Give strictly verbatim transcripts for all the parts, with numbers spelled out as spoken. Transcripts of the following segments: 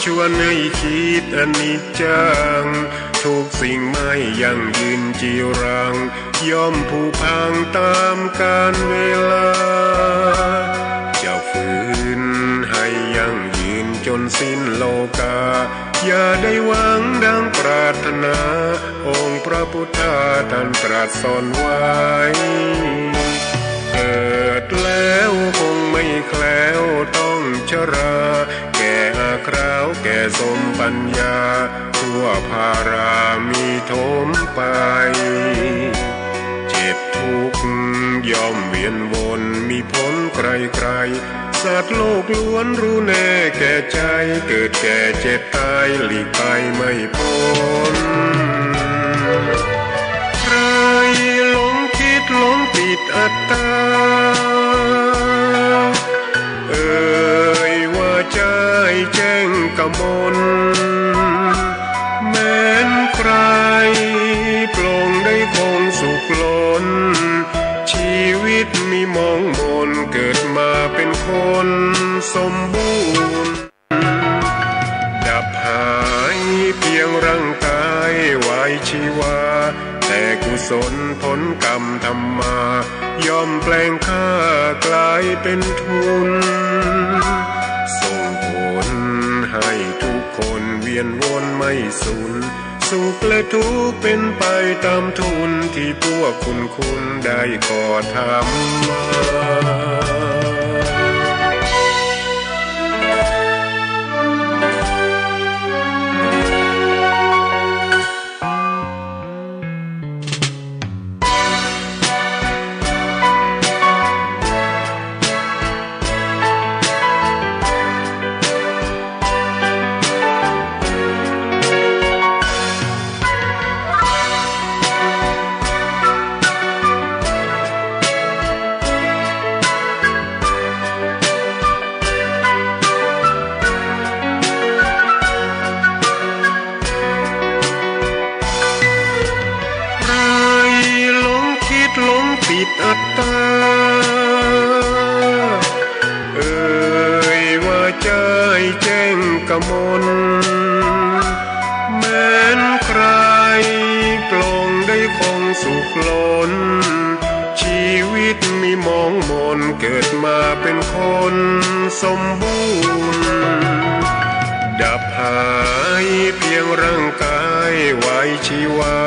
ชวนให้คิดอนิจจัง ทุกสิ่งไม่ยั่งยืนจีรัง ย่อมผุพังตามกาลเวลา จะฝืนให้ยั่งยืนจนสิ้นโลกา อย่าได้หวังดังปรารถนา องค์พระพุทธาท่านตรัสสอนไว้ เกิดแล้วคงไม่แคล้วต้องชรา แก่อาคราวแก่สมปัญญา ทั่วพารามีถมไป เจ็บทุกข์ย่อมเวียนวนมีผลไกลๆ สัตว์โลกล้วนรู้แน่แก่ใจ เกิดแก่เจ็บตายหลีกไปไม่พ้น ใครหลงคิดหลงติดอัตตา เอ่ยว่าใจแจ้งกมล แม้นใครปลงได้คงสุขล้น ชีวิตมีมองมน เกิดมาเป็นคนสมบูรณ์ ดับหายเพียงร่างกายไว้ชีวา แต่กุศลผลกรรมทำมา ย่อมแปลงค่ากลายเป็นทุน ส่งผลให้ทุกคนเวียนวนไม่สูญ สุขและทุกข์เป็นไปตามทุนที่พวกคุณคุณได้ก่อทำมา ใครหลงคิดหลงติดอัตตา เอ่ยว่าใจแจ้งกมล แม้นใครปลงได้คงสุขล้น ชีวิตมีมองมน เกิดมาเป็นคนสมบูรณ์ ดับหายเพียงร่างกายไว้ชีวา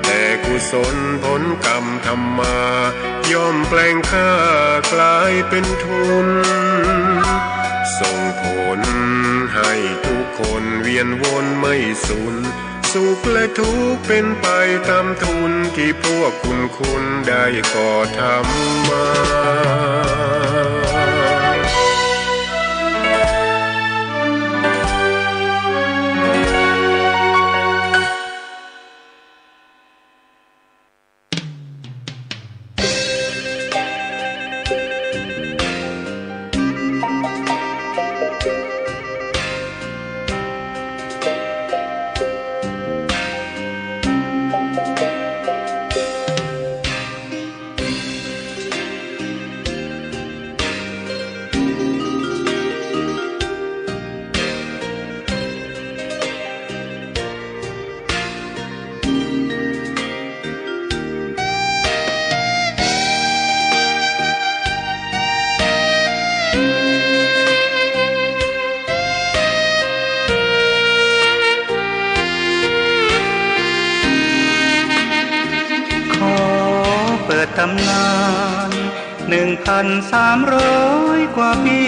แต่กุศลผลกรรมทำมา ย่อมแปลงค่ากลายเป็นทุน ส่งผลให้ทุกคนเวียนวนไม่สูญ สุขและทุกข์เป็นไปตามทุนที่พวกคุณคุณได้ก่อทำมา ขอเปิดตำนาน หนึ่งพันสามร้อยกว่าปี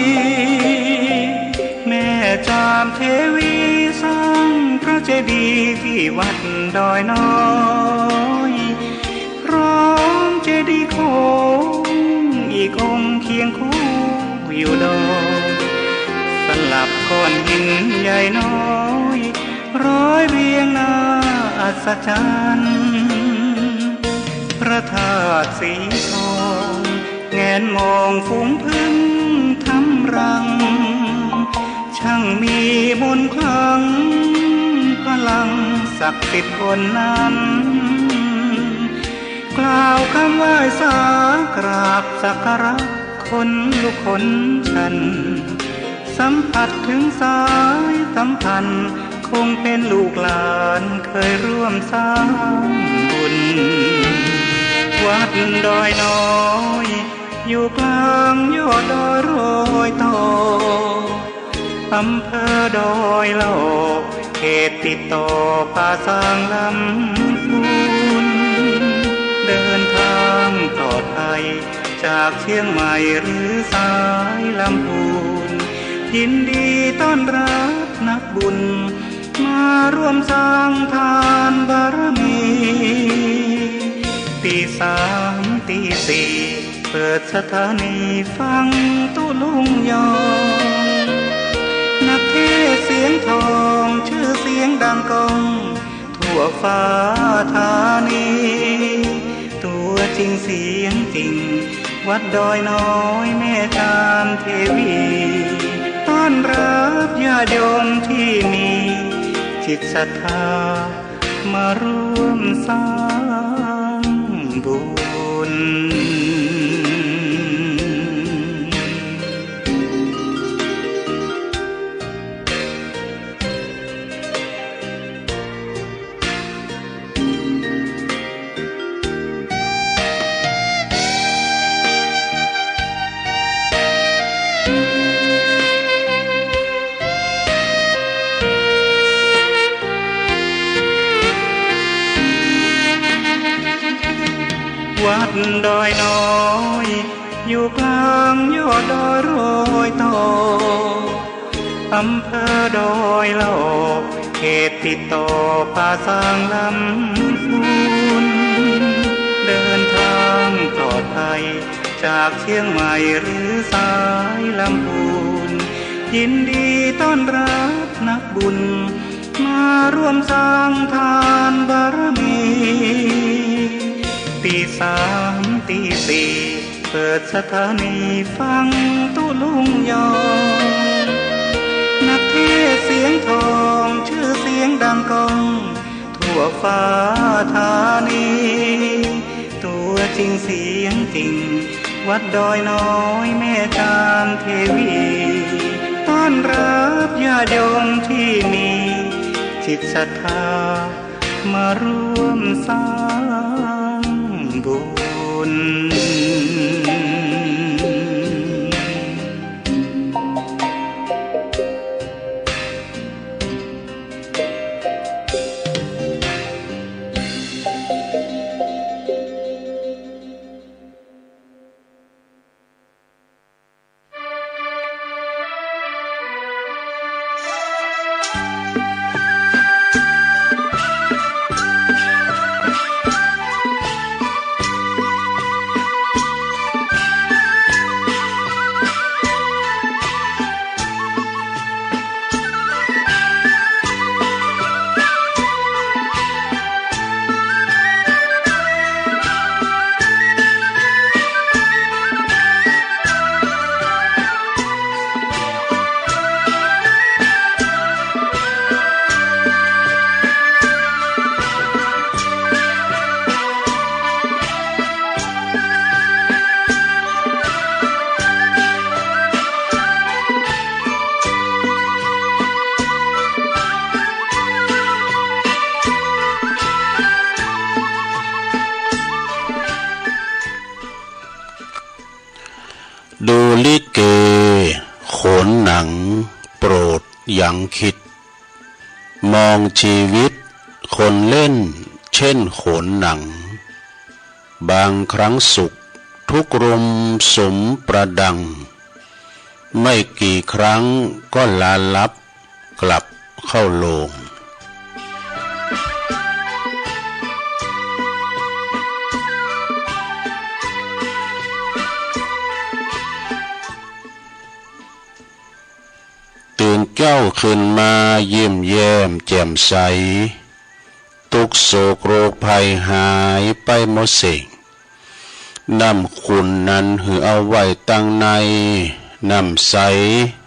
แม่จามเทวีสร้างพระเจดีย์ที่วัดดอยน้อย พร้อมเจดีย์โค้งอีกองค์เคียงคู่อยู่ดอย สลับก้อนหินใหญ่น้อย ร้อยเรียงน่าอัศจรรย์ พระธาตุสีทอง แงนมองฝูงผึ้งทำรัง ช่างมีมนต์ขลัง พลังศักดิ์สิทธิ์ล้นนั้น กล่าวคำไหว้สากราบสักการะ ขนลุกขนชัน สัมผัสถึงสายสัมพันธ์ คงเป็นลูกหลานเคยร่วมสร้างบุญ วัดดอยน้อย อยู่กลางยอดดอยรอยต่อ อำเภอดอยหล่อ เขตติดต่อป่าซางลำพูน เดินทางปลอดภัย จากเชียงใหม่หรือสายลำพูน ยินดีต้อนรับนักบุญ มาร่วมสร้างทานบารมี ตีสามตีสี่ เปิดสถานีฟังตุ๊ลุงยอง นักเทศน์เสียงทอง ชื่อเสียงดังก้อง ทั่วฟ้าธานี ตัวจริงเสียงจริง วัดดอยน้อยแม่จามเทวี ต้อนรับญาติโยมที่มีจิตศรัทธา มาร่วมสร้างบุญ วัดดอยน้อย อยู่กลางยอดดอยรอยต่อ อำเภอดอยหล่อ เขตติดต่อป่าซางลำพูน เดินทางปลอดภัย จากเชียงใหม่หรือสายลำพูน ยินดีต้อนรับนักบุญ มาร่วมสร้างทานบารมี ตีสามตีสี่ เปิดสถานีฟังตุ๊ลุงยอง นักเทศน์เสียงทอง ชื่อเสียงดังก้อง ทั่วฟ้าธานี ตัวจริงเสียงจริง วัดดอยน้อยแม่จามเทวี ต้อนรับญาติโยมที่มีจิตศรัทธา มาร่วมสร้างบุญ ดูลิเก โขนหนัง โปรดยังคิด มองชีวิตคนเล่นเช่นโขนหนัง บางครั้งสุขทุกข์รุมสุมประดัง ไม่กี่ครั้งก็ลาลับกลับเข้าโลง ตื่นเช้าขึ้นมายิ้มแย้มแจ่มใส ทุกข์โศกโรคภัยหายไปหมดสิ้น น้ำขุ่นนั้นหื้อเอาไว้ตังใน น้ำใส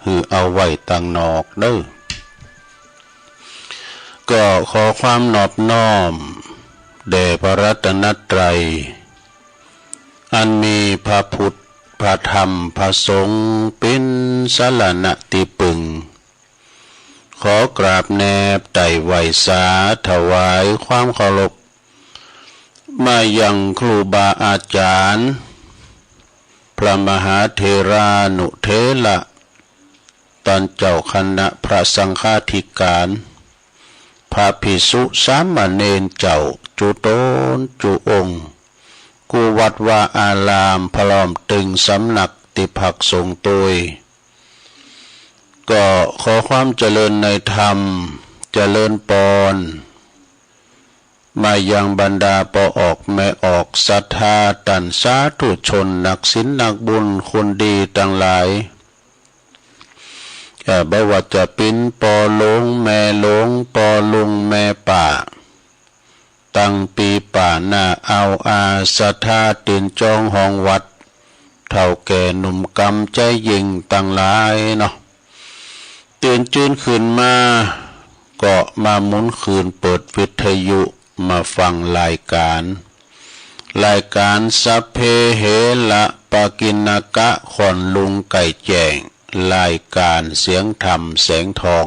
หื้อเอาไว้ตังนอกเด้อ ก็ขอความนอบน้อมแด่พระรัตนตรัย อันมีพระพุทธ พระธรรมพระสงฆ์เป็นสรณะที่พึ่ง ขอกราบแนบไต่ไหว้สาถวายความเคารพ มายังครูบาอาจารย์ พระมหาเถรานุเถระ ต้านเจ้าคณะพระสังฆาธิการ พระภิกษุสามเณรเจ้า จุ๊ต๋นจุ๊องค์ กู้วัดวาอารามพร้อมตึงสำนักตี้พักสงฆ์ตวย ก็ขอความเจริญในธรรม เจริญปอน มายังบรรดาป้อออกแม่ออกศรัทธาต้านสาธุชนนักศีลนักบุญคนดีตังหลาย เอ่อ บ่ว่าจะเป๋นป้อหลวงแม่หลวง ป้อลุงแม่ป้า ตังปี๋ป้าน้าอาวอาศรัทธาตีนจองห้องวัด เฒ่าแก่หนุ่มกำใจ๋ยิ่งตังหลายเนาะ ตื่นจื้นขึ้นมา ก็มาหมุนคืนเปิดวิทยุมาฟังรายการ รายการสัพเพเหระปกิณกะ ค่อนลุงไก่แจ้ง รายการเสียงธรรมแสงทอง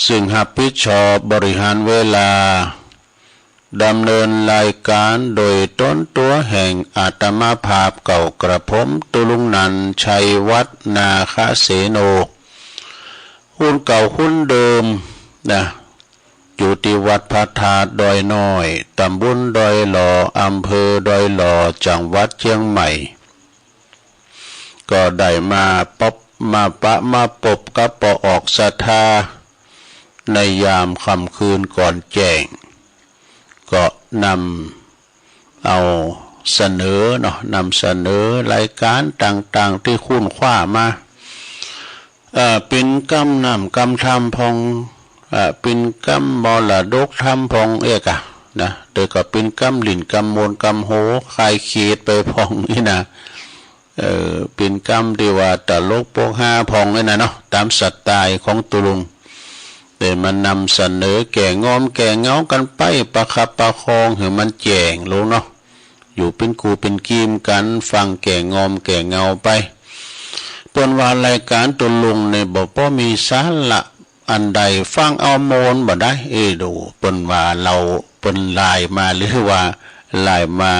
ซึ่งฮับผิดชอบบริหารเวลา ดำเนินรายการโดยต๋นตั๋วแห่งอาตมาภาพเก่ากระผม ตุ๊ลุงนันท์ ชัยวัฒน์ นาคเสโน คนเก่าคนเดิมนะ อยู่ตี้วัดพระธาตุดอยน้อย ตำบลดอยหล่อ อำเภอดอยหล่อ จังหวัดเชียงใหม่ ก็ได้มาปบ มาปะ มาปบกับป้อออกศรัทธา ในยามค่ำคืนก่อนแจ้ง ก็นำเอาเสนอเนาะ นำเสนอรายการต่างๆ ตี้ค้นคว้ามา เอ่อ เป๋นกำน้ำกำธรรมพ่อง เอ่อ เป๋นกำมรดกธรรมพ่องเอกอะนะ แต่ก็เป๋นกำหลิ้นกำมวนกำโห คลายเครียดไปพ่องนี่นะ เอ่อ เป๋นกำตี้ว่าตลกโปกฮาพ่องนี่นะเนาะ ต๋ามสไตล์ของตุ๊ลุง ได้มานำเสนอแก่งอมแก่เหงากั๋นไป ประคับประคองหื้อมันแจ้งลงเนาะ อยู่เป๋นกู้เป๋นกีมกั๋น ฟังแก่งอมแก่เหงาไป เปิ้นว่ารายการตุ๊ลุงนี่บ่ป้อมีสาระอันใด ฟังเอาม่วนบ่ได้ เอ้ย ดู เปิ้นว่าเฮา เปิ้นไลน์มา หรือว่าไลน์มา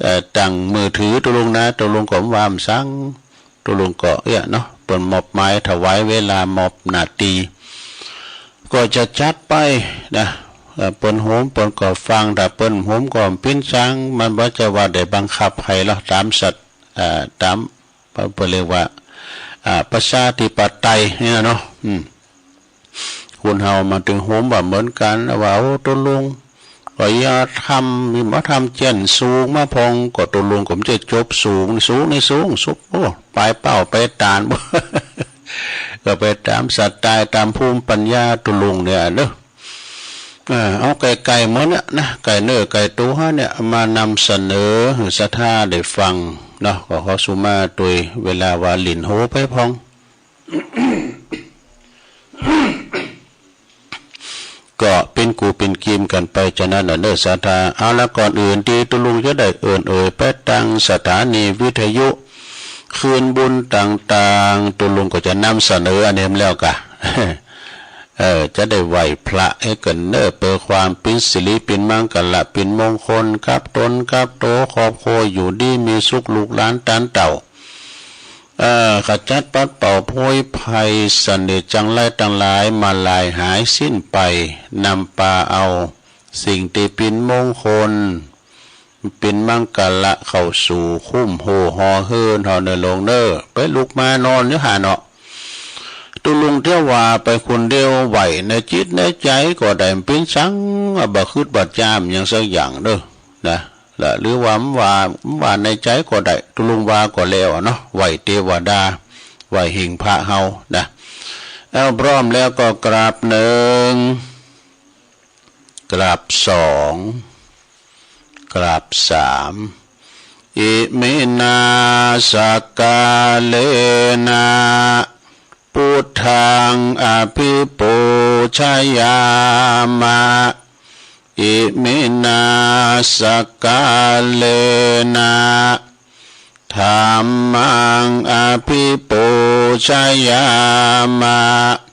เอ่อ ตังมือถือตุ๊ลุงนะ ตุ๊ลุงก็บ่ว่าหยัง ตุ๊ลุงก็เอี้ยเนาะ เปิ้นมอบหมายถวายเวลามอบหน้าตี้ ก็จะจัดไปนะ เอ่อ เปิ้นโหมเปิ้นก็ฟัง ถ้าเปิ้นโหมก็บ่เป๋นหยัง มันบ่ใจ้ว่าได้บังคับใผหรอก ต๋ามสไตล์ เอ่อ ต๋าม เปิ้นเรียกว่า อ่า ประชาธิปไตยนี่นะเนาะ อืม คนเฮามันตึงโหมบ่เหมือนกั๋น ว่า โอ้ ตุ๊ลุง ก็อย่าทำ มีมาทำเจียนสูงมาพ่อง ก็ตุ๊ลุงก็บ่ใจ้จบสูง สูงนี่สูง สุด โอ้ ปายเป้าไปตาน ก็ไปต๋ามสไตล์ ต๋ามภูมิปัญญาตุ๊ลุงเนี่ยเนาะ เอ่อ เอาใก้ๆ มื้อเนี่ยนะ ใก้เนื้อใก้ตั๋วเนี่ย มานำเสนอหื้อศรัทธาได้ฟังเนาะ ก็ขอสุมาตวยเวลาว่าหลิ้นโหไปพ่อง ก็เป๋นกู้เป๋นกีมกั๋นไป ฉะนั้นน่ะเนอะศรัทธา เอาละ ก่อนอื่นตี้ตุ๊ลุงจะได้เอิ้นเอ่ยไปตังสถานีวิทยุคลื่นบุญต่างๆ ตุ๊ลุงก็จะนำเสนออันนี้แล้วกะ เออ จะได้ไหว้พระหื้อกั๋นเนอะ เปื้อความเป๋นสิริเป๋นมังคละเป๋นมงคล กับตนกับตั๋วครอบครัวอยู่ดีมีสุข ลูกหลานต้านเต้า เอ่อ ขจัดปัดเป่าโพยภัยเสนียดจังไรตังหลาย มาลายหายสิ้นไป นำปาเอาสิ่งตี้เป๋นมงคล เป๋นมังคละเข้าสู่คุ้มโฮหอเฮือนเฮาเนอะหลวงเนอะ ไปลุกมานอนอยู่หั้นเนาะ ตุ๊ลุงเตี้ยวว่าไปคนเดียว ไหว้ในจิตในใจ๋ก็ได้ บ่เป๋นสัง บ่คิดบ่จ้ามหยังสักอย่างเด้อ นะ ละ หรือว่าบ่ว่า บ่ว่าในใจ๋ก็ได้ ตุ๊ลุงว่าก็แล้วเนาะ ไหว้เตวดา ไหว้หิ้งพระเฮานะ เอา พร้อมแล้วก็กราบหนึ่ง กราบสอง กราบสาม อิมินา สักกาเลนะ พุทธัง อภิปูชยามะ อิมินา สักกาเลนะ Dhammaṃ abhipūjayāma.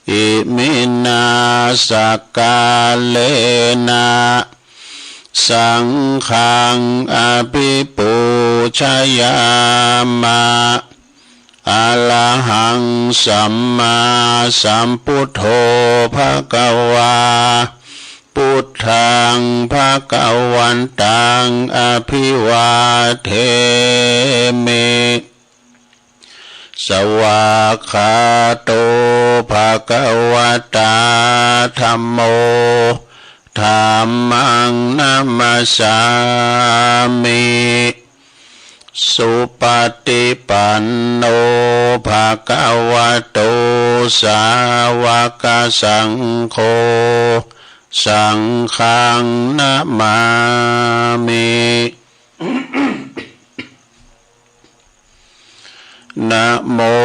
Iminā sakkārena saṅghaṃ abhipūjayāma. Arahaṃ sammāsambuddho bhagavā. Buddhaṃ bhagavantaṃ abhivādemi. Svākkhāto bhagavatā dhammo. Dhammaṃ namassāmi. Supaṭipanno bhagavato sāvakasaṅgho. Saṅghaṃ namāmi. Namo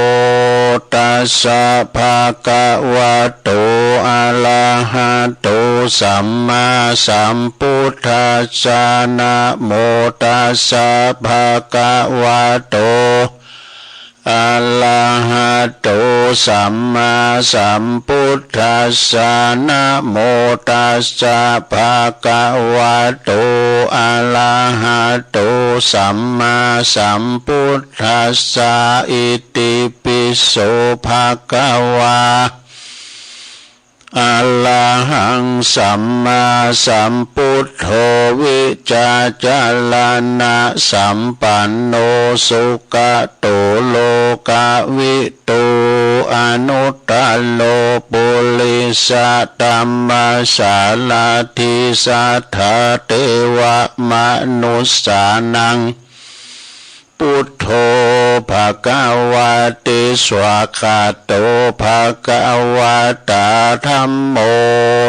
tassa bhagavato arahato sammāsambuddhassa. Namo tassa bhagavato arahato sammāsambuddhassa. Namo tassa bhagavato arahato sammāsambuddhassa. Itipi so bhagavā arahaṃ sammāsambuddho vijjācaraṇasampanno sugato lokavidū anuttaro purisadammasārathi satthā devamanussānaṃ buddho bhagavāti. Svākkhāto bhagavatā dhammo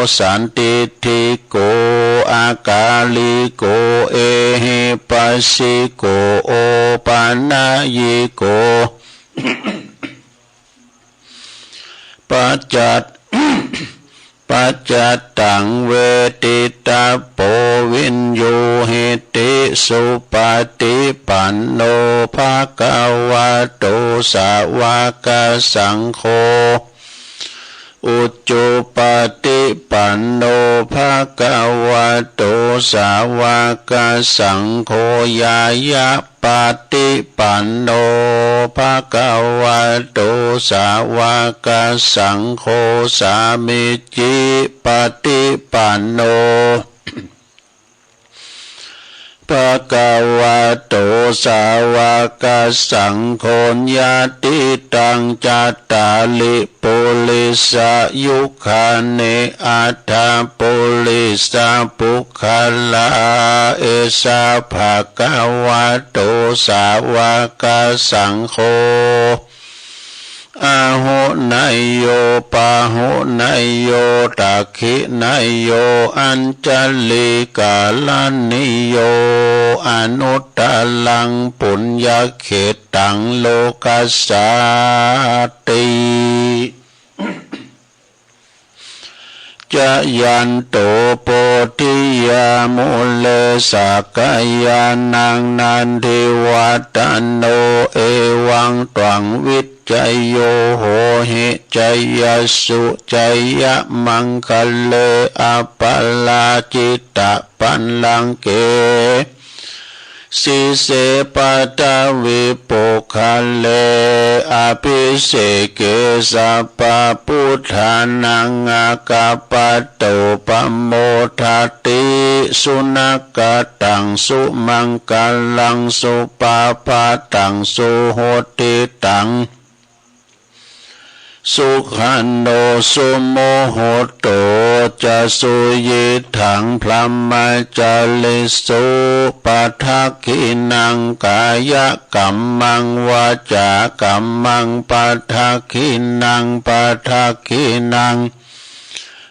sandiṭṭhiko akāliko ehipassiko opanayiko paccat paccattaṃ veditabbo viññūhīti. Supaṭipanno bhagavato sāvakasaṅgho. Ujupaṭipanno bhagavato sāvakasaṅgho. Ñāyapaṭipanno bhagavato sāvakasaṅgho. Sāmīcipaṭipanno bhagavato sāvakasaṅgho. Yadidaṃ cattāri purisayugāni aṭṭha purisapuggalā, esa bhagavato sāvakasaṅgho. Āhuneyyo pāhuneyyo dakkhiṇeyyo añjalikaraṇīyo anuttaraṃ puññakkhettaṃ lokassāti. Jayanto bodhiyā mūle sakyānaṃ nandivaḍḍhano, evaṃ tvaṃ vijayo hohi jayassu jayamaṅgale, aparājitapallaṅke sīse paṭhavipokkhare abhiseke sabbabuddhānaṃ aggappatto pamodati. Sunakkhattaṃ sumaṅgalaṃ supabhātaṃ suhuṭṭhitaṃ, sukhaṇo sumuhutto ca suyiṭṭhaṃ brahmacārisu, padakkhiṇaṃ kāyakammaṃ vācākammaṃ padakkhiṇaṃ, padakkhiṇaṃ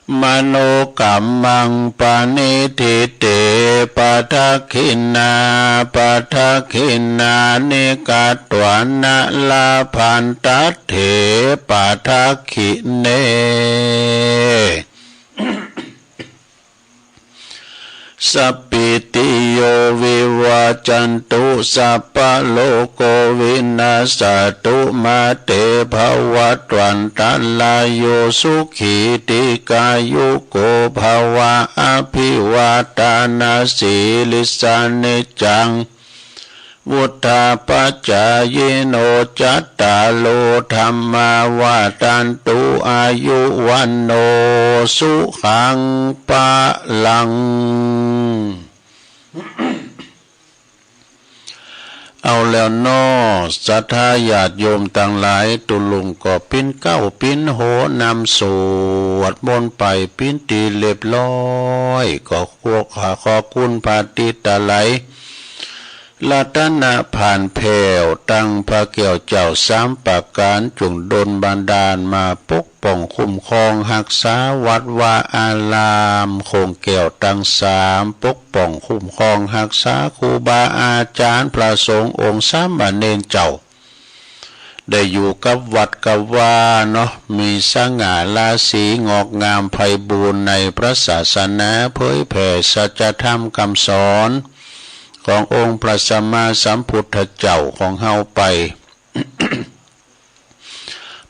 manokammaṃ paṇidhī te padakkhiṇā, padakkhiṇāni katvāna labhantatthe padakkhiṇe. Sabbītiyo vivajjantu, sabbarogo vinassatu, mā te bhavatvantarāyo, sukhī dīghāyuko bhava. Abhivādanasīlissa niccaṃ vuḍḍhāpacāyino, cattāro dhammā vaḍḍhantu, āyu vaṇṇo sukhaṃ balaṃ. เอาแล้วเนาะ ศรัทธาญาติโยมตังหลาย ตุ๊ลุงก็ปิ้นเกล้าปิ้นโหนำสวดมนต์ไปปิ้นตี้เรียบร้อย ก็ขอ ขอคุณพระอาทิตย์ตะไหล รัตนะผ่านแผ้ว ตังพระแก้วเจ้าสามประก๋าน จงดลบันดาลมาปกป้องคุ้มครองฮักษาวัดวาอาราม โค้งแก้วตังสาม ปกป้องคุ้มครองฮักษาครูบาอาจารย์พระสงฆ์องค์สามเณรเจ้า ได้อยู่กับวัดกับวาเนาะ มีสง่าราศีงอกงามไพบูลย์ในพระศาสนา เผยแผ่สัจธรรมคำสอนขององค์พระสัมมาสัมพุทธเจ้าของเฮาไป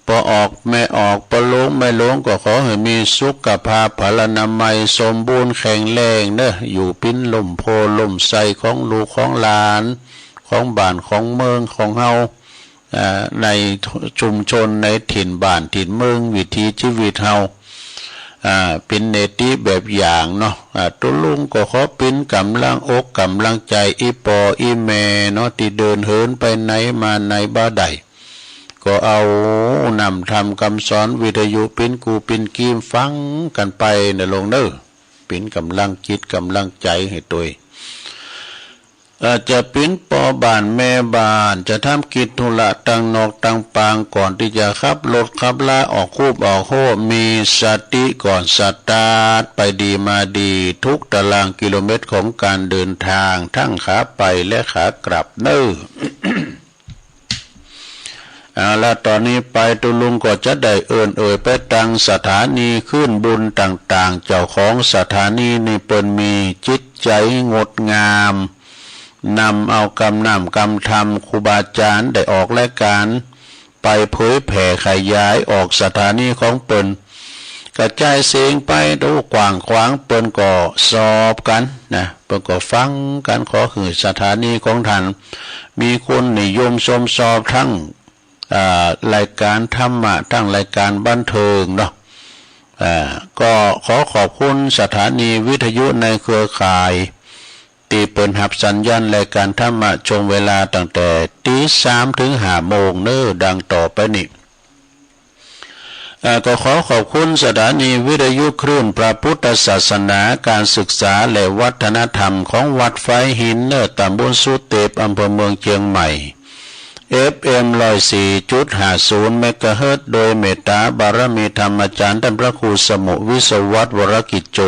ป้อออกแม่ออก ป้อหลวงแม่หลวงก็ขอหื้อมีสุขภาพพลานามัยสมบูรณ์แข็งแรงเนาะ อยู่ปิ้นล่มโพธิ์ล่มไทรของลูกของหลาน ของบ้านของเมืองของเฮา อ่า ในชุมชนในถิ่นบ้านถิ่นเมืองวิถีชีวิตเฮา อ่า ปิ้นเนติแบบอย่างเนาะ อ่า ตุ๊ลุงก็ขอปิ้นก๋ำลังอกก๋ำลังใจ๋อี่ป้ออี่แม่เนาะ ตี้เดินเหินไปไหนมาไหนบ่ได้ ก็เอาน้ำธรรมคำสอนวิทยุปิ้นกู้ปิ้นกีมฟังกั๋นไปเนาะหลวงเนาะ ปิ้นก๋ำลังจิตก๋ำลังใจ๋หื้อตวย เอ่อ จะปิ้นป้อบ้านแม่บ้าน จะทำกิจธุระตังนอกตังปาง ก่อนตี้จะขับรถขับลาออกคูบออกโฮ่ มีสติก่อนสตาร์ท ไปดีมาดี ทุกตารางกิโลเมตรของการเดินทาง ทั้งขาไปและขากลับเนาะ เอาละ ต่อนี้ไปตุ๊ลุงก็จะได้เอิ้นเอ่ยไปตังสถานีคลื่นบุญต่างๆ เจ้าของสถานีนี่เปิ้นมีจิตใจ๋งดงาม นำเอากำน้ำกำธรรมครูบาอาจ๋ารย์ได้ออกรายก๋าน ไปเผยแผ่ขยายออกสถานีของเปิ้น กระจายเสียงไปโดยกว้างขวาง เปิ้นก็ชอบกั๋นนะ เปิ้นก็ฟังกั๋น ขอหื้อสถานีของต้านมีคนนิยมชมชอบทั้ง อ่า รายก๋านธรรมะ ทั้งรายก๋านบันเทิงเนาะ อ่า ก็ขอขอบคุณสถานีวิทยุในเครือข่าย ตี้เปิ้นฮับสัญญาณรายก๋านธรรมะช่วงเวลาตั้งแต่ตีสามถึงห้าโมงเนาะ ดังต่อไปนี้ เอ่อ ก็ขอขอบคุณสถานีวิทยุคลื่นพระพุทธศาสนา การศึกษาและวัฒนธรรมของวัดฝายหินเนาะ ตำบลสุเตป อำเภอเมืองเชียงใหม่ เอฟเอ็ม ร้อยสี่จุดห้าศูนย์ เมกะเฮิรตซ์ โดยเมตตาบารมีธรรมอาจ๋ารย์ต้านพระครูสมุห์ วิศวัฒน์ วรกิจโจ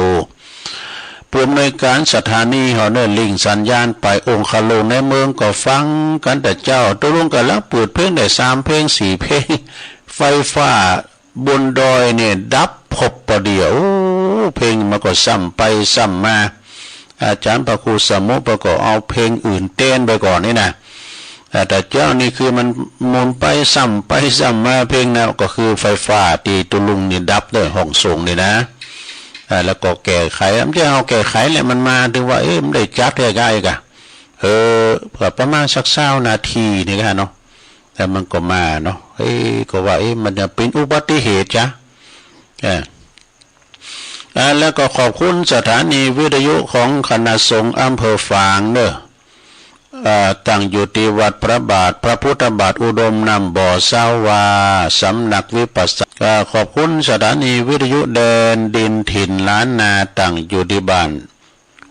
ผู้อำนวยก๋านสถานีเฮาเนาะ ริ่งสัญญาณไป องคาโลงในเมืองก็ฟังกั๋นแต่เจ๊า ตุ๊ลุงก๋ำลังเปิดเพลงได้สามเพลงสี่เพลง ไฟฟ้าบนดอยเนี่ยดับพรวดพอดี โอ้ เพลงมันก็ซ้ำไปซ้ำมา อาจ๋ารย์พระครูสมุห์ก็เอาเพลงอื่นแตนไปก่อนนี่นะ อ่า แต่เจ๊านี่คือมันหมุนไปซ้ำไปซ้ำมา เพลงนั้นก็คือไฟฟ้าตี้ตุ๊ลุงนี่ดับเนาะ ห้องส่งนี่นะ อ่า แล้วก็แก้ไข บ่ใจ้เฮาแก้ไขแหละ มันมา ถือว่า เอ๊ะ มันได้จัดแก้ไขก่ะ เออ ก็ประมาณสักซาวนาทีนี่ก่ะเนาะ แล้วมันก็มาเนาะ เอ๊ะ ก็ว่า เอ๊ะ มันจะเป๋นอุบัติเหตุจ๊ะ เออ อ่า แล้วก็ขอบคุณสถานีวิทยุของคณะสงฆ์อำเภอฝางเนาะ อ่า ตั้งอยู่ตี้วัดพระบาท พระพุทธบาทอุดมน้ำบ่อ ซาวา สำนักวิปัสสนา อ่า ขอบคุณสถานีวิทยุแดนดินถิ่นล้านนา ตั้งอยู่ตี้บ้าน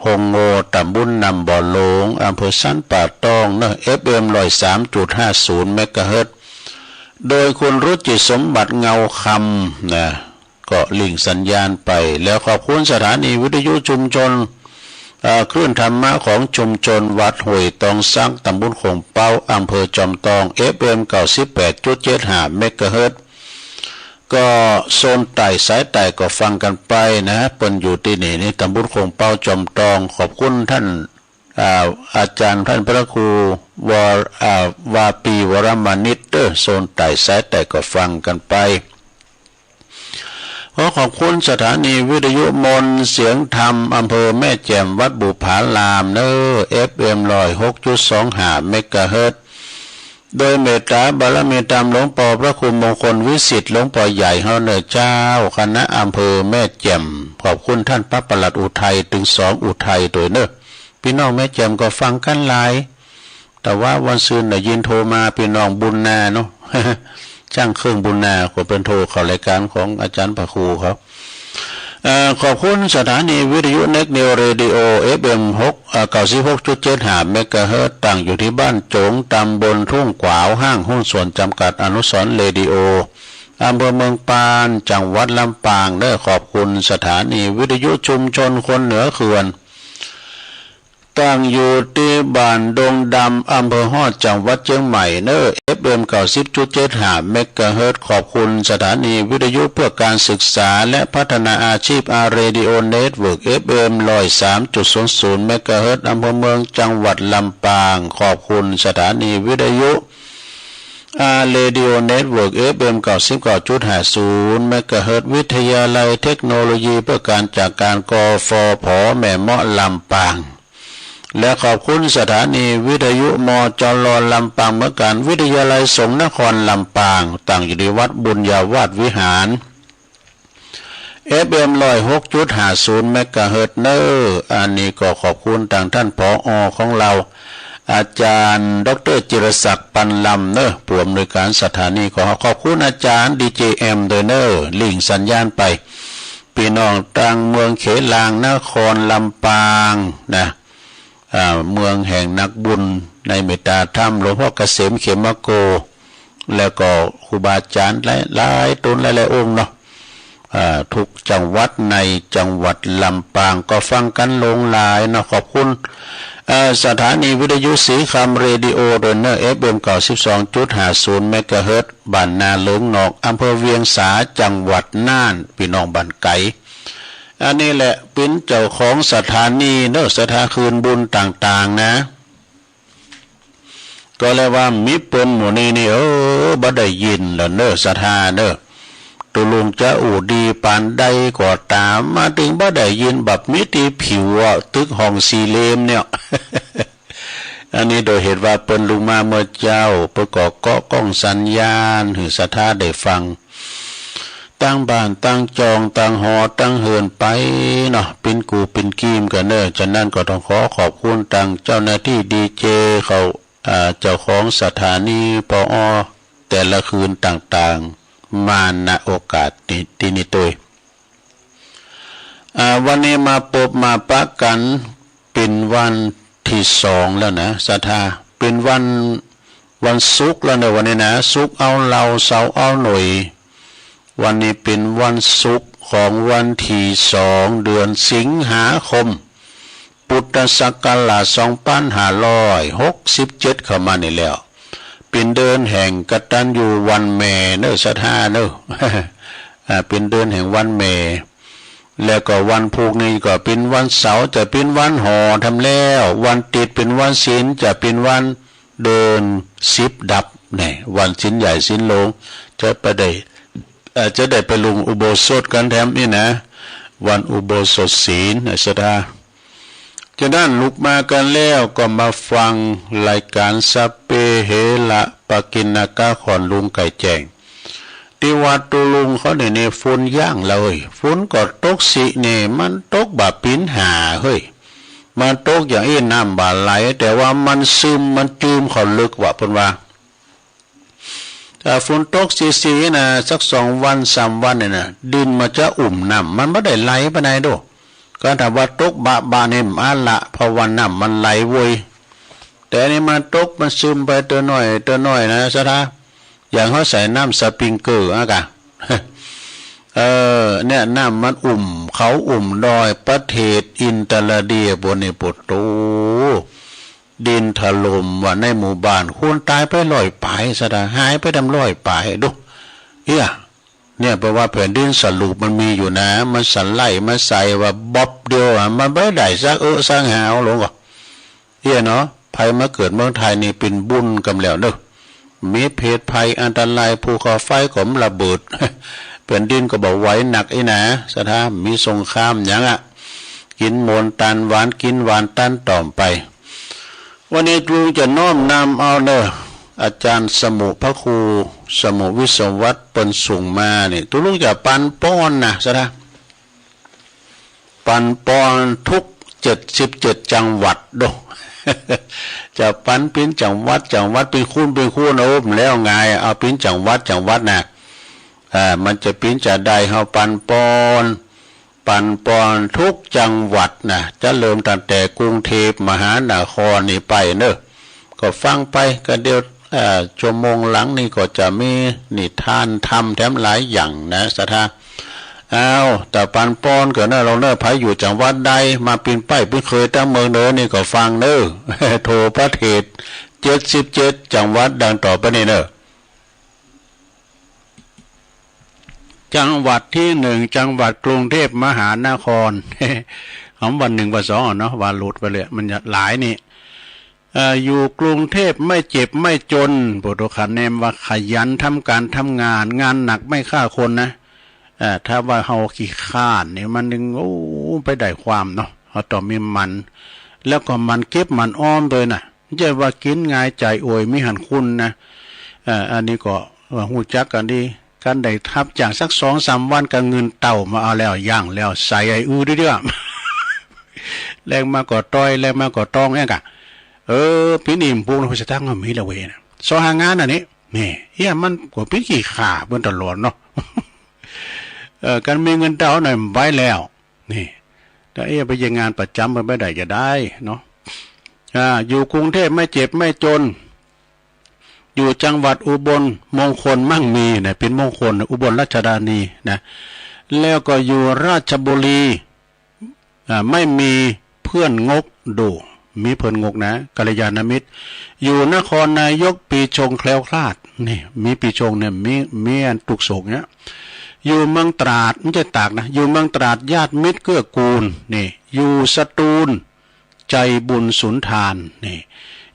ฮงโง ตำบลน้ำบ่อหลวง อำเภอสันป่าตองเนาะ เอฟเอ็ม ร้อยสามจุดห้าศูนย์ เมกะเฮิรตซ์ โดยคุณรุจิสมบัติเงาคำนะ ก็ริ่งสัญญาณไป แล้วขอบคุณสถานีวิทยุชุมชน เอ่อ คลื่นธรรมะของชุมชนวัดห้วยตองสัก ตำบลโคงเป๊า อำเภอจอมตอง เอฟเอ็ม เก้าสิบแปดจุดเจ็ดห้า เมกะเฮิรตซ์ ก็โซนใต้สายใต้ก็ฟังกันไปนะ เปิ้นอยู่ตี้นี่ นี่ตำบลโคงเปาจอมตอง ขอบคุณท่าน อ่า อาจารย์ท่านพระครูวร อ่า วาปีวรมณิตเด้อ โซนใต้สายใต้ก็ฟังกันไป ขอขอบคุณสถานีวิทยุมนต์เสียงธรรมอำเภอแม่แจ่มวัดบุพารามเนอ เอฟเอ็ม ร้อยหกจุดสองห้า เมกะเฮิรตซ์ โดยเมตตาบารมีธรรมหลวงปอพระครูมงคลวิสิทธิ์ หลวงปอใหญ่เฮาเนอเจ้า คณะอำเภอแม่แจ่ม ขอบคุณท่านพระปลัดอุทัย ตึงสองอุทัยโดยเนอ ปี้น้องแม่แจ่มก็ฟังกันหลาย แต่ว่าวันซืนน่ะยินโทรมาปี้น้องบุญนาเนาะ ช่างเครื่องบุญนา ก็เปิ้นโทรเข้ารายการของอาจารย์พระครูเขา เอ่อ ขอบคุณสถานีวิทยุเน็กนิวเรดิโอ เอฟเอ็ม หก เอ่อ เก้าสิบหกจุดเจ็ดห้า เมกะเฮิรตซ์ ตั้งอยู่ที่บ้านโจ๋ง ตำบลทุ่งขวาว ห้างหุ้นส่วนจำกัดอนุสรณ์เรดิโอ อำเภอเมืองปาน จังหวัดลำปางเด้อ ขอบคุณสถานีวิทยุชุมชนคนเหนือเขื่อน ตั้งอยู่ที่บ้านดงดำ อำเภอฮอด จังหวัดเชียงใหม่เนอ เอฟเอ็ม เก้าสิบจุดเจ็ดห้า เมกะเฮิรตซ์ ขอบคุณสถานีวิทยุเพื่อการศึกษาและพัฒนาอาชีพ อาร์ เรดิโอ เน็ตเวิร์ก เอฟเอ็ม ร้อยสามจุดศูนย์ศูนย์ เมกะเฮิรตซ์ อำเภอเมือง จังหวัดลำปาง ขอบคุณสถานีวิทยุ อาร์ เรดิโอ เน็ตเวิร์ก เอฟเอ็ม เก้าสิบเก้าจุดห้าศูนย์ เมกะเฮิรตซ์ วิทยาลัยเทคโนโลยีเพื่อการจัดการ กฟผ แม่เมาะ ลำปาง และขอบคุณสถานีวิทยุ มจร ลำปาง เหมือนกัน วิทยาลัยสงฆ์นครลำปาง ตั้งอยู่ที่วัดบุญญาวาสวิหาร เอฟเอ็ม ร้อยหกจุดห้าศูนย์ เมกะเฮิรตซ์เนอ อันนี้ก็ขอบคุณทางท่าน ผอ ของเรา อาจารย์ ดอกเตอร์ จิรศักดิ์ ปันลำเนอ ผู้อำนวยการสถานี ขอขอบคุณอาจารย์ ดีเจเอ็ม ด้วยเนอ ลิงก์สัญญาณไป พี่น้องทางเมืองเขลาง นครลำปางนะ อ่า เมืองแห่งนักบุญในเมตตาธรรม หลวงพ่อเกษม เขมโก แล้วก็ครูบาอาจารย์หลายๆ ตนหลายๆ องค์เนาะ อ่า ทุกจังหวัดในจังหวัดลำปางก็ฟังกันหลงหลายเนาะ ขอบคุณ เอ่อ สถานีวิทยุศรีคำเรดิโอ ด้วยเนอ เอฟเอ็ม เก้าสิบสองจุดห้าศูนย์ เมกะเฮิรตซ์ บ้านนาเหลิงนอก อำเภอเวียงสา จังหวัดน่าน พี่น้องบ้านไกล อันนี้แหละเป็นเจ้าของสถานีเนอ สถาคืนบุญต่างๆ นะ ก็เลยว่ามีเปิ้นหมู่นี้นี่ เออ บ่ได้ยินแล้วเนอ ศรัทธาเนอ ตกลงจะอู้ดีปานใดก็ตาม มาถึงบ่ได้ยิน บัดมีตี้ผิวอะ ตึกห้องสี่เหลี่ยมเนี่ย อันนี้โดยเหตุว่าเปิ้นลุกมาเมื่อเจ๊า เปิ้นก็เกาะกล้องสัญญาณ หื้อศรัทธาได้ฟัง ตั้งบ้าน ตั้งจอง ตั้งหอ ตั้งเฮือนไปเนาะ ปิ้นกูปิ้นกีมกันเนอ ฉะนั้นก็ต้องขอขอบคุณตังเจ้าหน้าตี้ดีเจเขา อ่า เจ้าของสถานี ผอ แต่ละคืนต่างๆ มา ณ โอกาสนี้ ตี้นี้ตวย อ่า วันนี้มาปบมาปะกัน เป็นวันที่สองแล้วนะ ศรัทธา เป็นวัน วันศุกร์แล้วเนอะ วันนี้นะ ศุกร์เอาเหล้า เสาร์เอาหน่วย วันนี้เป็นวันศุกร์ของวันที่สอง เดือนสิงหาคม พุทธศักราชสองพันห้าร้อยหกสิบเจ็ด เข้ามานี่แล้ว เป็นเดือนแห่งกตัญญูวันแม่เนอะ ศรัทธาเนอะ อ่า เป็นเดือนแห่งวันแม่ แล้วก็วันพุธนี้ก็เป็นวันเสาร์ จะเป็นวันหอธรรมแล้ว วันติดเป็นวันศีล จะเป็นวันเดือนสิบดับ เนี่ย วันศีลใหญ่ศีลหลวง จะไปได้ เอ่อ จะได้ไปลงอุโบสถกันแถมนี่นะ วันอุโบสถศีลนะ ศรัทธา ฉะนั้นลุกมากันแล้วก็มาฟังรายการสัพเพเหระปะกิณณกะ ของลุงไก่แจ้ง ที่วัดตุลุงเขาเนี่ย เนี่ย ฝนยังเลย ฝนก็ตกสิเนี่ย มันตกบ่าปินหาเฮ้ย มันตกอย่างอี้น้ำบ่าไหล แต่ว่ามันซึม มันจืมเข้าลึกว่ะ เปิ้นว่า ถ้าฝนตกสีๆ นะ สักสองวันสามวันเนี่ยนะ ดินมันจะอุ่มน้ำ มันบ่ได้ไหลไปไหนโด ก็ถ้าว่าตกบะๆ นี่มันละ เพราะว่าน้ำมันไหลเว้ย แต่อันนี้มันตก มันซึมไปเตื้อน้อย เตื้อน้อยนะ ศรัทธา อย่างเขาใส่น้ำสปริงเกอร์อะกะ เออ เนี่ย น้ำมันอุ่มเขา อุ่มดอย ประเทศอินเตอร์เดีย บนนี่ โปโต ดินถล่มว่ะ ในหมู่บ้าน คนตายไปร้อยปลาย ศรัทธา หายไปตั้งร้อยปลาย ดู เฮีย เนี่ยแปลว่าแผ่นดินสรุปมันมีอยู่นะ มันสไลด์มาใส่ว่าบ๊อบเดียวอะ มันไม่ได้สักเออสักหาวหลวงก่อ เอี้ยเนาะ ภัยมาเกิดเมืองไทยนี่เป็นบุญกำแล้วเนอะ มีเพศภัยอันตราย ภูเขาไฟก็ระเบิด แผ่นดินก็บ่ไหวหนักอีหนา สถา มีสงครามหยังอะ กินหมนตันหวาน กินหวานตันต่อมไป วันนี้ลุงจะน้อมนำเอาเนอะ อาจารย์สมุ พระครูสมุ วิศวัตร เปิ้นส่งมานี่ ตุ๊ลุงจะปันป้อนนะ สถา ปันป้อนทุกเจ็ดสิบเจ็ดจังหวัดโด จะปันเป็นจังหวัด จังหวัด เป็นคูณ เป็นคูณ เอาแล้วไง เอาเป็นจังหวัด จังหวัดนะ อ่า มันจะเป็นจะได้ เฮาปันป้อน ปันป้อนทุกจังหวัดนะ จะเริ่มตั้งแต่กรุงเทพมหานครนี่ไปเนอะ ก็ฟังไป ก็เดี๋ยว อ่า ชั่วโมงหลังนี่ก็จะมีนิทานธรรมแถมหลายอย่างนะ สถา อ้าว แต่ปันป้อนก็เนอะ เราเนอะ ใผอยู่จังหวัดใด มาปิ้นไปปิ้นเคยตั้งเมืองเนอนี่ก็ฟังเนอะ โทรประเทศ เจ็ดสิบเจ็ดจังหวัดดังต่อไปนี้เนอะ จังหวัดที่หนึ่ง จังหวัดกรุงเทพมหานคร คำว่าหนึ่งว่าสองอะเนาะ ว่าหลุดไปเลย มันจะหลายนี่ เอ่อ อยู่กรุงเทพไม่เจ็บไม่จน โปรโตคาเนมว่าขยันทำการทำงาน งานหนักไม่ฆ่าคนนะ เอ่อ ถ้าว่าเฮาขี้ข้านนี่มันนึง โอ้ ไปได้ความเนาะ เฮาต้องมีหมั่น แล้วก็หมั่นเก็บหมั่นออมด้วยนะ บ่ใจ้ว่ากินง่ายจ่ายอวยมีหันคุณนะ เอ่อ อันนี้ก็ เอ่อ ฮู้จักกันดี คันได้ฮับจ้างสักสองสามวันก็เงินเต้ามาเอาแล้ว ย่างแล้วใส่ไอ้อื้อเด้อ แลงมาก็ต่อย แลงมาก็ต้องแอ้งกะ เออ ปีนี้ปลูกนะ สตางค์ก็มีแล้วเว้ยนะ ซอหางานอันนี้ นี่ เอี้ย มันก็เป็นขี้ข้าเปิ้นตลอดเนาะ เออ คันมีเงินเต้าหน่อยบ่ไหวแล้ว นี่ ถ้าเอี้ยไปเฮ็ดงานประจำเปิ้นบ่ได้จะได้เนาะ อ่า อยู่กรุงเทพไม่เจ็บไม่จน อยู่จังหวัดอุบลมงคลมั่งมีนะ เป็นมงคลนะ อุบลราชธานีนะ แล้วก็อยู่ราชบุรี อ่า ไม่มีเพื่อนงก ดู มีเพื่อนงกนะ กัลยาณมิตร อยู่นครนายกปีชงแคล้วคลาด นี่ มีปีชงเนี่ย มี มีอันทุกข์โศกเนี่ย อยู่เมืองตราด บ่ใจ้ตากนะ อยู่เมืองตราดญาติมิตรเกื้อกูล นี่ อยู่สตูล ใจบุญสุนทาน นี่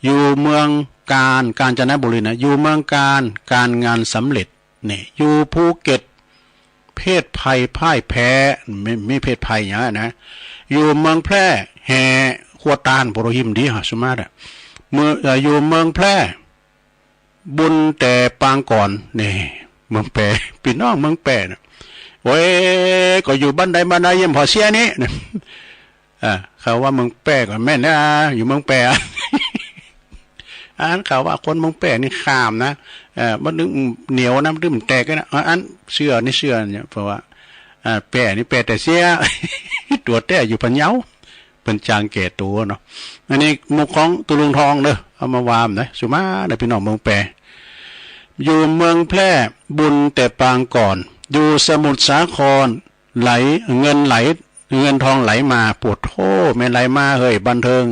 อยู่เมืองกาญ กาญจนบุรีนะ อยู่เมืองกาญ การงานสำเร็จ นี่ อยู่ภูเก็ต เพศภัยพ่ายแพ้ มี มีเพศภัยอย่างนั้นนะ อยู่เมืองแพร่ แห่ ครัวตาน โปรหิมดีฮะ สุมาตรอะ เมือง เอ่อ อยู่เมืองแพร่ บุญแต่ปางก่อน นี่ เมืองแพร่ พี่น้องเมืองแพร่นะ โอ้ย ก็อยู่บ้านใดบ้านใด เยี่ยมพอเสียนี่นะ อ่า เขาว่าเมืองแพร่ก็แม่นนะ อยู่เมืองแพร่ อันเขาว่าคนเมืองแพร่นี่ข้ามนะ เอ่อ มันถึงเหนียวนะ มันถึงแตกนะ อัน อันเสื้อนี่เสื้อเนี่ย เพราะว่า อ่า แพร่นี่แพร่แต่เสีย ตัวแท้อยู่พะเยา เปิ้นจางแก้ตัวเนาะ อันนี้มุกของตุ๊ลุงทองเด้อ เอามาว่านะ สุมาเด้อ พี่น้องเมืองแพร่ อยู่เมืองแพร่ บุญแต่ปางก่อน อยู่สมุทรสาคร ไหล เงินไหล เงินทองไหลมา ปวดโธ่ แม่ไหลมาเฮ้ย บันเทิง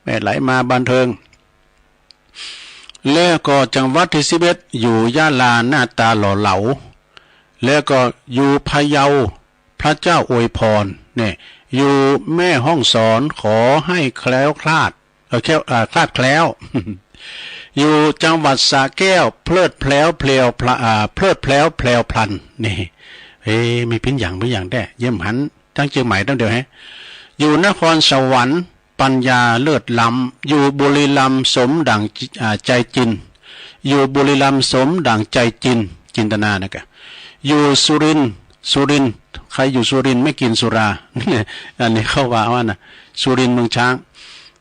แม่ไหลมาบันเทิง แล้วก็จังหวัดที่สิบเอ็ด อยู่ยะลา หน้าตาหล่อเหลา แล้วก็อยู่พะเยา พระเจ้าอวยพร เนี่ย อยู่แม่ฮ่องสอน ขอให้แคล้วคลาด เอ่อ แคล้ว อ่า คลาดแคล้ว อยู่จังหวัดสระแก้ว เพลิดแพลวแพลวพลา อ่า เพลิดแพลวแพลวพลัน นี่ เอ้ มีปิ้นอย่าง ปิ้นอย่างแท้ เยี่ยมหัน ทั้งเชียงใหม่ทั้งเดียวแฮะ อยู่นครสวรรค์ ปัญญาเลิศล้ำ อยู่บุรีรัมย์ สมดั่งจิ อ่า ใจจิน อยู่บุรีรัมย์ สมดั่งใจจิน จินตนานะกะ อยู่สุรินทร์ สุรินทร์ ใครอยู่สุรินทร์ไม่กินสุรา อันนี้เขาว่าว่านะ สุรินทร์เมืองช้าง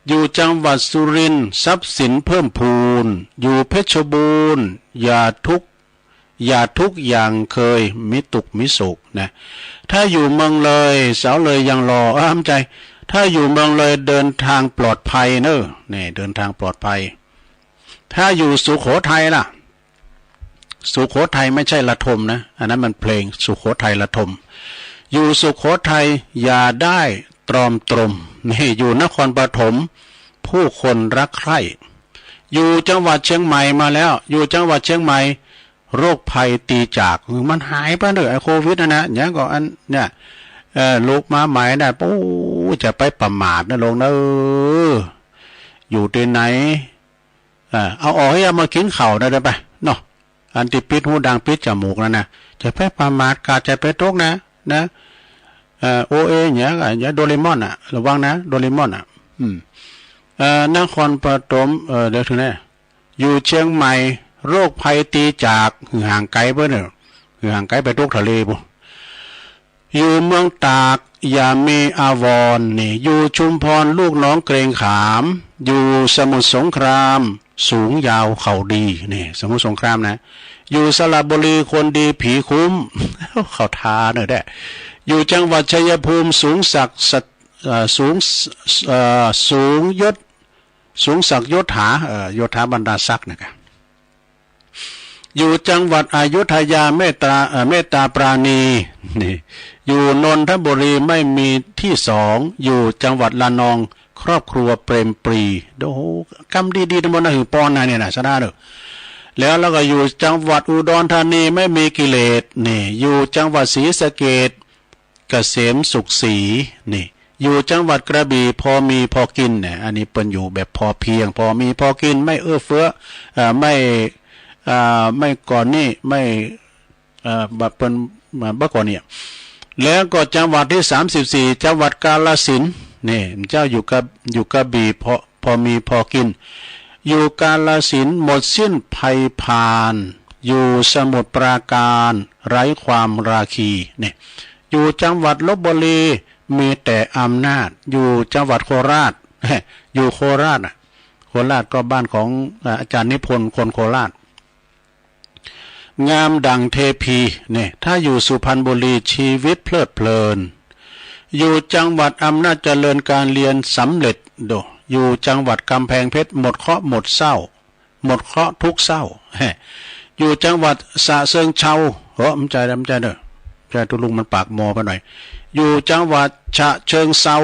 อยู่จังหวัดสุรินทร์ ทรัพย์สินเพิ่มพูน อยู่เพชรบูรณ์ อย่าทุกข์ อย่าทุกข์อย่างเคย มีตุ๊กข์มีโศกนะ ถ้าอยู่เมืองเลย สาวเลยยังรอ เออ เข้าใจ ถ้าอยู่เมืองเลย เดินทางปลอดภัยเนอะ นี่ เดินทางปลอดภัย ถ้าอยู่สุโขทัยล่ะ สุโขทัยไม่ใช่ระทมนะ อันนั้นมันเพลง สุโขทัยระทม อยู่สุโขทัย อย่าได้ตรอมตรม นี่ อยู่นครปฐม ผู้คนรักใคร่ อยู่จังหวัดเชียงใหม่มาแล้ว อยู่จังหวัดเชียงใหม่ โรคภัยตีจาก มันหายไปเนอะ ไอ้โควิดนั่นนะ อย่างก็อันเนี่ย เอ่อ ลุกมาใหม่นะ โอ้ จะไปประมาทนะ ลงนะ เออ อยู่ที่ไหน เอ่อ เอาออกให้มากินข้าวนะ ได้ปะ เนาะ อันที่ปิดหูดังปิดจมูกนั่นนะ จะไปประมาท กาดจะไปตกนะ นะ เอ่อ โอเอ เนี่ย อย่างโดเรมอนน่ะ ระวังนะ โดเรมอนน่ะ อืม เอ่อ นครปฐม เอ่อ เดี๋ยวถึงนะ อยู่เชียงใหม่ โรคภัยตีจาก ห่างไกลไปเนอะ ห่างไกลไปตกทะเลปุ๊น อยู่เมืองตาก อย่ามีอาวรณ์ นี่ อยู่ชุมพร ลูกน้องเกรงขาม อยู่สมุทรสงคราม สูงยาวเข่าดี นี่ สมุทรสงครามนะ อยู่สระบุรี คนดีผีคุ้ม เข้าท่าเนอะแด้ อยู่จังหวัดชัยภูมิ สูงศักดิ์สัต-, เอ่อ สูง เอ่อ สูงยศ สูงศักดิ์ยศถา เอ่อ ยศถาบรรดาศักดิ์นะครับ อยู่จังหวัดอยุธยา เมตตา เอ่อ เมตตาปราณี นี่ อยู่นนทบุรี ไม่มีที่สอง อยู่จังหวัดระนอง ครอบครัวเปรมปรี โอ้โห กำดีๆ ทั้งหมดนะ หือปอนนะเนี่ยนะ ชนะเด้อ แล้ว แล้วก็อยู่จังหวัดอุดรธานี ไม่มีกิเลส นี่ อยู่จังหวัดศรีสะเกษ เกษมสุขศรี นี่ อยู่จังหวัดกระบี่ พอมีพอกิน เนี่ย อันนี้เปิ้นอยู่แบบพอเพียง พอมีพอกิน ไม่เอื้อเฟื้อ เอ่อ ไม่ เอ่อ ไม่ก่อนหนี้ ไม่ เอ่อ บ่ เปิ้น บ่ บ่ก่อนหนี้ แล้วก็จังหวัดที่สามสิบสี่ จังหวัดกาฬสินธุ์ นี่ เจ้าอยู่กระ อยู่กระบี่ พอ พอมีพอกิน อยู่กาฬสินธุ์ หมดสิ้นภัยพาน อยู่สมุทรปราการ ไร้ความราคี นี่ อยู่จังหวัดลพบุรี มีแต่อำนาจ อยู่จังหวัดโคราช อยู่โคราชน่ะ โคราชก็บ้านของ เอ่อ อาจารย์นิพนธ์ คนโคราช งามดังเทพี นี่ ถ้าอยู่สุพรรณบุรี ชีวิตเพลิดเพลิน อยู่จังหวัดอำนาจเจริญ การเรียนสำเร็จ โด อยู่จังหวัดกำแพงเพชร หมดเคราะห์หมดเศร้า หมดเคราะห์ทุกข์เศร้า อยู่จังหวัดฉะเชิงเทรา เฮ้อ มันใจเด้อ มันใจเด้อ ใจตุลุงมันปากหมอไปหน่อย อยู่จังหวัดฉะเชิงเทรา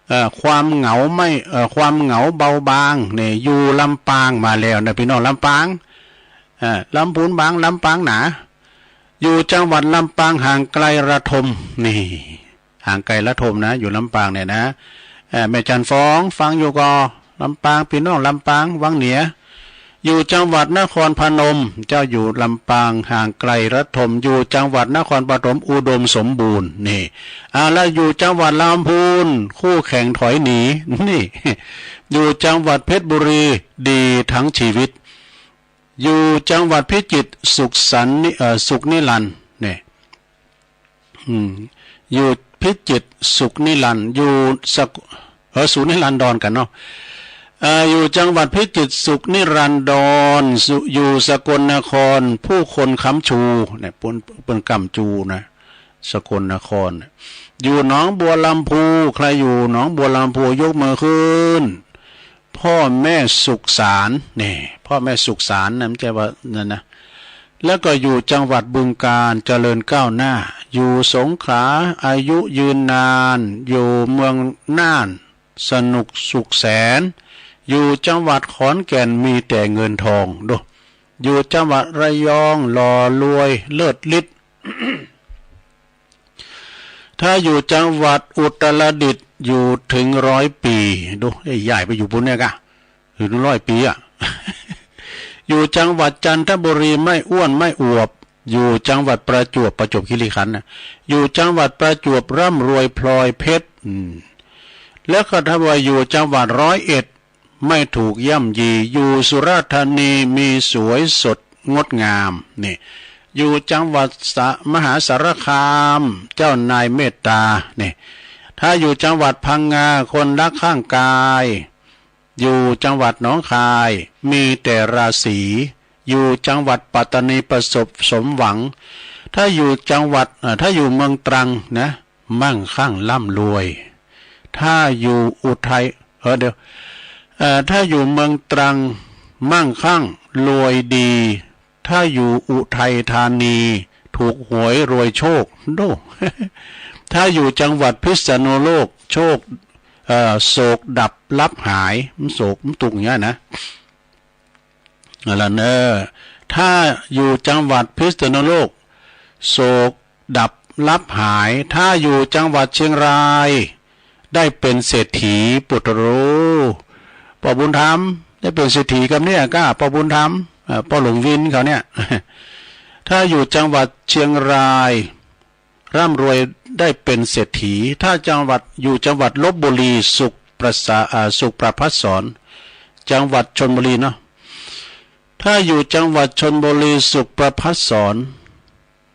เอ่อ ความเหงาไม่ เอ่อ ความเหงาเบาบาง นี่ อยู่ลำปาง มาแล้วนะพี่น้อง ลำปาง เอ่อ ลำพูนบาง ลำปางหนา อยู่จังหวัดลำปาง ห่างไกลระทม นี่ ห่างไกลระทมนะ อยู่ลำปางเนี่ยนะ เอ่อ แม่จันฟ้อง ฟังอยู่ก่อ ลำปาง พี่น้องลำปาง วังเหนือ อยู่จังหวัดนครพนม เจ้าอยู่ลำปาง ห่างไกลระทม อยู่จังหวัดนครปฐม อุดมสมบูรณ์ นี่ อ่า แล้วอยู่จังหวัดลำพูน คู่แข่งถอยหนี นี่ อยู่จังหวัดเพชรบุรี ดีทั้งชีวิต อยู่จังหวัดพิจิตร สุขสันต์นิ เอ่อ สุขนิรันดร์ นี่ อืม อยู่พิจิตร สุขนิรันดร์ อยู่สก-, เออ สุขนิรันดรกันเนาะ เอ่อ อยู่จังหวัดพิจิตร สุขนิรันดร สุ-, อยู่สกลนคร ผู้คนค้ำชู เนี่ย เปิ้น เปิ้นค้ำชูนะ สกลนคร อยู่หนองบัวลำภู ใครอยู่หนองบัวลำภู ยกมือขึ้น พ่อแม่สุขสาร นี่ พ่อแม่สุขสารนะ ไม่ใช่ว่านั่นนะ แล้วก็อยู่จังหวัดบึงกาฬ เจริญก้าวหน้า อยู่สงขลา อายุยืนนาน อยู่เมืองน่าน สนุกสุขแสน อยู่จังหวัดขอนแก่น มีแต่เงินทอง ดู อยู่จังหวัดระยอง หล่อรวยเลิศฤทธิ์ ถ้าอยู่จังหวัดอุตรดิตถ์ อยู่ถึงร้อยปี ดู เอ้ย ย้ายไปอยู่ปุ้นเนี่ยกะ ถึงร้อยปีอะ อยู่จังหวัดจันทบุรี ไม่อ้วนไม่อวบ อยู่จังหวัดประจวบ ประจวบคีรีขันธ์นะ อยู่จังหวัดประจวบ ร่ำรวยพลอยเพชร อืม แล้วก็ถ้าว่าอยู่จังหวัดร้อยเอ็ด ไม่ถูกย่ำยี อยู่สุราษฎร์ธานี มีสวยสดงดงาม นี่ อยู่จังหวัดสะ-, มหาสารคาม เจ้านายเมตตา นี่ ถ้าอยู่จังหวัดพังงา คนรักข้างกาย อยู่จังหวัดหนองคาย มีแต่ราศี อยู่จังหวัดปัตตานี ประสบสมหวัง ถ้าอยู่จังหวัด เอ่อ ถ้าอยู่เมืองตรังนะ มั่งคั่งร่ำรวย ถ้าอยู่อุทัย เออ เดี๋ยว เอ่อ ถ้าอยู่เมืองตรัง มั่งคั่งรวยดี ถ้าอยู่อุทัยธานี ถูกหวยรวยโชค ดู ถ้าอยู่จังหวัดพิษณุโลก โชค เอ่อ โศกดับลับหาย มันโศกมันตุกอย่างเงี้ยนะ แล้วเนอะ ถ้าอยู่จังหวัดพิษณุโลก โศกดับลับหาย ถ้าอยู่จังหวัดเชียงราย ได้เป็นเศรษฐี ปุตโต ป้อบุญธรรม ได้เป็นเศรษฐีกับเนี่ยก้า ป้อบุญธรรม เอ่อ ป้อหลวงวินเขาเนี่ย ถ้าอยู่จังหวัดเชียงราย ร่ำรวยได้เป็นเศรษฐี ถ้าจังหวัด อยู่จังหวัดลพบุรี สุขประสา อ่า สุขประภัสสร จังหวัดชลบุรีเนาะ ถ้าอยู่จังหวัดชลบุรี สุขประภัสสร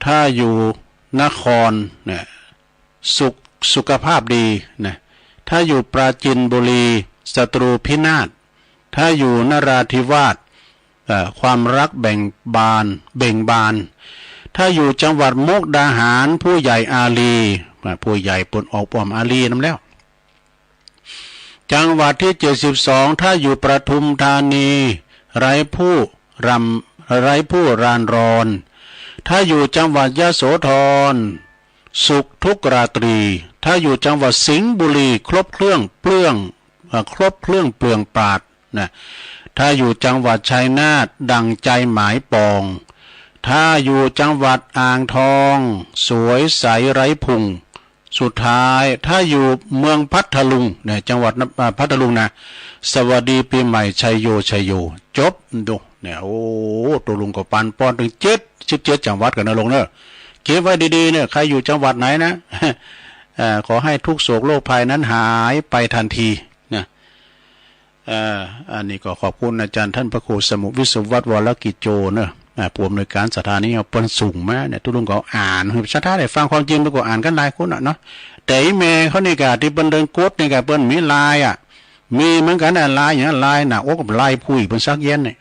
ถ้าอยู่นครเนี่ย สุข สุขภาพดีนะ ถ้าอยู่ปราจีนบุรี ศัตรูพินาศ ถ้าอยู่นราธิวาส เอ่อ ความรักแบ่งบาน เบ่งบาน ถ้าอยู่จังหวัดมุกดาหาร ผู้ใหญ่อารี อ่า ผู้ใหญ่เปิ้นออกป้อมอารีนำแล้ว จังหวัดที่เจ็ดสิบสอง ถ้าอยู่ปทุมธานี ไร้ผู้รำ ไร้ผู้รานรอน ถ้าอยู่จังหวัดยโสธร สุขทุกราตรี ถ้าอยู่จังหวัดสิงห์บุรี ครบเครื่องเปลื้อง เอ่อ ครบเครื่องเปลืองปราดนะ ถ้าอยู่จังหวัดชัยนาท ดั่งใจหมายปอง ถ้าอยู่จังหวัดอ่างทอง สวยใสไร้พุง สุดท้าย ถ้าอยู่เมืองพัทลุงเนี่ย จังหวัดน- อ่า พัทลุงนะ สวัสดีปีใหม่ ชัยโย ชัยโย จบดูเนี่ย โอ้ ตกลงก็ปันป้อนถึงเจ็ดสิบเจ็ดจังหวัดกันนะลุงเนอะ เก็บไว้ดีๆเนี่ย ใครอยู่จังหวัดไหนนะ เอ่อ ขอให้ทุกข์โศกโรคภัยนั้นหายไปทันทีนะ เอ่อ อันนี้ก็ขอบคุณอาจารย์ท่านพระครูสมุทรวิศวัตร วรกิจโจ เนอะ อ่า ผู้อำนวยการสถานี เปิ้นส่งมาเนี่ย ตกลงก็อ่าน สถาได้ฟังความจริง เปิ้นก็อ่านกันหลายคนน่ะเนาะ แต่อีแม่เขานี่กะ ที่เปิ้นเดินกดนี่กะ เปิ้นมีไลน์อ่ะ มีเหมือนกันน่ะ ไลน์อย่างนั้น ไลน์หน้าอก ไลน์ผู้หญิงเปิ้นซักเย็นเนี่ย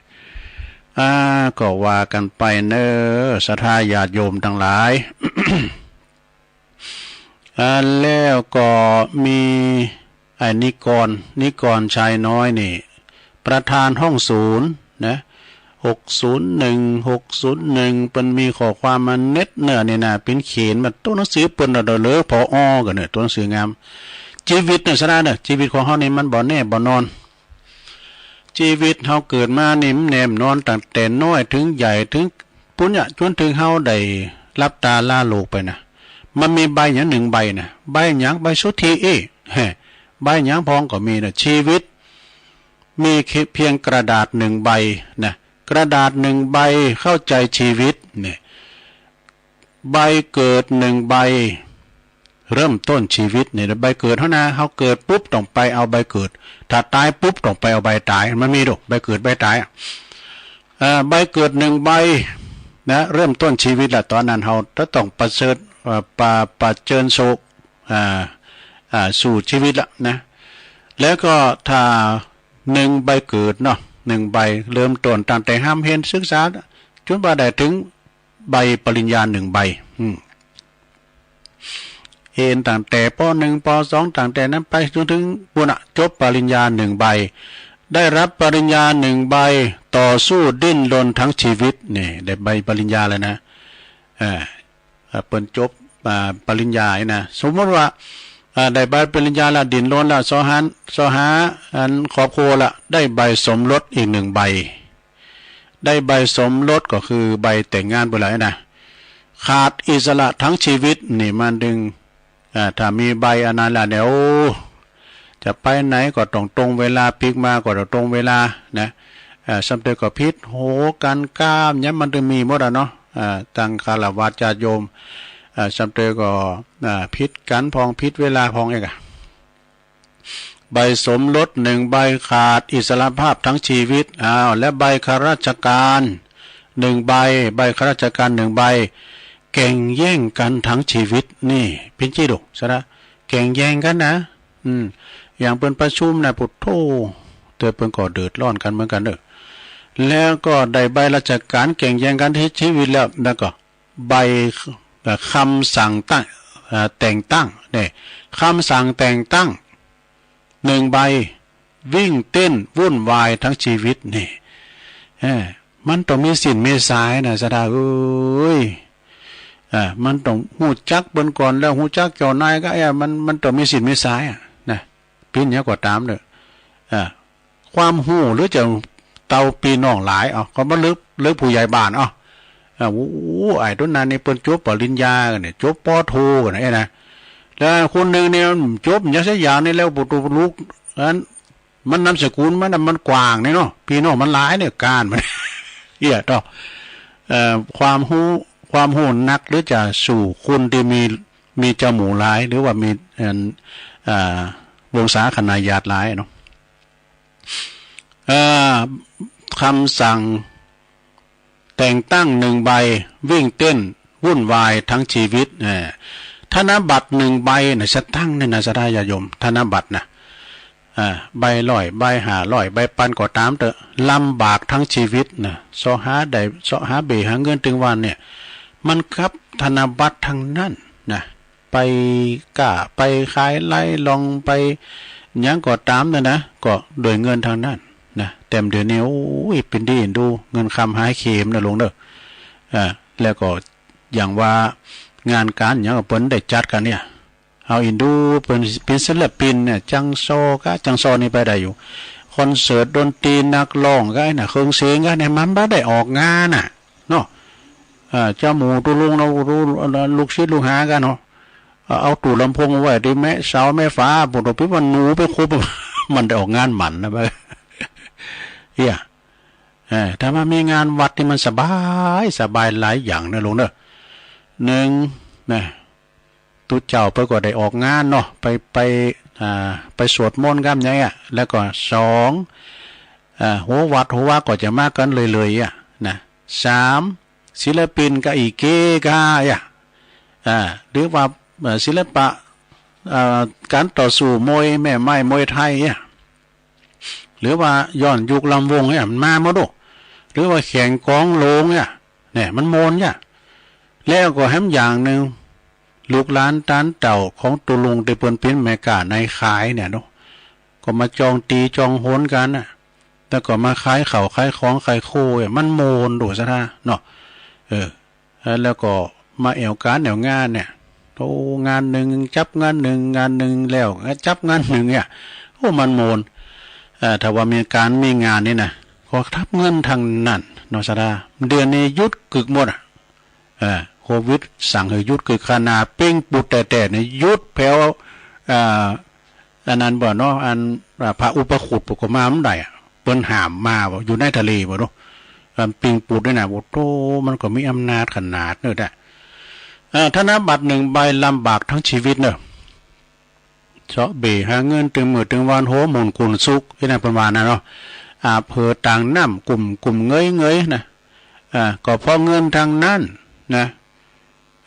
อ่า ก็ว่ากันไปเนอะ ศรัทธาญาติโยมทั้งหลาย อ่า แล้วก็มีไอ้นิกร นิกรชายน้อยนี่ ประธานห้องศูนย์นะ หกศูนย์หนึ่ง หกศูนย์หนึ่ง เปิ้นมีข้อความมาเน็ตเนอะนี่นะ เปิ้นเขียนมา ตัวหนังสือเปิ้นน่ะเด้อ ผอ ก็เนอะ ตัวหนังสืองาม ชีวิตเนอะ ศรัทธาเนอะ ชีวิตของเฮานี่มันบ่แน่บ่นอน ชีวิตเฮาเกิดมานี่มันแนมนอนตั้งแต่น้อยถึงใหญ่ ถึงปุ้นเนี่ย จนถึงเฮาได้ลับตาลาโลกไปนะ มันมีใบหยังหนึ่งใบนะ ใบหยัง ใบสุทธิ เอ้ย แฮะ ใบหยังพองก็มีนะ ชีวิต มีเพียงกระดาษหนึ่งใบนะ กระดาษหนึ่งใบเข้าใจชีวิตเนี่ย ใบเกิดหนึ่งใบ เริ่มต้นชีวิตเนี่ย ใบเกิดเฮานะ เฮาเกิดปุ๊บต้องไปเอาใบเกิด ถ้าตายปุ๊บต้องไปเอาใบตาย มันมีดอก ใบเกิดใบตายอะ เอ่อ ใบเกิดหนึ่งใบนะ เริ่มต้นชีวิตละ ตอนนั้นเฮาจะต้องประเสริฐ เอ่อ ประ ประเชิญโศก อ่า อ่า สู่ชีวิตละนะ แล้วก็ถ้าหนึ่งใบเกิดเนาะ หนึ่งใบ เริ่มต้นตั้งแต่ห้ำเห็นศึกษา จนว่าได้ถึงใบปริญญาหนึ่งใบ อืม เห็นตั้งแต่ ป.หนึ่ง ป.สอง ตั้งแต่นั้นไปจนถึงปุ้นน่ะ จบปริญญาหนึ่งใบ ได้รับปริญญาหนึ่งใบ ต่อสู้ดิ้นรนทั้งชีวิต นี่ ได้ใบปริญญาแล้วนะ อ่า อ่า เปิ้นจบ อ่า ปริญญานี่นะ สมมติว่า อ่า ได้ใบปริญญาแล้ว ดิ้นรนแล้ว เสาะหา เสาะหาอันครอบครัวละ ได้ใบสมรสอีกหนึ่งใบ ได้ใบสมรสก็คือใบแต่งงานไปเลยนะ ขาดอิสระทั้งชีวิต นี่มันดึง อ่า ถ้ามีใบอันนั้นละเนี่ย โอ้ จะไปไหนก็ต้องตรงเวลา ปิ๊กมาก็ต้องตรงเวลานะ อ่า สำเร็จก็ผิด โห กันก้าม เนี่ยมันจะมีหมดอะเนาะ อ่า ตั้งฆราวาสญาติโยม อ่า สำเร็จก็ อ่า ผิดกันพอง ผิดเวลาพองเองอะ ใบสมรสหนึ่งใบ ขาดอิสรภาพทั้งชีวิต อ้าว และใบข้าราชการหนึ่งใบ ใบข้าราชการหนึ่งใบ แก่งแย่งกันทั้งชีวิต นี่ เปิ้นจี้ดุ ศรัทธา แก่งแย่งกันนะ อืม อย่างเปิ้นประชุมนะ ปุโธ่ แต่เปิ้นก็เดือดร้อนกันเหมือนกันเด้อ แล้วก็ได้ใบราชการแก่งแย่งกันทั้งชีวิตแล้ว แล้วก็ใบ เอ่อ คำสั่งตั้ง เอ่อ แต่งตั้ง เนี่ย คำสั่งแต่งตั้งหนึ่งใบ วิ่งเต้นวุ่นวายทั้งชีวิต นี่ เออ มันต้องมีสิ้นมีสายนะ ศรัทธาเอ้ย อ่า มันต้องฮู้จักเปิ้นก่อน แล้วฮู้จักเจ้านายก็ เอ้ย มัน มันต้องมีสิ้นมีสายอะนะ เปิ้นหยังก็ตามเด้อ อ่า ความฮู้หรือจะ เต้าปี้น้องหลาย เอ้า ก็มาเลือก เลือกผู้ใหญ่บ้าน เอ้า เอ้า โอ้ ไอ้ตัวนั้นนี่เปิ้นจบปริญญากันเนี่ย จบ ป.โท กันเนี่ยนะ แล้วคนหนึ่งเนี่ยจบอย่างเสียอย่างนี่แล้ว ปู่ตูลูก อัน มันนามสกุลมันน่ะมันกว้างนี่เนาะ พี่น้องมันหลายเนี่ย การมัน เอี้ย ต่อ เอ่อ ความรู้ ความรู้นัก หรือจะสู่คนที่มี มีเจ้าหมู่หลาย หรือว่ามี อัน อ่า วงศาคณาญาติหลายเนาะ เอ่อ คำสั่งแต่งตั้งหนึ่งใบ วิ่งเต้นวุ่นวายทั้งชีวิต เอ่อ ธนบัตรหนึ่งใบนะ สตางค์เนี่ยนะ ศรัทธาญาติโยม ธนบัตรนะ อ่า ใบร้อย ใบห้าร้อย ใบปันก็ตามเถอะ ลำบากทั้งชีวิตนะ เซาะหาได้ เซาะหาเบ่หาเงินถึงวันเนี่ย มันกับธนบัตรทั้งนั้นนะ ไปก้า ไปขายไล่ลอง ไปหยังก็ตามเนี่ยนะ ก็ด้วยเงินทางนั้นนะ แต่เดี๋ยวนี้ โอ้ย เป็นดีเอ็นดู เงินคำหายเข็มนะลุงเด้อ อ่า แล้วก็อย่างว่างานการหยังก็เปิ้นได้จัดกันเนี่ย เอาเอ็นดู เปิ้นเป็นศิลปินเนี่ย จังซอก็ จังซอนี่ไปได้อยู่ คอนเสิร์ตดนตรีนักร้องก็ไอ้น่ะ เครื่องเสียงก็เนี่ย มันบ่ได้ออกงานน่ะ เนาะ อ่า เจ้าหมู่ตูลุงเนาะ ลูกศิษย์ลูกหากันเนาะ เอา เอาตู้ลำโพงไว้ที่แม่เสาแม่ฝา ปู่ตูปิ๊บมันหนูไปคุบ มันได้ออกงานหมันนะ เบ้อ เอี้ย เออ ถ้ามามีงานวัดนี่มันสบาย สบายหลายอย่างนะลุงเนอะ หนึ่งนะ ตุ๊เจ้าเปิ้นก็ได้ออกงานเนาะ ไป ไป อ่า ไปสวดมนต์กันอย่างเงี้ย แล้วก็สอง อ่า หัววัดหัววาก็จะมากันเลยๆ อ่ะ นะ สาม ศิลปินก็อีเกกา อ่ะ อ่า หรือว่า เอ่อ ศิลปะ เอ่อ การต่อสู้มวยแม่ไม้มวยไทย อ่ะ หรือว่าย้อนยุคลำวงเนี่ย มันมาหมดโด หรือว่าแข่งกองโลงเนี่ย เนี่ย มันโมนเนี่ย แล้วก็แถมอย่างหนึ่ง ลูกหลานตานเต่าของตูลุงตี้เปิ้นปิ้นแม่ก้าในขายเนี่ยเนาะ ก็มาจองตี้จองหนกันน่ะ แล้วก็มาขายข้าวขายของขายโคเนี่ย มันโมนโดศรัทธาเนาะ เออ แล้วก็มาแอ่วก๋านแอ่วงานเนี่ย โอ้ งานหนึ่งจับงานหนึ่ง งานหนึ่งแล้วจับงานหนึ่งเนี่ย โอ้ มันโมน เอ่อ ถ้าว่ามีก๋านมีงานนี่นะ ก็ทับเงินทางนั้นเนาะศรัทธา เดี๋ยวนี้หยุดกึกหมดอ่ะ เอ่อ โควิดสั่งหื้อหยุดกึก ขนาดปิ้งปุดแต๊ๆ เนี่ยหยุดแผว เอ่อ อันนั้นบ่เนาะ อัน อ่า พระอุปคุตเปิ้นก็มาบ่ได้อะ เปิ้นห้ามมาบ่ อยู่ในทะเลบ่เนาะ อันปิ้งปุดนี่นะ โอ้โธ่ มันก็มีอำนาจขนาดนั้นได้ เอ่อ ธนบัตรหนึ่งใบลำบากทั้งชีวิตเนอะ เซาะเบ่หาเงินตึงมื้อตึงวัน หัวหมุนกุนสุก ที่นั่นเปิ้นว่านะเนาะ อาบเหือดต่างน้ำ กุ่มกุ่มเงยเงยนะ อ่า ก็เพราะเงินทางนั้นนะ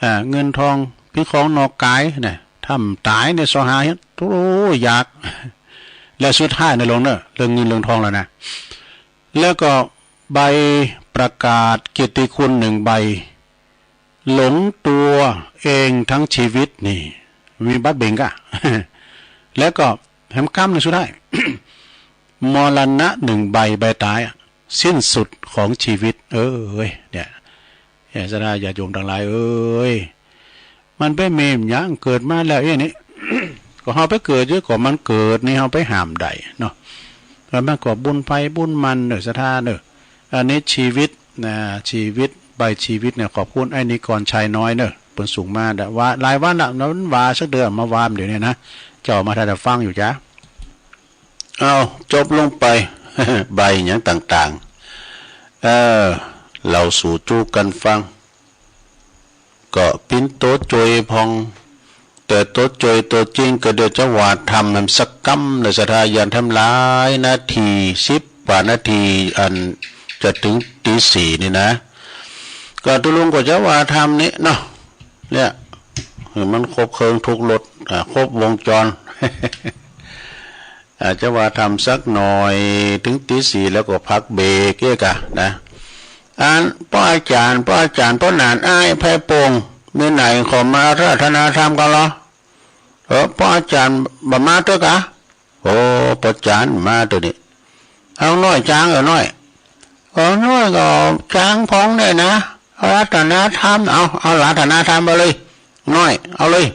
อ่า เงินทองปิ้งของนอกก๋ายนะ ถ้าบ่ต๋ายเนี่ยเซาะหา โอ้ อยาก และสุดท้ายนะลุงเนอะ เรื่องเงินเรื่องทองแล้วนะ แล้วก็ใบประกาศเกียรติคุณหนึ่งใบ หลงตัวเองทั้งชีวิตนี่ มีบัตรเบ่งกะ แล้วก็แถมกำหนึ่งสุดท้าย มรณะหนึ่งใบ ใบต๋ายอะ สิ้นสุดของชีวิต เอ้ย เนี่ย เนี่ย ศรัทธาญาติโยมตังหลายเอ้ย มันเป๋นเมนหยัง เกิดมาแล้วเอ้ยนี่ ก็เฮาไปเกิดอยู่ ก็มันเกิดนี่ เฮาไปห้ามได้เนาะ แล้วมันก็บุญไผบุญมันเนอะ ศรัทธาเนอะ อันนี้ชีวิตนะ ชีวิต ใบชีวิตเนี่ย ขอบคุณไอ้นิกรชัยน้อยเนอะ เปิ้นส่งมา ว่าหลายวันละ มันว่าสักเดือน มาว่าเดี๋ยวนี้นะ เจ้ามาถ้าจะฟังอยู่จ้ะ เอา จบลงไป ใบหยังต่างๆ เออ เล่าสู่จู้กั๋นฟัง ก็ปิ้นโตโจยพ่อง แต่โตโจยโตจริงก็เดี๋ยวจะว่าธรรมนำสักกำเนอะ ศรัทธาญาติโยม หลายนาที สิบกว่านาที อันจะถึงตีสี่นี่นะ ก็ตูลุงก็จะว่าธรรมนี่เนาะ เนี่ย หื้อมันครบเครื่องทุกรส อ่า ครบวงจร อาจจะว่าธรรมสักหน่อย ถึงตีสี่แล้วก็พักเบรกเอกอะนะ อัน ป้ออาจ๋ารย์ ป้ออาจ๋ารย์ ป้อหนานอ้าย ไพร่โป่ง มื้อไหนขอมาอาราธนาธรรมกั๋นลอ เออ ป้ออาจ๋ารย์บ่มาเต๊อะกะ โอ้ ป้ออาจ๋ารย์มาเต๊อะนี่ เอาน้อยจ๋าง เออ น้อย เออ น้อยก็จ๋างพ่องเนี่ยนะ อาราธนาธรรม เอา เอาอาราธนาธรรมเอาเลย น้อย เอาเลย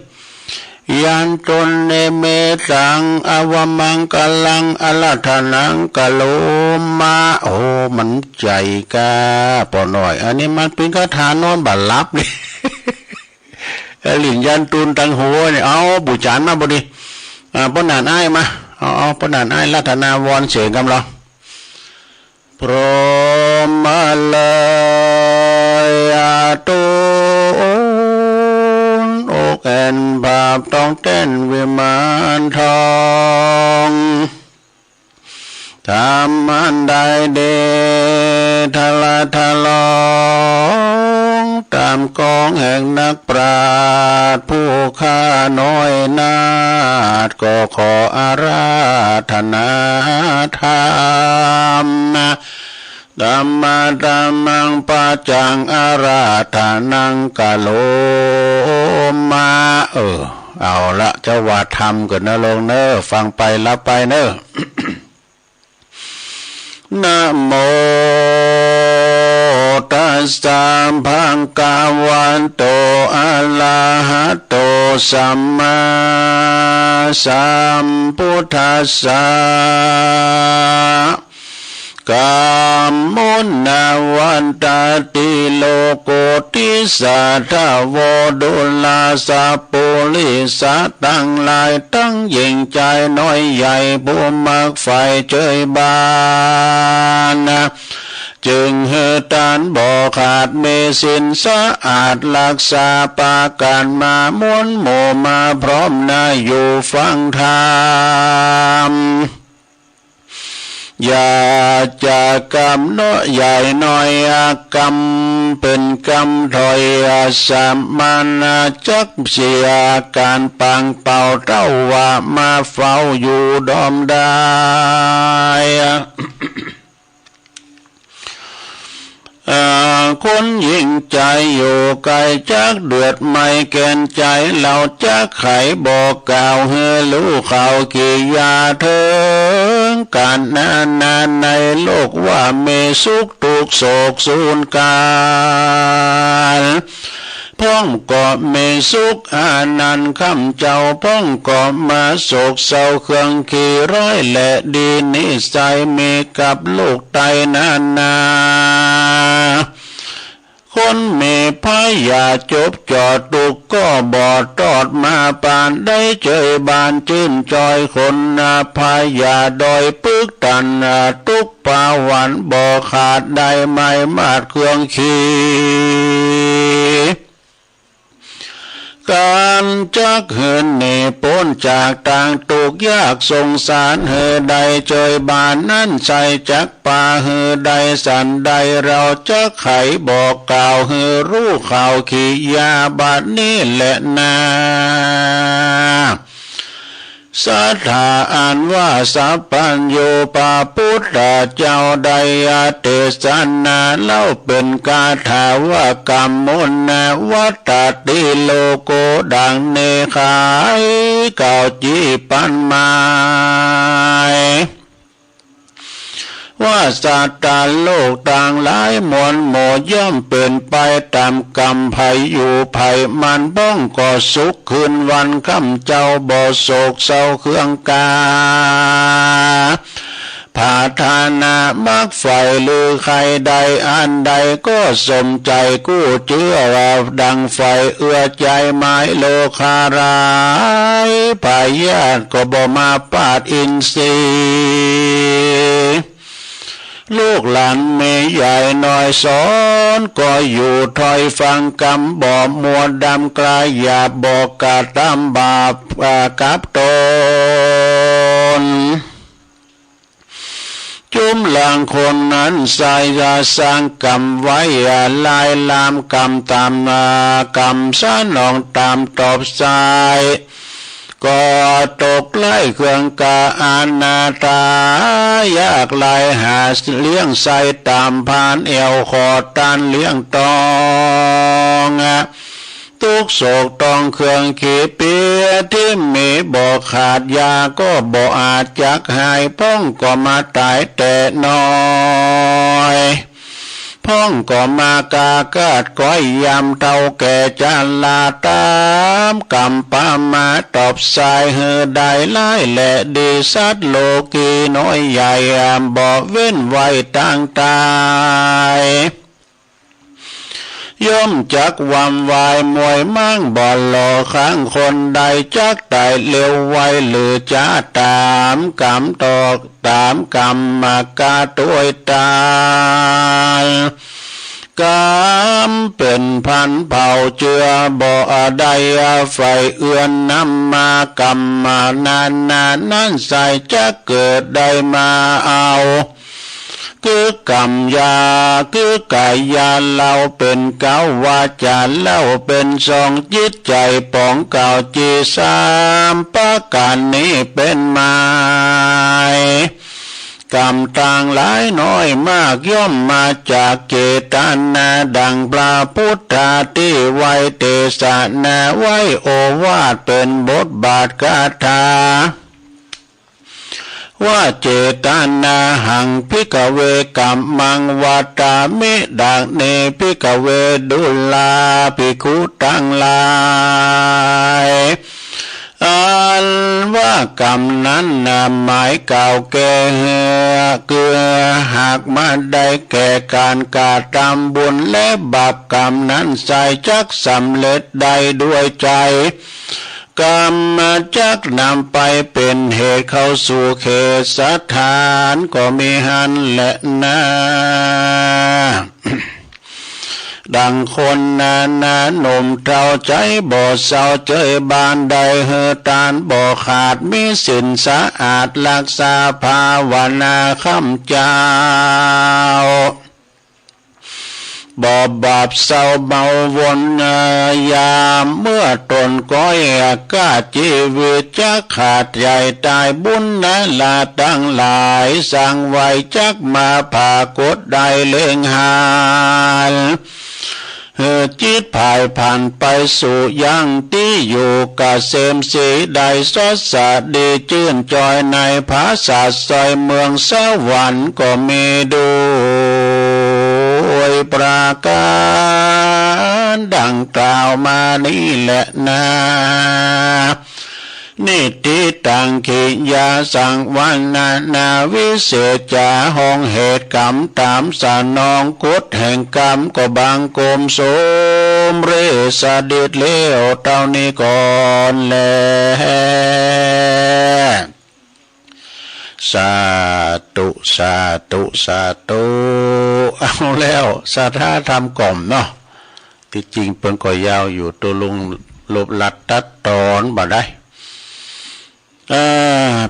ยันตุนเนเมตัง อวมังกลัง อาราธนังกะโลมะ โอ้ มันใหญ่กา ปอน้อย อันนี้มันเป็นคาถานอนบ่หลับเลย เออ หลินยันตุนตังหัวเนี่ย เอา ปู่จานมาบ่ดี อ่า ป้อหนานอ้ายมา เอา เอา ป้อหนานอ้าย อาราธนาวอนเสกกำลัง พร้อมมาเลยอาตูนอกแอ่นบาปต้องเต้นวิมานทอง ทำอันใดเดทะละทะลอง ตามกองแห่งนักปราชญ์ผู้ข้าน้อยนาถ ก็ขออาราธนาธรรม ธัมมะธัมมังปัจจังอาราธนังกะโลมะ เออ เอาละ เจ้าว่าธรรมก่อนนะลงเนอะ ฟังไปรับไปเนอะ นะโมตัสสะภะคะวะโต อะระหะโต สัมมาสัมพุทธัสสะ กัมมุนนาวันตาติโลโกติสาทะโวดุลาสะปุริสะตังหลายตังยิ่งใจ๋น้อยใหญ่ผู้มักใฝ่เจยบาน จึงหื้อต้านบ่ขาด มีศีลสะอาด ฮักษาปากั๋นมา มวลหมู่มาพร้อมนา อยู่ฟังธรรม อย่าจะกำเนาะใหญ่น้อย กำเป๋นกำถ้อย สามัญจักเสียก๋านปางเป่า เต้าว่ามาเฝ้าอยู่ดอมได้ เอ่อ คนยิ่งใจ๋อยู่ไก๋ จักเดือดไหม้แก่นใจ๋ เฮาจักไขบอกกล่าว หื้อฮู้ข่าวกิริยาเถิงกั๋นนานา ในโลกว่ามีสุขทุกข์โศกสูญก๋าล พ่องก็มีสุขอานันต์ ข้าพเจ้าพ่องก็มาโศกเศร้า เครื่องขี้ร้ายและดีนิสัย มีกับลูกไต้นานา คนมีพยาธิจบจ่อ ตุ๊กข์ก็บ่ตอดมา ปานได้เจยบานจื้นจอย คนนาพยาธิด้อยปึกตัน ตุ๊กข์ปาหวันบ่ขาด ได้ไหม้มาดเครื่องขี้ ก๋านจักหื้อหนีป๊นจากตางตุ๊กข์ยากสงสาร หื้อได้เจยบานนั้นใส่ จักปาหื้อได้สันใด เฮาจักไขบอกกล่าว หื้อฮู้ข่าวกิริยาบัดนี้แลนา ศรัทธาอันว่าสัพพัญญูพระพุทธเจ้าได้เตสนาเล่า เป๋นคาถาว่า กัมมุนนาวันตาติโลโก ดังนี้ไขกล่าวจี่ปันหมาย ว่าสัตว์โลกตังหลายมวลหมู่ ย่อมเป๋นไปต๋ามกรรม ใผอยู่ใผมัน พ่องก็สุขคืนวัน ข้าพเจ้าบ่โศกเศร้าเครื่องก๋า ผาธนามักใฝ่หรือใค่ได้อันใด ก็สมใจ๋กู้เจื้อ ดังใฝ่เอื้อใจ๋หมาย โลคาหลายพยาธิก็บ่มาปาดอินทรีย์ ลูกหลานแม่ใหญ่น้อยสอน ก็อยู่ถ้อยฟังกำ บ่มัวดำกล้าหยาบ บ่กระทำบาปกับตน จุมหลังคนนั้นใส่จะสร้างกรรมไว้ ลายลามกรรมต๋าม กรรมสนองต๋ามตอบใส่ ก็ตกไร้เครื่องก๋า อนาถา ยากไร้ หาเลี้ยงใส่ต๋ามพานแอ่ว ขอต้านเลี้ยงตอง ตุ๊กข์โศกต้องเครื่องขี้เปีย ที่มีบ่ขาด ยาก็บ่อาจจักหาย พ่องก็มาต๋ายแต่น้อย พ องก็มากาเกิดก้อยยำเต้าแก่จะลาตามกำปามาตอบสายหือได้หลายและดีสัตว์โลกีน้อยใหญ่บ่เว้นไว้ต่างตาย ย่อมจักวำวายมวยมั่งบ่หล่อข้างคนใดจักตายเร็วไวหรือจะตามกำตอกตามกำมากาตวยตาย กำเป็นพันเผ่าเจือบ่ได้ไฟเอื้อนนำมากำมานานานั้นใส่จักเกิดได้มาเอา คือกำยา คือกายาเล่าเป็นเก้าวาจาเล่าเป็นสองจิตใจปองเก่าจีสามประการนี้เป็นหมาย กำต่างหลายน้อยมากย่อมมาจากเจตนาดังพระพุทธาที่ไว้เทศนาไว้โอวาทเป็นบทบาทคาถา ว่าเจตนาหังภิกขเวกัมมังวัตตามิดังนี้ภิกขเวดูราภิกขุตังหลาย อันว่ากำนั้นนะหมายกล่าวแก่เหือคือหากมาได้แก่การกระทำบุญและบาปกำนั้นใส่จักสำเร็จได้ด้วยใจ กำมาจักนำไปเป็นเหตุเข้าสู่เขตสถานก็มีหันแหละนา ดังคนนานาหนุ่มเฒ่าใจบ่เศร้าเจยบานใดหือตานบ่ขาดมีศีลสะอาดรักษาภาวนาคำเจ้า บ่บาปเศร้าเมาวนยามเมื่อตนก้อยกล้าชีวิตจะขาดใหญ่ตายบุญนาลาตั้งหลายสร้างไว้จักมาผากฏได้เล็งหาน เหือจิตผายผ่านไปสู่ยังที่อยู่กะเสมสีได้สดสะดีจื่นจอยในผาสาทซอยเมืองสวรรค์ก็มีด้วยประการดังกล่าวมานี้แหละนา นิทธิตังขิยาสังวรรณนาวิเศษจาห้องเหตุกรรมตามสนองกฎแห่งกรรมก็บังคมสมเร็จสดิดแล้วเท่านี้ก่อนแล สาธุ สาธุ สาธุ เอาแล้ว สาธาธรรมกล่อมเนาะ ที่จริงเปิ้นก็ยาวอยู่ ตัวลุงลบลัดตัดตอนบ่ได้ อ่า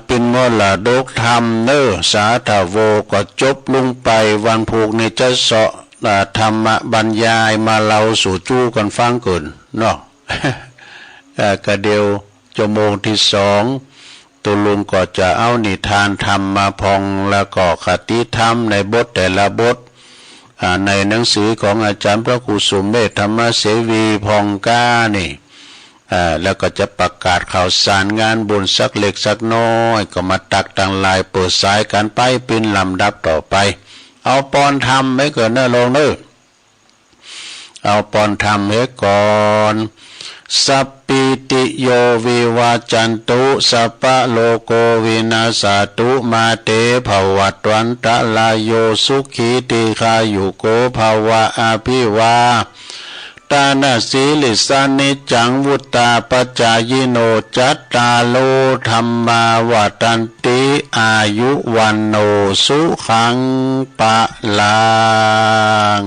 เป็นมรดกธรรมเนอะ สาธโว ก็จบลงไป วันพุธนี้จะเสาะ อ่า ธรรมบรรยายมาเล่าสู่จู้กันฟังเกินเนาะ อ่า กะเดียว ชั่วโมงที่สอง ตุลุงก็จะเอานิทานธรรมมาพอง แล้วก็คติธรรมในบทแต่ละบท อ่า ในหนังสือของอาจารย์พระครูสุเมธธรรมเสวีพองก้านี่ อ่า แล้วก็จะประกาศข่าวสารงานบุญสักเล็กสักน้อย ก็มาตักตังหลายเปิดสายกันไปเป็นลำดับต่อไป เอาปอนธรรมไว้ก่อนเนอะลงเนอะ เอาปอนธรรมไว้ก่อน สัพพิติโยวิวัจจันตุ สัพพะโรโควินัสสะตุ มาเตภวัตวันตะราโย สุขีทีฆายุโกภวะ อภิวาทะนะสีลิสสะนิจจังวุตตาปจายิโน จัตตาโรธัมมาวัฏันติ อายุวัณโณสุขังพลัง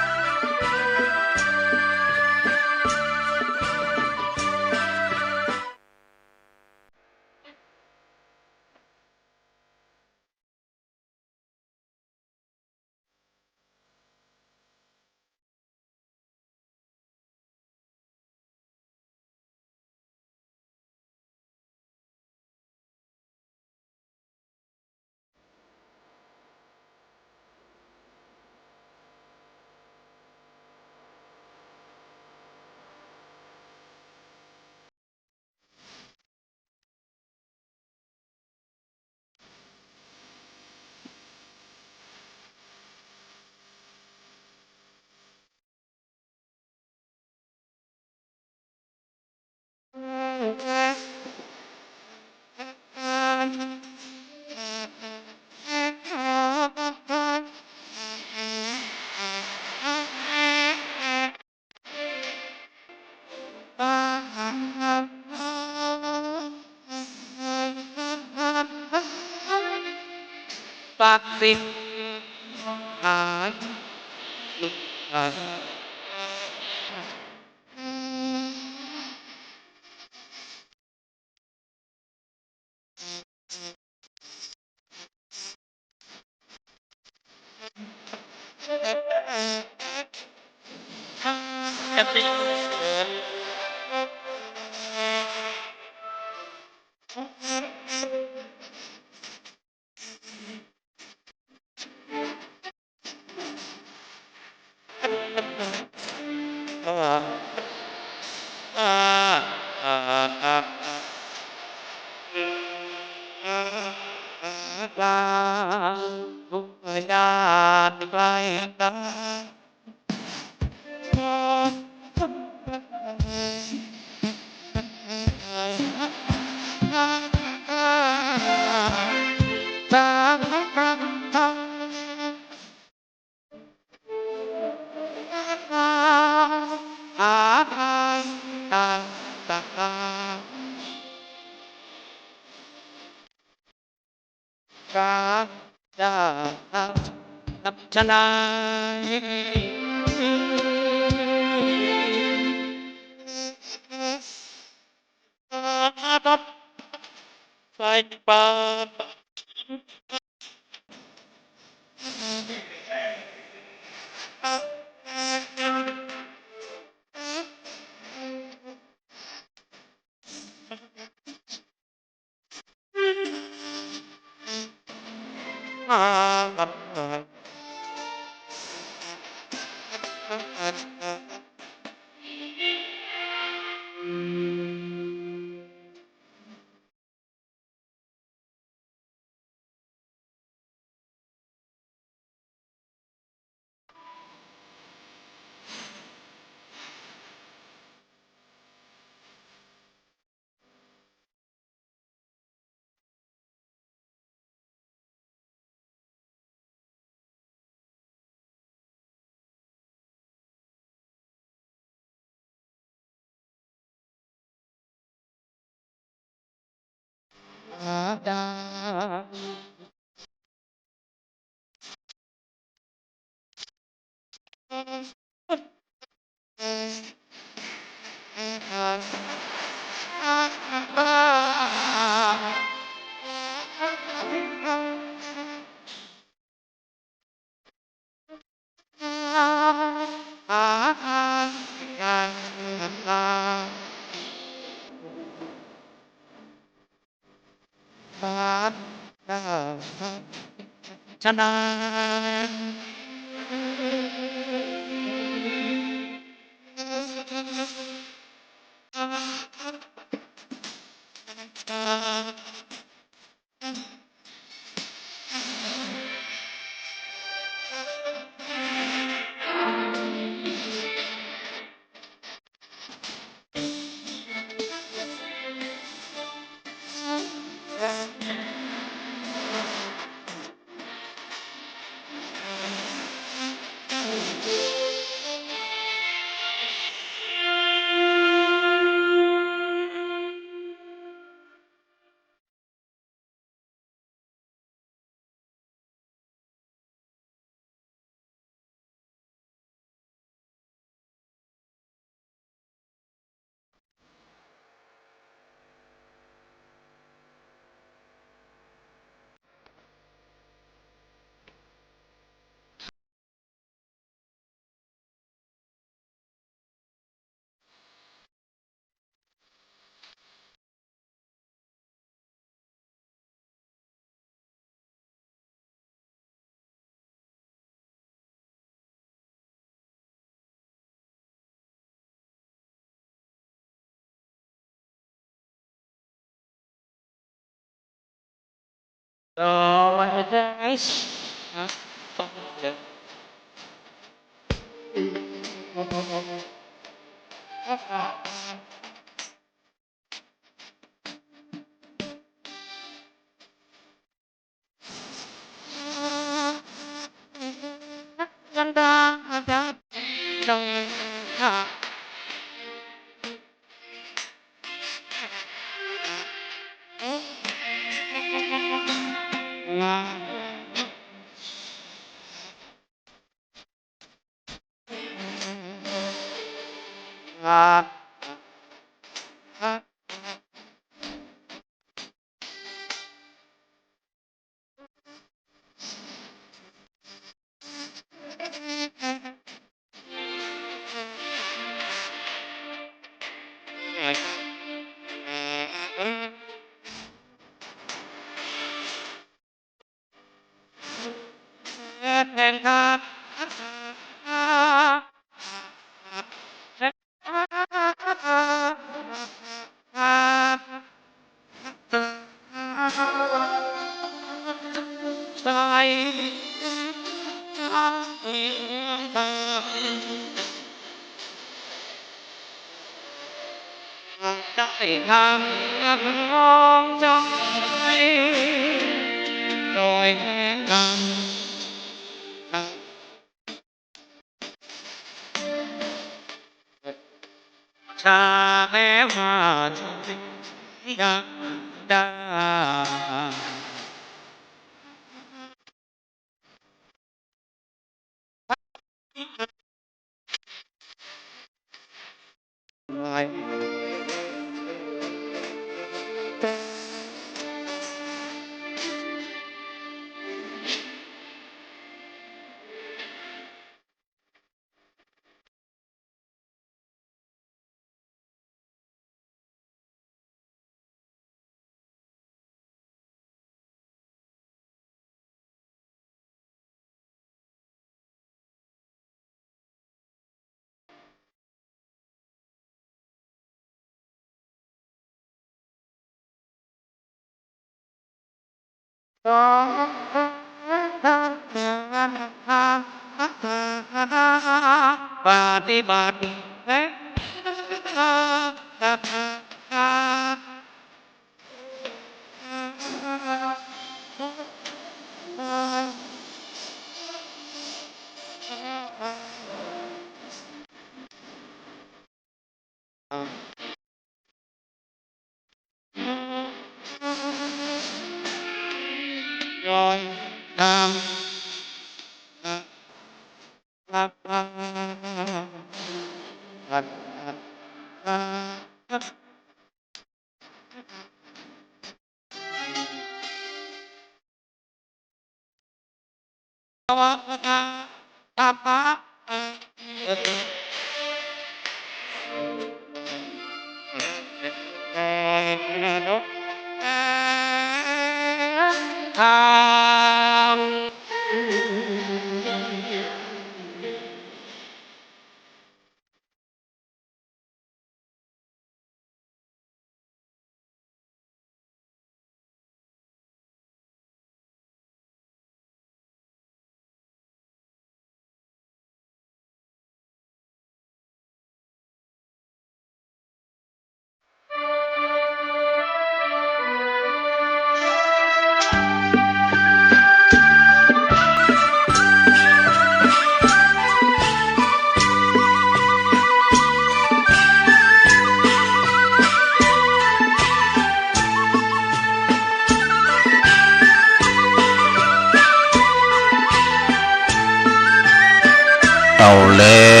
เอาแล้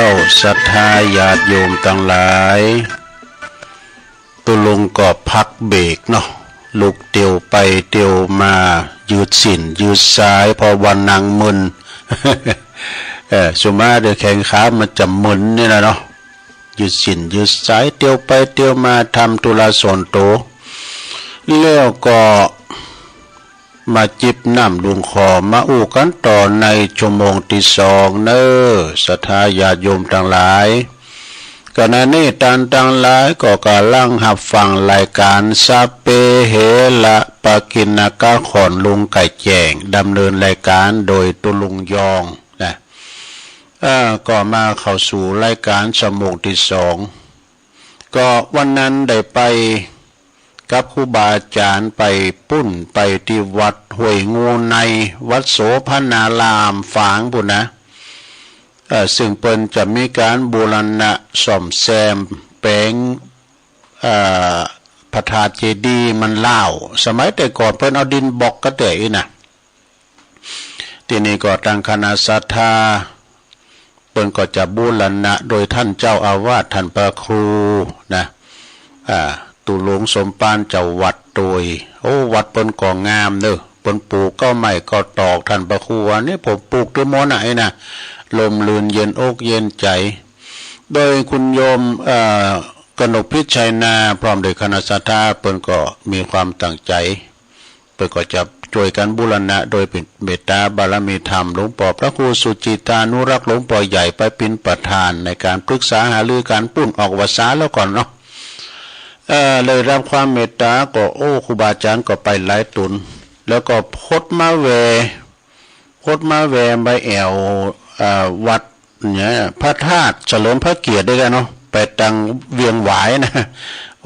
ว ศรัทธาญาติโยมตังหลาย ตุ๊ลุงก็พักเบรกเนาะ ลุกเตียวไปเตียวมา ยืดสิ้นยืดซ้าย เพราะว่านั่งมึน เออ สุมาเดี๋ยวแข้งขามันจะมึนนี่แหละเนาะ ยืดสิ้นยืดซ้าย เตียวไปเตียวมา ทำธุระส่วนตัว แล้วก็ มาจิบน้ำลุงขอ มาอู้กันต่อในชั่วโมงที่สองเนอ ศรัทธาญาติโยมตังหลาย ขณะนี้ต้านตังหลายก็ก่ำลังฮับฟังรายก๋าน สัพเพเหระ ปะกิณณกะ ของลุงไก่แจ้ง ดำเนินรายก๋านโดยตุ๊ลุงยองนะ เอ่อ ก็มาเข้าสู่รายก๋านชั่วโมงที่สอง ก็วันนั้นได้ไปกับครูบาอาจ๋ารย์ ไปปุ้น ไปตี้วัดห้วยงูใน วัดโสภณารามฝางปุ้นนะ เอ่อ ซึ่งเปิ้นจะมีก๋านบูรณะซ่อมแซมแป๋ง เอ่อ พระธาตุเจดีย์มันร้าว สมัยแต่ก่อนเปิ้นเอาดินบล็อกก็แต่อี้นะ ตี้นี่ก็ตังคณะศรัทธา เปิ้นก็จะบูรณะโดยต้านเจ้าอาวาส ต้านพระครูนะ อ่า ตุ๊ลุงสมปานเจ้าวัดโตย โอ้ วัดเปิ้นก็งามเนอ เปิ้นปูเก๊าไม้เก๊าตอก ต้านพระครูว่า นี่ผมปูกตี้มนต์นะ ไอ้นะ ร่มรื่นเย็นอกเย็นใจ๋ โดยคุณโยม เอ่อ กนกพิชชัยนา พร้อมด้วยคณะศรัทธา เปิ้นก็มีความตั้งใจ๋ เปิ้นก็จะ ช่วยกันบูรณะโดยเมตตาบารมีธรรม หลวงพ่อพระครูสุจิตานุรักษ์ หลวงพ่อใหญ่ไปเป็นประธานในการปรึกษาหารือกัน ปุ้นออกพรรษาแล้วก่อนเนาะ เอ่อ ได้รับความเมตตาก็ โอ้ ครูบาอาจารย์ก็ไปหลายตน แล้วก็พดมาแว พดมาแวไปแอ่ว เอ่อ วัดเนี่ย พระธาตุเฉลิมพระเกียรติด้วยกันเนาะ ไปตังเวียงหวายนะ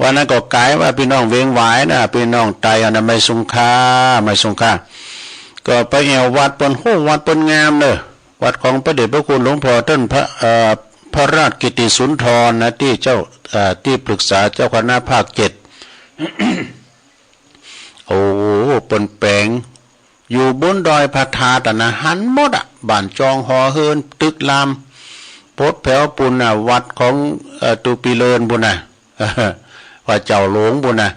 วันนั้นก็ก๋ายว่าปี้น้องเวียงหวายนะ ปี้น้องใต้อันนั้น ไม่สุงค่า ไม่สุงค่า ก็ไปแอ่ววัดเปิ้น โห วัดเปิ้นงามเนอะ วัดของพระเดชพระคุณหลวงพ่อต้นพระ เอ่อ พระราชกิติสุนทรนะ ตี้เจ้า เอ่อ ตี้ปรึกษาเจ้าคณะภาคเจ็ด โอ้ เปิ้นแป๋ง อยู่บนดอยพระธาตุอะนะ หันหมดอะ บ้านจองหอเฮือนตึกราม ปดแผวปุ้นน่ะ วัดของ เอ่อ ตูปีเลินปุ้นน่ะ พระเจ้าหลวงปุ้นน่ะ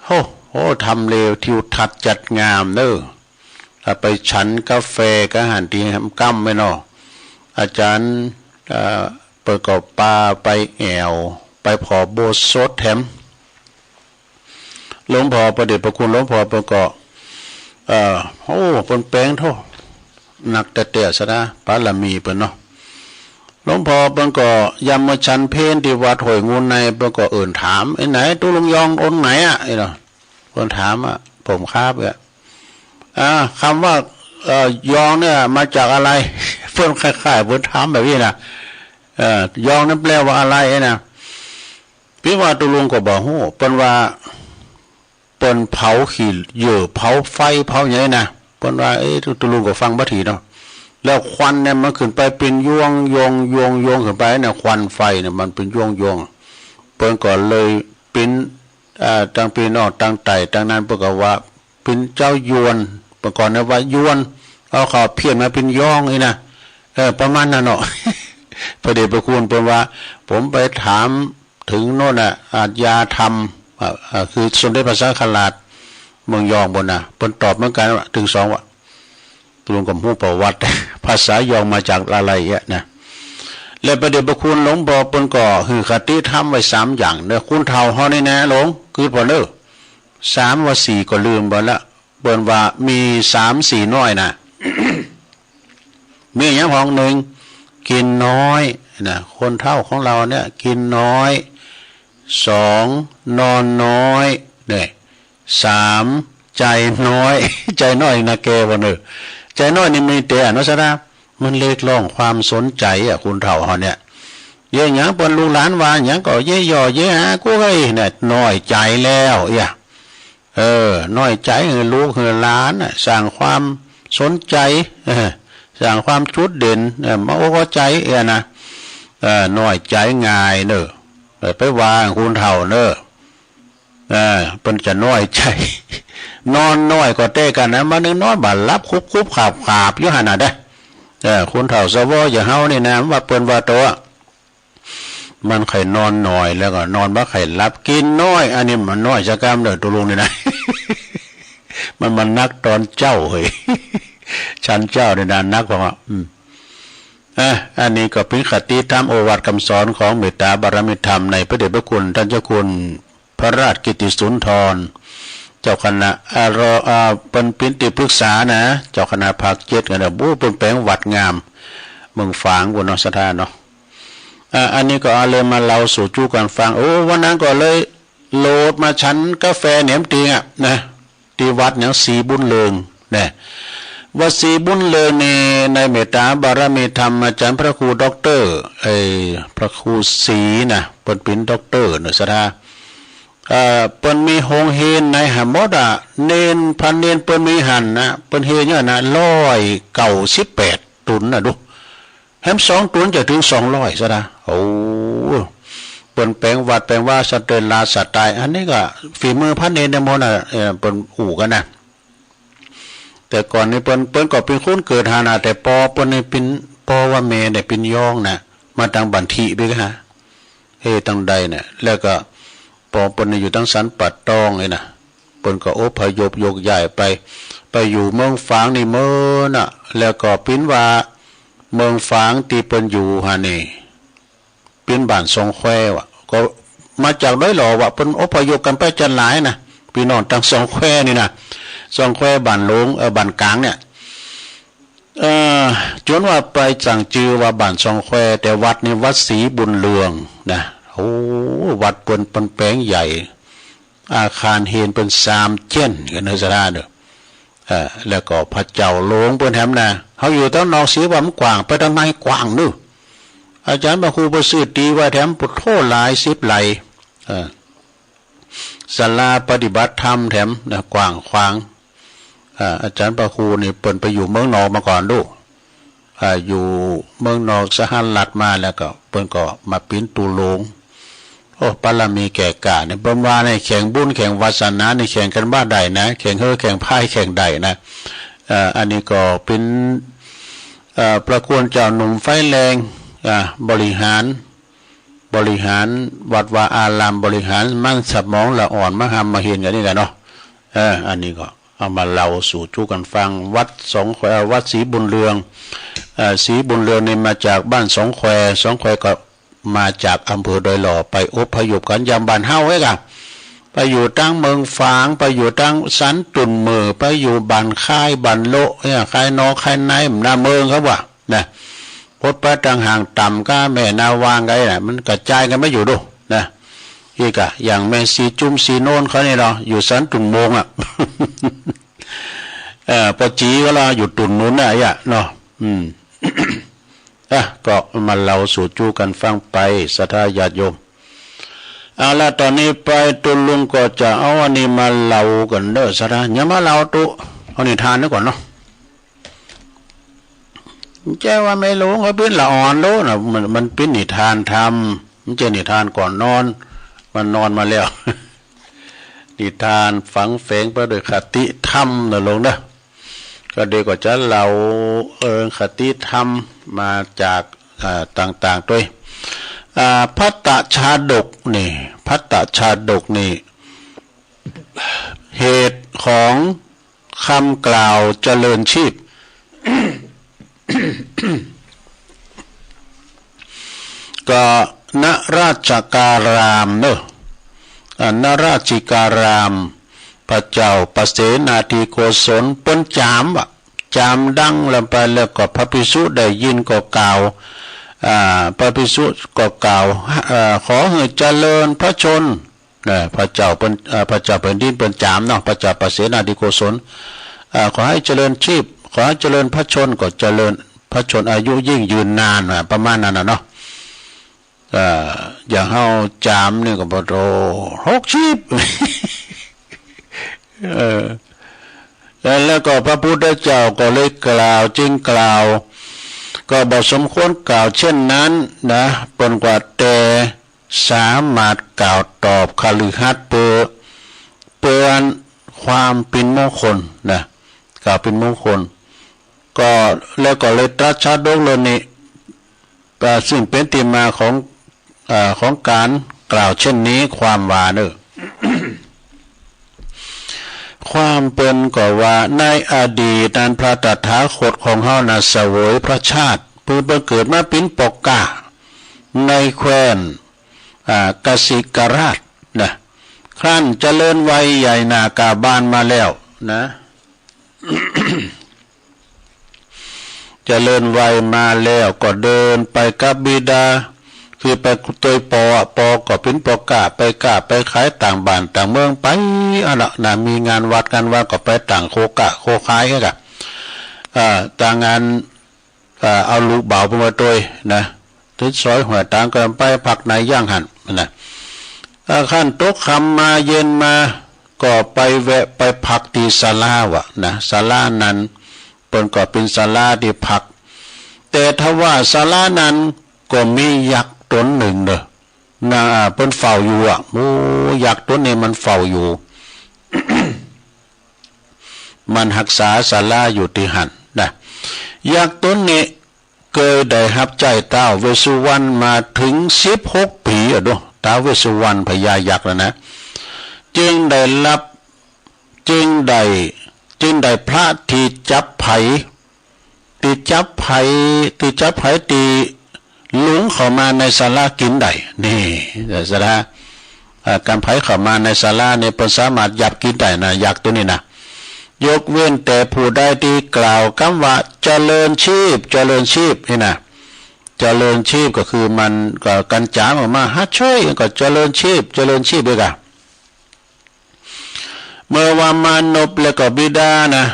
โห โห ทำเลทิวทัศน์จัดงามเนอะ ถ้าไปฉันกาแฟก็หันที่แหมก้ำไปเนาะ อาจารย์ เอ่อ เปิ้นก็ปาไปแอ่ว ไปผอโบสถ์แถม หลวงพ่อพระเดชพระคุณหลวงพ่อเปิ้นก็ เอ่อ โอ้ เปิ้นแป๋งโธ่ นักแต่แต่สะดา บารมีเปิ้นเนาะ หลวงพ่อเปิ้นก็ยามมาฉันเพลที่วัดห้วยงูใน เปิ้นก็เอิ่นถาม ไอ้ไหน ตุ๊ลุงยององค์ไหนอะ ไอ้เนาะ เปิ้นถามอะ ผมครับอะ อ่า คำว่า เอ่อ ยองเนี่ยมาจากอะไร เปิ้นคล้ายๆ เปิ้นถามแบบนี้นะ เอ่อ ยองนั้นแปลว่าอะไรนะ ปี้ว่าตุ๊ลุงก็บ่ฮู้ เปิ้นว่า เปิ้นเผาขี้เหยื่อ เผาไฟ เผาหยังนะ เปิ้นว่า เอ้ย ตุ๊ลุงก็ฟังบ่ถี่เนาะ แล้วควันเนี่ยมันขึ้นไปเป็นยวงยวงยวงยวงขึ้นไปนะ ควันไฟเนี่ยมันเป็นยวงยวง เปิ้นก็เลยปิ้น อ่า ตังปี้น้องตังใต้ตังนั้น เปิ้นก็ว่า ปิ้นเจ้ายวน เปิ้นก่อนนะว่ายวน เอาเข้าเพี้ยนมาปิ้นยองนี่นะ เออ ประมาณนั้นเนาะ พระเดชพระคุณเปิ้นว่า ผมไปถามถึงโน่นน่ะ อาชญาธรรม อ่า อ่า คือสมเด็จพระสังฆราชเมืองยองปุ้นน่ะ เปิ้นตอบเหมือนกันว่า ถึงสองว่า ตุ๊ลุงก็ฮู้ประวัติ ภาษายองมาจากอะไรเอี้ยนะ และพระเดชพระคุณหลวงพ่อเปิ้นก็หื้อคติธรรมไว้สามอย่างเนอะ คนเฒ่าเฮานี่นะหลวง คือพอเนอะ สามว่าสี่ก็ลืมไปละ เปิ้นว่ามีสามสี่น้อยนะ มีอย่างของหนึ่ง กินน้อยนะ คนเฒ่าของเราเนี่ยกินน้อย สอง นอนน้อยเนี่ย สาม ใจน้อย ใจน้อยนะแกว่าเนอะ ใจน้อยนี่มีแต่เนาะสะดา มันเรียกร้องความสนใจอะ คนเฒ่าเฮาเนี่ย เย้ยหยังเปิ้นลูกหลานว่าหยังก็เย้ยย่อเย้ยหา กูก็อีเนี่ยน้อยใจแล้วเอี้ย เออ น้อยใจหื้อลูกหื้อหลานน่ะ สร้างความสนใจ เออ สร้างความจุดเด่น เออ มาอกเอาใจเอี้ยนะ เออ น้อยใจง่ายเนอะ เออ ไปว่าคนเฒ่าเนอะ เออ เปิ้นจะน้อยใจ นอนน้อยก็เต้กันนะ มานึงนอนบ่หลับ คุบๆ ขาบๆ อยู่หั่นน่ะเด้อ เออ คนเฒ่าสวอย่างเฮานี่นะ ว่าเปิ้นว่าตัว มันใค่นอนน้อยแล้วก็นอนบ่ใค่หลับ กินน้อย อันนี้มันน้อยสักกำเด้อ ตุ๊ลุงนี่นะ มัน มันหนักตอนเจ๊าเฮ้ย ฉันเจ๊านี่นะ หนัก ผมว่า อืม อ่ะ อันนี้ก็เป็นคติธรรมโอวาทคำสอนของเมตตาบารมีธรรมในพระเดชพระคุณท่านเจ้าคุณพระราชกิติสุนทร เจ้าคณะ อ่ารอ อ่า เปิ้นเป็นที่ปรึกษานะ เจ้าคณะภาคเจ็ดกันนะ บู๊ เปิ้นแป๋งวัดงาม เมืองฝางปุ้นเนาะ สะดาเนาะ อ่า อันนี้ก็เอาเลยมาเล่าสู่จู้กันฟัง โอ้ วันนั้นก็เลยโหลดมาฉันกาแฟแหนมติงอะนะ ที่วัดหยัง ศรีบุญเรืองนะ วัดศรีบุญเรืองนี่ ในเมตตาบารมีธรรม อาจารย์พระครูด็อกเตอร์ เอ่อ พระครูศรีนะ เปิ้นเป็นด็อกเตอร์เนอะสะดา เอ่อ เปิ้นมีโฮงเฮนในหั่นหมดอะ เณร พระเณรเปิ้นมีหั่นนะ เปิ้นเฮนอยู่หั่นนะ ร้อยเก้าสิบแปด ตุ๊นนะดู แหมสองตุ๊นจะถึงสองร้อยสะดา โอ้ เปิ้นแป๋งวัดแป๋งวาสะเตนลาสะตาย อันนี้ก็ฝีมือพระเณรในมณฑลน่ะ เอ่อ เปิ้นอู้กันนะ แต่ก่อนนี่เปิ้น เปิ้นก็เป็นคนเกิดหั่นนะ แต่ปอเปิ้นนี่เป็น ปอว่าแม่เนี่ยเป็นยองนะ มาตังบันทิไปกะ เฮ้ ตังใดเนี่ย แล้วก็ปอเปิ้นนี่อยู่ตังสันป่าตองนี่นะ เปิ้นก็อพยพโยกย้ายไป ไปอยู่เมืองฝางนี่เมินน่ะ แล้วก็ปิ้นว่าเมืองฝางตี้เปิ้นอยู่หั่นนี่ ปิ้นบ้านสองแควว่ะ ก็มาจากดอยหล่อว่ะ เปิ้นอพยพกันไปจัดหลายนะ ปี้น้องตังสองแควนี่นะ สองแควบ้านหลวง เออ บ้านกลางเนี่ย เออ จนว่าไปตั้งชื่อว่าบ้านสองแคว แต่วัดนี่วัดศรีบุญเรืองนะ โอ้ วัดเปิ้น เปิ้นแปลงใหญ่ อาคารเฮียนเปิ้นสามเจ้น กันเนอะ ศรัทธาเนอะ เออ แล้วก็พระเจ้าโลงเปิ้นแถมนะ เฮาอยู่ตางนอกสิว่ามันกว้าง ไปตางในกว้างเนอะ อาจารย์พระครูประเสริฐตีไว้แถม ปุโธ่ หลายสิบไร่ เออ ศาลาปฏิบัติธรรมแถมนะ กว้างขวาง อ่า อาจารย์พระครูนี่เปิ้นไปอยู่เมืองนอกมาก่อนดู อ่า อยู่เมืองนอกสหรัฐมาแล้วก็เปิ้นก็มาปิ้นตูหลวง โอ้ บารมีแก่กล้าเนี่ย เปิ้นว่าเนี่ย แข่งบุญแข่งวาสนาเนี่ย แข่งกันว่าได้นะ แข่งเฮ้อแข่งพายแข่งได้นะ อ่า อันนี้ก็เป็น อ่า พระคุณเจ้าหนุ่มไฟแรง อ่า บริหาร บริหารวัดวาอาราม บริหารมันสมองละอ่อน มาหำมาเฮียนกันนี่กันเนาะ เออ อันนี้ก็เอามาเล่าสู่จู้กันฟัง วัดสองแคว วัดศรีบุญเรือง เอ่อ ศรีบุญเรืองนี่มาจากบ้านสองแคว สองแควก็มาจากอำเภอดอยหล่อ ไปอพยพกันยามบ้านเฮาเอ้ยกะ ไปอยู่ตางเมืองฝาง ไปอยู่ตางสันตุ่นเหม่อ ไปอยู่บ้านคายบ้านโละเนี่ย คายนอกคายใน หน้าเมืองเขาว่า นะ พดไปตางห่างต่ำก็แม่นาวางไงนะ มันกระจายกันมาอยู่ดู นะ อีกอะ อย่างแม่สีจุ่มสีโนนเขานี่เนาะ อยู่สันตุ่นโมงอะ เออ ปอจีก็ละอยู่ตุ่นนุนน่ะ ไอ้อะ เนาะ อืม อ่ะ ก็มาเล่าสู่จู้กันฟังไป ศรัทธาญาติโยม เอาละ ตอนนี้ไปตุลุงก็จะเอาอันนี้มาเล่ากันเด้อ ศรัทธา อย่ามาเล่าตุ เอานิทานนี้ก่อนเนาะ ใจ้ว่าแม่หลวงเขาปิ้นละอ่อนโลนะ มัน มันปิ้นนิทานธรรม มันใจ้นิทานก่อนนอน มันนอนมาแล้ว นิทานฝังแฝงไปด้วยคติธรรมนะหลวงนะ ก็เดี๋ยวก็จะเล่าเอิงคติธรรมมาจาก อ่า ต่างๆ ด้วย อ่า ภัตตชาดกนี่ ภัตตชาดกนี่ เหตุของคำกล่าวเจริญชีพ ก็นราชการามเนอะ อ่า นราชการาม พระเจ้าปเสนาธิโกศลเปิ้นจามว่ะ จามดังลำไปแล้วก็พระภิกษุได้ยินก็กล่าว อ่า พระภิกษุก็กล่าว เอ่อ ขอให้เจริญพระชนม์ เอ่อ พระเจ้าเปิ้น เอ่อ พระเจ้าแผ่นดินเปิ้นจามเนาะ พระเจ้าปเสนาธิโกศล เอ่อ ขอให้เจริญชีพ ขอให้เจริญพระชนม์ ก็เจริญพระชนม์ อายุยิ่งยืนนาน อ่ะ ประมาณนั้นน่ะเนาะ เอ่อ อย่างเฮาจามนี่ก็บ่โต หกสิบ เออ แล้ว แล้วก็พระพุทธเจ้าก็เลยกล่าว จึงกล่าว ก็บ่สมควรกล่าวเช่นนั้นนะ เปิ้นกว่าแต่สามารถกล่าวตอบคฤหัสถ์เปื้อ เปื้อนความเป็นมงคลนะ กล่าวเป็นมงคล ก็ แล้วก็เลยตรัสชาดกเรื่องนี้ อ่า ซึ่งเป็นที่มาของ อ่า ของการกล่าวเช่นนี้ ความว่าเนอะ ความเป็นก็ว่าในอดีตนั้นพระตถาคตของเฮานะเสวยพระชาติ เปิ้น เปิ้นเกิดมาเป็นปอกกล้า ในแคว้น อ่า กสิกราชนะ ครั้นเจริญวัยใหญ่หน้ากาบานมาแล้วนะ เจริญวัยมาแล้วก็เดินไปกับบิดา คือไปตวยปออะ ปอก็เป็นปอกกล้า ไปกล้าไปขายต่างบ้านต่างเมืองไป อันน่ะนะ มีงานวัดงานวาก็ไปต่างโคกะโคขายกันกะ อ่า ต่างงาน อ่า เอาลูกบ่าวเปิ้นมาตวยนะ ติดซอยห้วยตางก็ไปพักในย่างหั่นนะ อ่า ครั้นตกค่ำมาเย็นมา ก็ไปแวะไปพักตี้ศาลาว่ะนะ ศาลานั้นเปิ้นก็เป็นศาลาตี้พัก แต่ทว่าศาลานั้นก็มียักษ์ตนหนึ่งเด้อนะ อ่า เปิ้นเฝ้าอยู่อ่ะ โอ้ ยักษ์ตนนี้มันเฝ้าอยู่ มันฮักษาศาลาอยู่ตี้หั่นนะ ยักษ์ตนนี้เกยได้ฮับใจ๊ท้าวเวสสุวรรณมาถึงสิบหกปี๋อะเนาะ ท้าวเวสสุวรรณพญายักษ์นะนะ จึงได้รับ จึงได้ จึงได้พระตี้จับไผ ตี้จับไผ ตี้จับไผตี้หลงเข้ามาในศาลากิ๋นได้ นี่ ศรัทธา อ่า กันไผเข้ามาในศาลานี่เปิ้นสามารถจับกิ๋นได้นะ ยักษ์ตัวนี้นะ ยกเว้นแต่ผู้ใดที่กล่าวคำว่าเจริญชีพ เจริญชีพ นี่นะ เจริญชีพ ก็คือมันก็กันจ๋าออกมา หาช่วยก็เจริญชีพ เจริญชีพ ด้วยกัน เมื่อว่ามานพและก็บิดานะ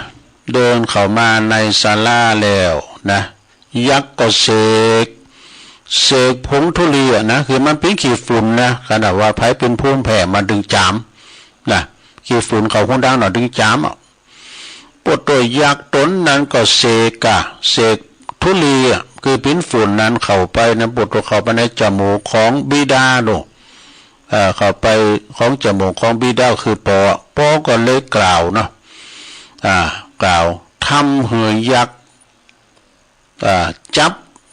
เดินเข้ามาในศาลาแล้วนะ ยักษ์ก็เสก เสกผงธุลีอะนะ คือมันเป็นขี้ฝุ่นนะ ขนาดว่าไผเป็นภูมิแพ้มาดึงจามนะ ขี้ฝุ่นเขาคงดังหน่อยดึงจามอ่ะ ปวดตัวยักษ์ตนนั้นก็เสกอะ เสกธุลีอะ คือเป็นฝุ่นนั้นเข้าไปนะ ปวดตัวเข้าไปในจมูกของบิดาดู เอ่อ เข้าไปของจมูกของบิดาคือปอ ปอก็เลยกล่าวเนาะ อ่า กล่าว ทำหือยักษ์ อ่า จับ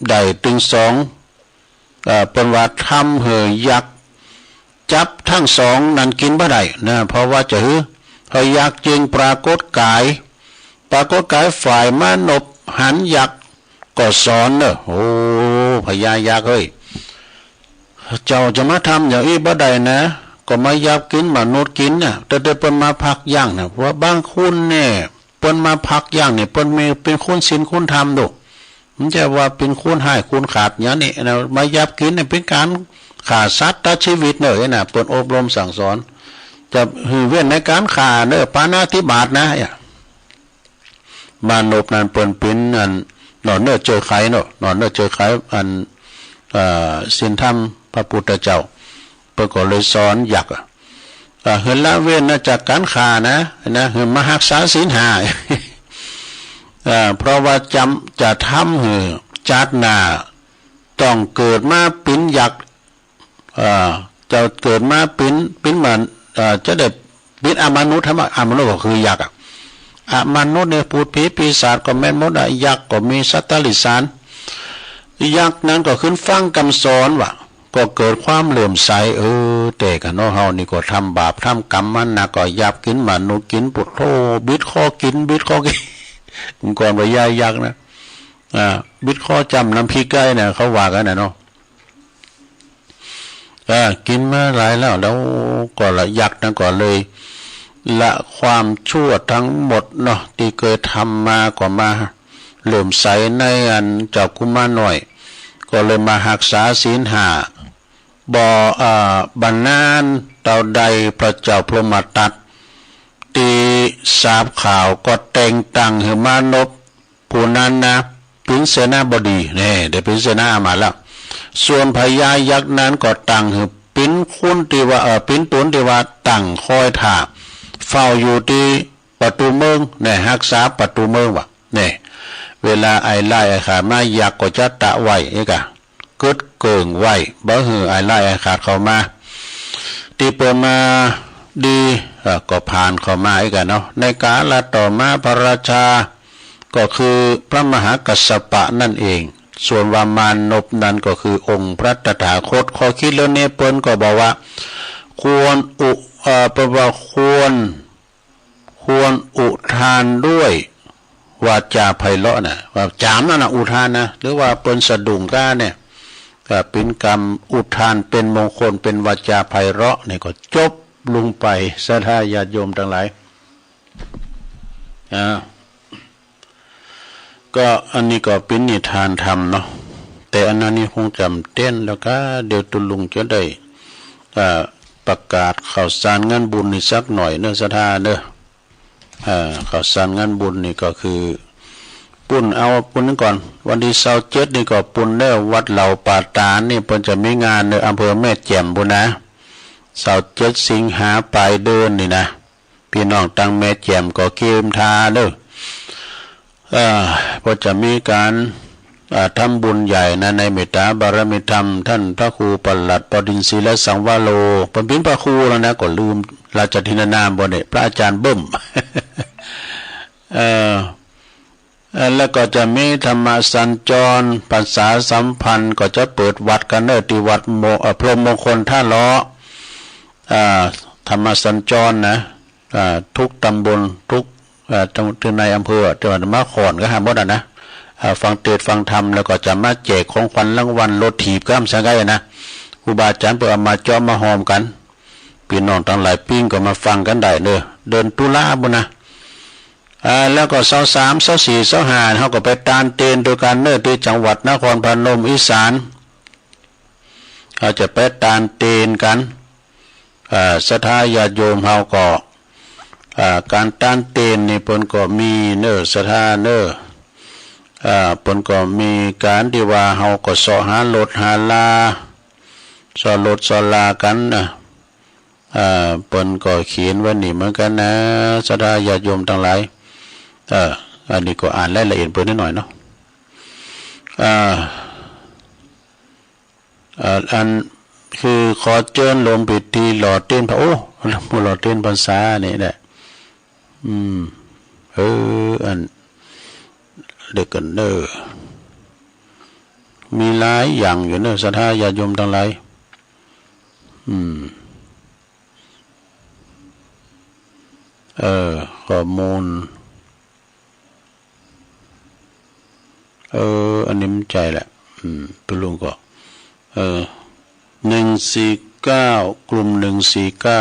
ได้ตึงสอง เอ่อ เปิ้นว่าทำหือยักษ์จับทั้งสองนั้นกินบ่ได้นะ เพราะว่าจะหือ เพราะยักษ์จึงปรากฏกาย ปรากฏกายฝ่ายมานพหันยักษ์ก็สอนเนอะ โอ้ พญายักษ์เฮ้ย เจ้าจะมาทำอย่างอี้บ่ได้นะ ก็มายับกินมนุษย์กินน่ะ แต่แต่เปิ้นมาพักย่างน่ะ ว่าบางคนเนี่ย เปิ้นมาพักย่างเนี่ย เปิ้นมีเป็นคนศีลคนธรรมดู มันจะว่าเป็นคนห้ายคนขาดอย่างนี้นะ มายับกินเนี่ยเป็นการฆ่าสัตว์ตัดชีวิตเนอะนะ เปิ้นอบรมสั่งสอน จะหือเว้นในการฆ่าเนอะ ปาณาติบาตนะเนี่ย มานพนั้นเปิ้นเป็นอันหนอนเนอร์เจอไขเนาะ หนอนเนอร์เจอไขอัน เอ่อ ศีลธรรมพระพุทธเจ้า เปิ้นก็เลยสอนยักษ์อะ เอ่อ หือละเว้นนะจากการฆ่านะ นะ หือมาฮักษาศีลห้า เอ่อ เพราะว่าจำ จะทำหือจาติหน้าต้องเกิดมาเป็นยักษ์ เอ่อ จะเกิดมาเป็น เป็นเหมือน เอ่อ จะได้เป็นอมนุษย์ ถ้าว่าอมนุษย์ก็คือยักษ์อะ อมนุษย์เนี่ย พูดผีปีศาจก็แม่นหมดอะ ยักษ์ก็มีสัตว์ติดฉาน ยักษ์นั้นก็ขึ้นฟังคำสอนว่ะ ก็เกิดความเลื่อมใส เออ แต่กะเนาะ เฮานี่ก็ทำบาปทำกรรมมาหนัก ก็ยับกินมนุษย์กิน ปุโธ บิดคอกิน บิดคอกิน ก่อนว่าย่ายักษ์นะ อ่า บิดคอจ้ำน้ำพริกไก่นะ เขาว่ากันนะเนาะ เออ กินมาหลายแล้ว แล้วก็ละยักษ์นั้นก็เลยละความชั่วทั้งหมดเนาะ ที่เคยทำมา ก็มาเลื่อมใสในอันเจ้ากุมารน้อย ก็เลยมาฮักษาศีลห้า บ่ เอ่อ บ่นานเต้าใดพระเจ้าพรหมทัต ที่ทราบข่าวก็แต่งตั้งหือมานพ ผู้นั้นนะ เป็นเสนาบดีเนี่ย ได้เป็นเสนาอามาตย์แล้ว ส่วนพญายักษ์นั้นก็ตั้งหือเป็นคนที่ว่า เอ่อ เป็นตนที่ว่าตั้งคอยท่า เฝ้าอยู่ที่ประตูเมืองเนี่ย ฮักษาประตูเมืองว่ะเนี่ย เวลาไอ้ร้ายไอ้ขาดมา ยักษ์ก็จะตะไว้เอกะ กึดเกิ่งไว้ บ่หื้อไอ้ร้ายไอ้ขาดเข้ามา ที่เปิ้นมาดี เอ่อ ก็ผ่านเข้ามาเอกะเนาะ ในกาลต่อมาพระราชา ก็คือพระมหากัสสปะนั่นเอง ส่วนว่ามานพนั้นก็คือองค์พระตถาคต ข้อคิดเรื่องนี้เปิ้นก็บอกว่า ควรอุ เอ่อ เปิ้นว่าควร ควรอุทานด้วยวาจาไพเราะนะ ว่าจามนั่นนะอุทานนะ หรือว่าเปิ้นสะดุ้งก้าเนี่ย ก็เป็นกำอุทานเป็นมงคล เป็นวาจาไพเราะเนี่ย ก็จบลงไป ศรัทธาญาติโยมทั้งหลาย อ่า ก็อันนี้ก็เป็นนิทานธรรมเนาะ แต่อันนั้นนี่คงจำเต้นแล้วก็ เดี๋ยวตุลุงจะได้ อ่า ประกาศข่าวสารงานบุญนี่สักหน่อยเนอะ ศรัทธาเนอะ อ่า ข่าวสารงานบุญนี่ก็คือ ปุ้นเอาปุ้นก่อน วันที่ซาวเจ็ดนี่ก็ปุ้นเนอะ วัดเหล่าป่าตาดนี่เปิ้นจะมีงานในอำเภอแม่แจ่มปุ้นนะ ซาวเจ็ดสิงหาปลายเดือนนี่นะ พี่น้องตังแม่แจ่มก็เกียมทาเด้อ เอ่อ ก็จะมีการ อ่า ทำบุญใหญ่นะ ในเมตตาบารมีธรรม ท่านพระครูปลัดปดินทร์ ศิลสังวโร เปิ้นเป็นพระครูแล้วนะ ก็ลืมราชทินนามบ่เนี่ย พระอาจารย์เบิ้ม เอ่อ เอ่อ แล้วก็จะมีธรรมสัญจร พรรษาสัมพันธ์ ก็จะเปิดวัดกันเนอะ ที่วัดโม เอ่อ พรหมมงคลท่าเลาะ อ่า ธรรมสัญจรนะ อ่า ทุกตำบล ทุก เอ่อ จัง ที่ในอำเภอ จังหวัดมาขอนก็หาหมดอะนะ อ่า ฟังเทศน์ฟังธรรม แล้วก็จะมาแจกของขวัญรางวัล รถถีบก็ทำสังไงนะ ครูบาอาจารย์เปิ้นเอามาเจาะมาหอมกัน พี่น้องทั้งหลายปิ้งก็มาฟังกันได้เนอะ เดือนตุลาปุ้นนะ อ่า แล้วก็ซาวสาม ซาวสี่ ซาวห้า เฮาก็ไปตานเตนด้วยกันเนอะ ที่จังหวัดนครพนม อีสาน เฮาจะไปตานเตนกัน อ่า ศรัทธาญาติโยมเฮาก็ อ่า การตานเตนนี่เปิ้นก็มีเนอะ ศรัทธาเนอะ อ่า เปิ้นก็มีการที่ว่าเฮาก็เซาะหารถหาลา เซาะรถเซาะลากันนะ อ่า เปิ้นก็เขียนไว้นี่เหมือนกันนะ ศรัทธาญาติโยมทั้งหลาย เออ อันนี้ก็อ่านรายละเอียดเปิ้นนิดหน่อยเนาะ อ่า อ่า อันคือขอเจิญโลมพิธีหล่อเตียนพระ โอ้ หล่อเตียนพรรษานี่แหละ อืม เออ อัน เดี๋ยวกันเนอะ มีหลายอย่างอยู่เนอะ ศรัทธาญาติโยมทั้งหลาย อืม เออ ข้อมูล เออ อันนี้มันใจแหละ อืม ตุลุงก็ เออ หนึ่งสี่เก้า กลุ่ม หนึ่งสี่เก้า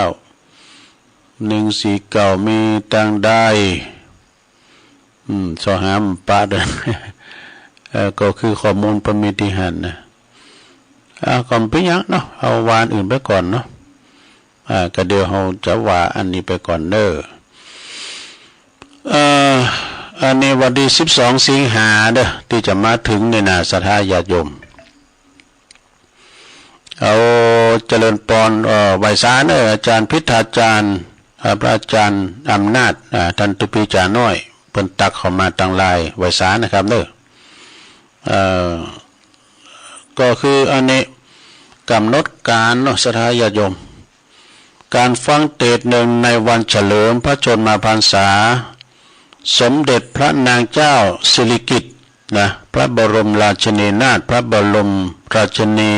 หนึ่งสี่เก้า มีตังใด อืม ซอหามปะเด้อ เออ ก็คือข้อมูลเปิ้นมีตี้หั้นนะ อ่า ก็บ่เป็นหยังเนาะ เอาว่าอันอื่นไปก่อนเนาะ อ่า ก็เดี๋ยวเฮาจะว่าอันนี้ไปก่อนเด้อ เอ่อ อันนี้วันที่สิบสองสิงหาเด้อ ที่จะมาถึงนี่นะ ศรัทธาญาติโยม เอาเจริญปอน เอ่อ ไหว้สาเนอะ อาจารย์พิธาจารย์ เอ่อ พระอาจารย์อำนาจ อ่า ท่านตุปีจาน้อย เปิ้นตักเข้ามาตังไลน์ ไหว้สานะครับเนอะ เอ่อ ก็คืออันนี้กำหนดการเนาะ ศรัทธาญาติโยม การฟังเตสน์เนื่องในวันเฉลิมพระชนมพรรษา สมเด็จพระนางเจ้าสิริกิติ์นะ พระบรมราชินีนาถ พระบรมราชินี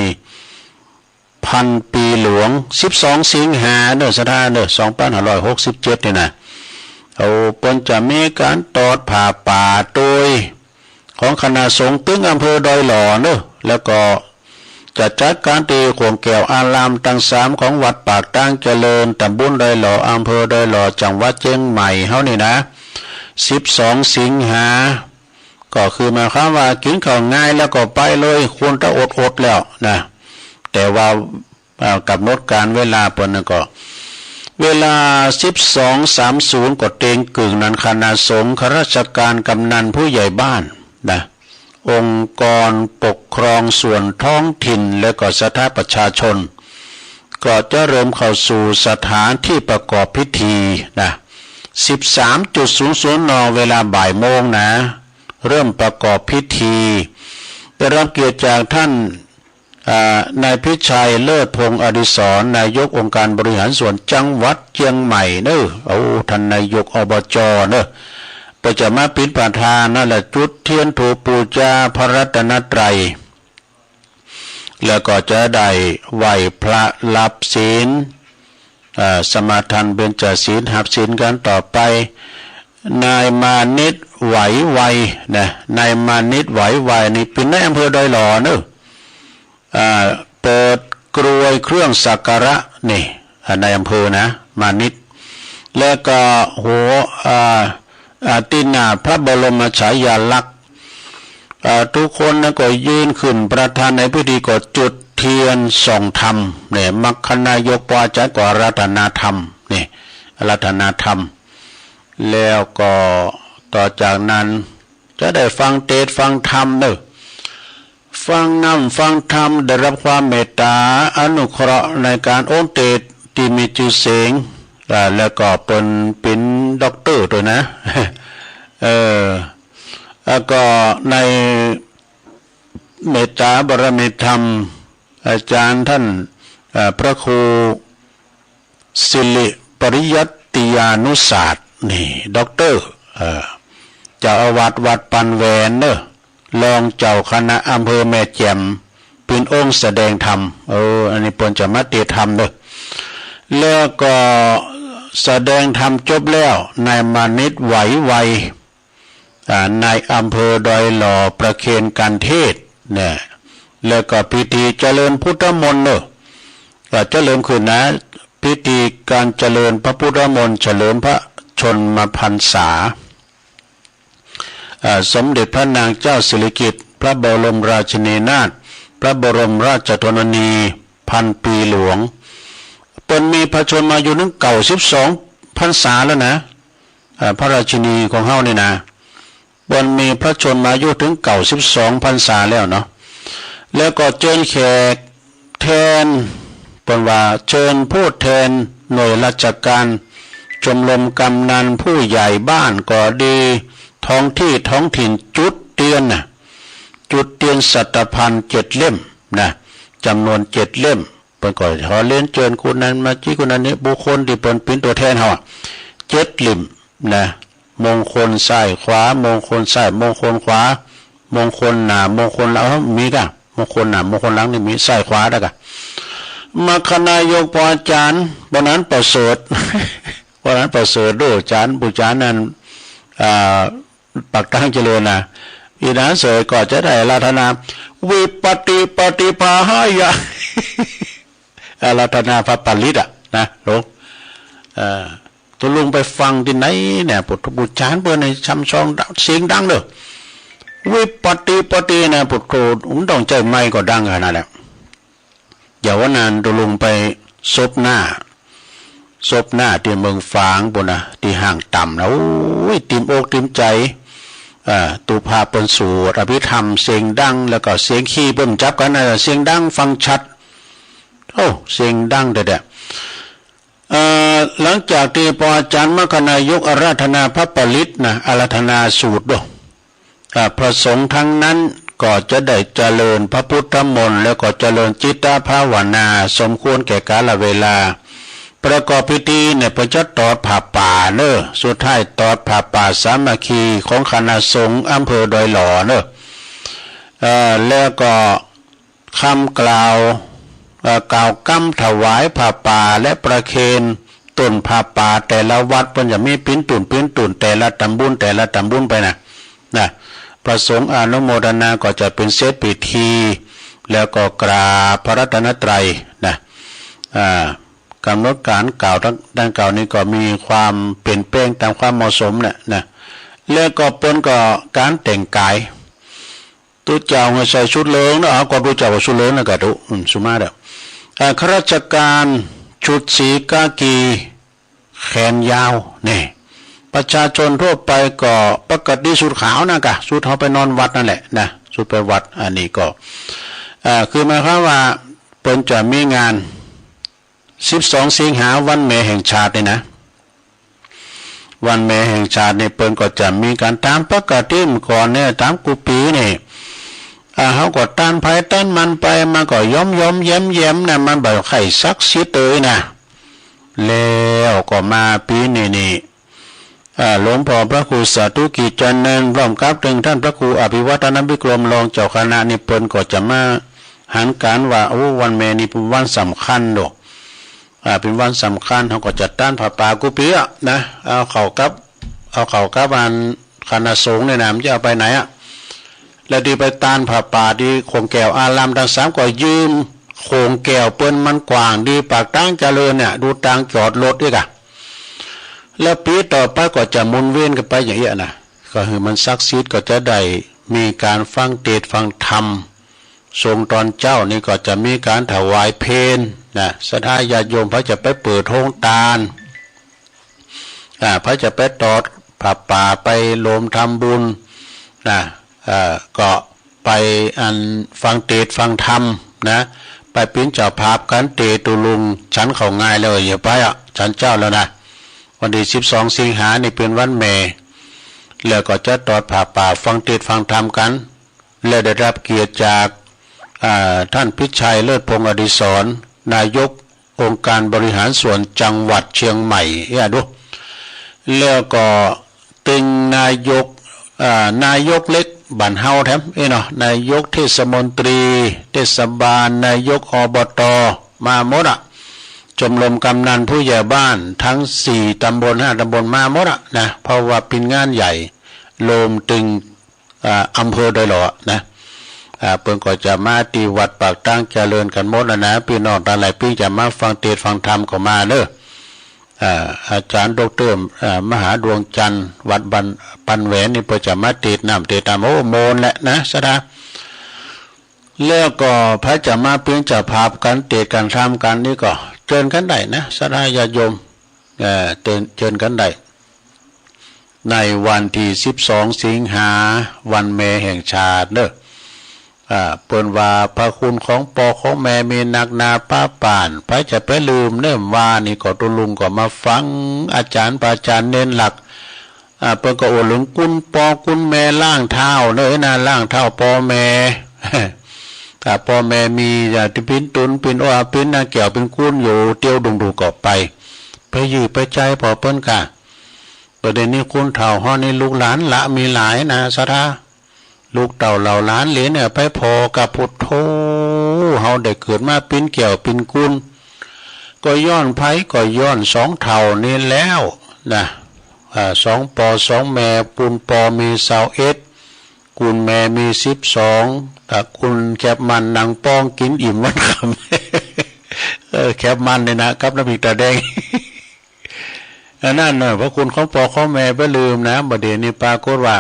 พันปีหลวง สิบสองสิงหาเนอะ ศรัทธาเนอะ สองพันห้าร้อยหกสิบเจ็ดนี่นะ เอา เปิ้นจะมีการตอดผ้าป่าโตย ของคณะสงฆ์ตึงอำเภอดอยหล่อเนอะ แล้วก็จะจัดการตี้ขวงแก้วอารามตังสามของวัดปากตางเจริญ ตำบลดอยหล่อ อำเภอดอยหล่อ จังหวัดเจียงใหม่เฮานี่นะ สิบสองสิงหา ก็คือหมายความว่ากินข้าวงายแล้วก็ไปเลย คนตะอดๆ แล้วนะ แต่ว่า อ่า กำหนดการเวลาเปิ้นนั้นก็ เวลาสิบสองสามสิบ ก็เต็งกึ่งนั้น คณะสงฆ์ ข้าราชการ กำนัน ผู้ใหญ่บ้านนะ องค์กรปกครองส่วนท้องถิ่น และก็ศรัทธาประชาชน ก็จะเริ่มเข้าสู่สถานที่ประกอบพิธีนะ สิบสามจุดศูนย์ศูนย์ น. เวลาบ่ายโมงนะ เริ่มประกอบพิธี ได้รับเกียรติจากท่าน อ่า นายพิชัย เลิศพงษ์อดิศร นายกองค์การบริหารส่วนจังหวัดเจียงใหม่เนอะ เอา ท่านนายก อบจ เนอะ เปิ้นจะมาปิดประธานนั่นแหละ จุดเทียนธูปปูจาพระรัตนตรัย แล้วก็จะได้ไหว้พระรับศีล เอ่อ สมาทานเบญจศีล หับศีลกันต่อไป นายมานิต ไหวไว นะ นายมานิต ไหวไว นี่เป็นนายอำเภอดอยหล่อเนอะ อ่า เปิดกรวยเครื่องสักการะ นี่ อ่า นายอำเภอนะ มานิต แล้วก็หัว อ่า อ่า ที่หน้าพระบรมฉายาลักษณ์ อ่า ทุกคนนะก็ยืนขึ้น ประธานในพิธีก็จุดเทียนส่องธรรม เนี่ย มรรคนายก ปออาจารย์ก็อาราธนาธรรม เนี่ย อาราธนาธรรม แล้วก็ต่อจากนั้นจะได้ฟังเตสน์ฟังธรรมเนอะ ฟังธรรม ฟังธรรม ได้รับความเมตตาอนุเคราะห์ในการโอนเตสน์ที่มีชื่อเสียง อ่า แล้วก็เปิ้นเป็นด็อกเตอร์ด้วยนะ เออ แล้วก็ในเมตตาบารมีธรรม อาจารย์ท่าน อ่า พระครู สิริปริยัติยานุศาสตร์ นี่ ด็อกเตอร์ เอ่อ เจ้าอาวาสวัดปันแหวนเนอะ รองเจ้าคณะอำเภอแม่แจ่ม เป็นองค์แสดงธรรม เออ อันนี้เปิ้นจะมาเตสน์ธรรมเนอะ แล้วก็แสดงธรรมจบแล้ว นายมานิต ไหวไว อ่า นายอำเภอดอยหล่อประเคนการเทศน์เนี่ย แล้วก็พิธีเจริญพุทธมนต์เนอะ ก็จะเริ่มขึ้นนะ พิธีการเจริญพระพุทธมนต์เฉลิมพระชนมพรรษา อ่า สมเด็จพระนางเจ้าสิริกิติ์ พระบรมราชินีนาถ พระบรมราชชนนีพันปีหลวง เปิ้นมีพระชนมายุถึงเก้าสิบสองพรรษาแล้วนะ อ่า พระราชินีของเฮานี่นะ เปิ้นมีพระชนมายุถึงเก้าสิบสองพรรษาแล้วเนาะ แล้วก็เจิญแขกแทน เปิ้นว่าเจิญผู้แทนหน่วยราชการ ชมรมกำนัน ผู้ใหญ่บ้านก็ดี ท้องที่ท้องถิ่นจุดเตียนน่ะ จุดเตียนสัตพันธ์เจ็ดเล่มนะ จำนวนเจ็ดเล่ม เปิ้นก็ขอเรียนเจิญคนนั้นมาจิคนนั้นนี้ บุคคลที่เปิ้นเป็นตัวแทนเฮาอะ เจ็ดเล่มนะ มงคลซ้ายขวา มงคลซ้าย มงคลขวา มงคลหน้า มงคลหลัง เอ้า มีก่ะ มงคลหน้า มงคลหลังนี่มีซ้ายขวาได้ก่ะ มรรคนายกปออาจ๋ารย์ ปอนั้นประเสริฐ ปอนั้นประเสริฐ ดูอาจ๋ารย์ ผู้อาจ๋ารย์นั้น อ่า ปากตางเจริญนะ อีนั้นเสยก็จะได้อาราธนา วิปปติปฏิปาหายะ อาราธนาพระปริตรอะนะ หลวง เอ่อ ตกลงไปฟังที่ไหนเนี่ย ปุถุบูชาเปิ้นในช่ำชองเสียงดังเด้อ วิปปติปฏินะ ปุถุ มันต้องใช้ไมค์ก็ดังขนาดนั้นแหละ อย่าว่านั้น ตกลงไปซบหน้า ซบหน้าที่เมืองฝางปุ้นนะ ที่ห้างต่ำนะ โอ้ย ติ่มอกติ่มใจ อ่า ตุภาเปิ้นสวดอภิธรรมเสียงดัง แล้วก็เสียงคีย์เปิ้นจับกันนะ เสียงดังฟังชัด โอ้ เสียงดังแท้ๆ เอ่อ หลังจากที่ปออาจ๋ารย์มรรคนายกอาราธนาพระปริตรนะ อาราธนาสูตรด้วย อ่า พระสงฆ์ทั้งนั้นก็จะได้เจริญพระพุทธมนต์ แล้วก็เจริญจิตตภาวนา สมควรแก่กาลเวลา ประกอบพิธีเนี่ย เปิ้นจะตอดผ้าป่าเนอะ สุดท้ายตอดผ้าป่าสามัคคีของคณะสงฆ์อำเภอดอยหล่อเนอะ เอ่อ แล้วก็ คำกล่าว เอ่อ กล่าวกำถวายผ้าป่าและประเคนต้นผ้าป่าแต่ละวัด เปิ้นจะมีปิ้นตุ่นปิ้นตุ่นแต่ละตำบลแต่ละตำบลไปนะ นะ พระสงฆ์อนุโมทนาก็จะเป็นเสร็จพิธี แล้วก็กราบพระรัตนตรัยนะ อ่า กำหนดการกล่าวดังกล่าวนี้ก็มีความเปลี่ยนแปลงตามความเหมาะสมเนี่ยนะ แล้วก็เปิ้นก็การแต่งกาย ตุ๊เจ้าให้ใส่ชุดเหลืองนะ เอาก็ตุ๊เจ้าก็ชุดเหลืองนะกะตุ๊ อืม สุมาเด้อ อ่า ข้าราชการชุดสีกากีแขนยาว นี่ ประชาชนทั่วไปก็ปกติชุดขาวนะกะ ชุดเฮาไปนอนวัดนั่นแหละนะ ชุดไปวัด อันนี้ก็ อ่า คือหมายความว่าเปิ้นจะมีงาน สิบสองสิงหาวันแม่แห่งชาตินี่นะ วันแม่แห่งชาตินี่เปิ้นก็จะมีการตามปกติเมื่อก่อนเนี่ย ตามกู้ปีนี่ อ่า เฮาก็ต้านไผต้านมันไป มันก็ย้อมๆแย้มๆนะ มันบ่ใค่ศักดิ์สิทธิ์เลยนะ แล้วก็มาปีนี้นี่ อ่า หลวงพ่อพระครูสาธุกิจจานันท์ พร้อมกับตึงท่านพระครูอภิวัฒนวิกรมรองเจ้าคณะนี่ เปิ้นก็จะมาหันการว่า โอ้ วันแม่นี่เป็นวันสำคัญโด อ่า เป็นวันสำคัญ เฮาก็จะต้านผ้าป่ากู้ปีอะนะ เอาเข้ากับ เอาเข้ากับอันคณะสงฆ์เนี่ยนะ มันจะเอาไปไหนอะ แล้วที่ไปต้านผ้าป่าที่โขงแก้วอารามตังสามก็ยืมโขงแก้วเปิ้น มันกว้างดี ปากตางเจริญเนี่ย ดูตางจอดรถอีกอะ แล้วปีต่อไปก็จะหมุนเวียนกันไปอย่างเงี้ยนะ ก็คือมันศักดิ์สิทธิ์ ก็จะได้มีการฟังเทศน์ฟังธรรม ส่งตอนเช้านี่ก็จะมีการถวายเพลนะ ศรัทธาญาติโยมไผจะไปเปิดโฮงตาน อ่า ไผจะไปตอดผ้าป่า ไปรวมทำบุญนะ เอ่อ ก็ไปอันฟังเทศน์ฟังธรรมนะ ไปปิ้นเจ้าภาพกัน เตตุลุง ฉันข้าวง่ายแล้ว อย่าไปอะ ฉันเช้าแล้วนะ วันที่สิบสองสิงหานี่เป็นวันแม่ แล้วก็จะตอดผ้าป่า ฟังเทศน์ฟังธรรมกัน และได้รับเกียรติจาก อ่า ท่านพิชัย เลิศพงษ์อดิศร นายกองค์การบริหารส่วนจังหวัดเชียงใหม่ เนี่ยดู แล้วก็ตึงนายก อ่า นายกเล็กบ้านเฮาแถม เอ้ยเนาะ นายกเทศมนตรี เทศบาล นายก อบต. มาหมดอะ ชมรมกำนันผู้ใหญ่บ้านทั้งสี่ตำบลห้าตำบลมาหมดอะนะ เพราะว่าเป็นงานใหญ่ รวมถึง อ่า อำเภอดอยหล่อนะ อ่า เปิ้นก็จะมาที่วัดปากตางเจริญกันหมดนะนะ พี่น้องทั้งหลายปิ้งจะมาฟังเทศน์ฟังธรรมก็มาเด้อ เอ่อ อาจารย์ดอกเตอร์ เอ่อ มหาดวงจันทร์ วัดบ้าน ปันแหวนนี่ เปิ้นจะมาเตสน์น้ำ เตสน์ตาม โอ้ โมนแหละนะ สะดา แล้วก็ใผจะมาเป๋นเจ้าภาพกั๋น เตสน์กั๋น ทำกั๋นนี่ก็ เจิญกั๋นได้นะ สะดาญาติโยม เอ่อ เจิญ เจิญกั๋นได้ ในวันที่สิบสองสิงหา วันแม่แห่งชาติเนอะ อ่า เปิ้นว่าพระคุณของป้อของแม่มีนักหนาปาปาน ใผจะไปลืมเนอะ ว่านี่ก็ตุ๊ลุงก็มาฟังอาจ๋ารย์ พระอาจ๋ารย์เน้นหลัก อ่า เปิ้นก็โอ้เถิงคุณป้อคุณแม่ล้างเท้าเนอะนะ ล้างเท้าป้อแม่ ถ้าป้อแม่มี อ่า ตี้เป๋นตุ๊น เป๋นอ้ว เป๋นนาแก้ว เป๋นคุณอยู่ เตียวดุงดูก็ไป ไปยื้อไปใจ๊ป้อเปิ้นก่า ก็เดี๋ยวนี้คนเฒ่าเฮานี่ลูกหลานละมีหลายนะ สะดา ลูกเต้าเหล่าหลานเหลนเนี่ย ไปผ่อกับพุทโธ เฮาได้เกิดมาเป๋นแก้วเป๋นคุณ ก็ย้อนใผ ก็ย้อนสองเฒ่านี้แล้วนะ อ่า สองป้อสองแม่ คุณป้อมีซาวเอ็ด คุณแม่มีสิบสอง ถ้าคุณแคบมันนั่งป้องกิ๋นอิ่มวันค่ำ เออ แคบมันนี่นะ กับน้ำพริกตาแดง อันนั้นน่ะ พระคุณของป้อของแม่บ่ลืมนะ บ่าเดี๋ยวนี้ปรากฏว่า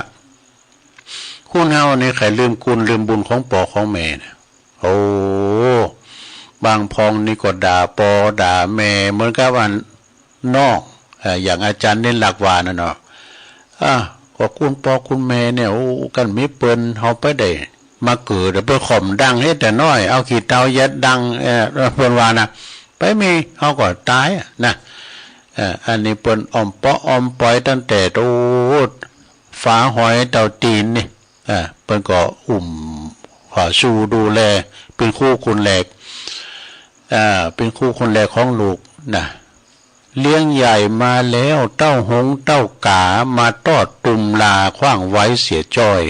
คนเฮานี่ใค่ลืมคุณลืมบุญของป้อของแม่นะ โอ้ บางพ่องนี่ก็ด่าป้อด่าแม่เหมือนกับอันน้อง เอ่อ อย่างอาจ๋ารย์เน้นหลักว่านั่นเนาะ อ่ะ ก็คุณป้อคุณแม่เนี่ย โอ้ กันมีเปิ้นเฮาไปได้มาเกิด เปิ้นข่มดังเฮ็ดแต่น้อย เอาขี้เถ้ายัดดัง เอ่อ เปิ้นว่านะ ไปมีเฮาก็ต๋ายอะนะ เอ่อ อันนี้เปิ้นอ้อมเปาะอ้อมปอยตั้งแต่โต ฝาหอยเต้าตี๋นนี่ อ่า เปิ้นก็อุ้ม อ่า สู้ดูแล เป๋นครูคนแรก อ่า เป๋นครูคนแรกของลูกนะ เลี้ยงใหญ่มาแล้ว เต้าหงเต้ากา มาตอดตุมลา ขว้างไว้เสียจ้อย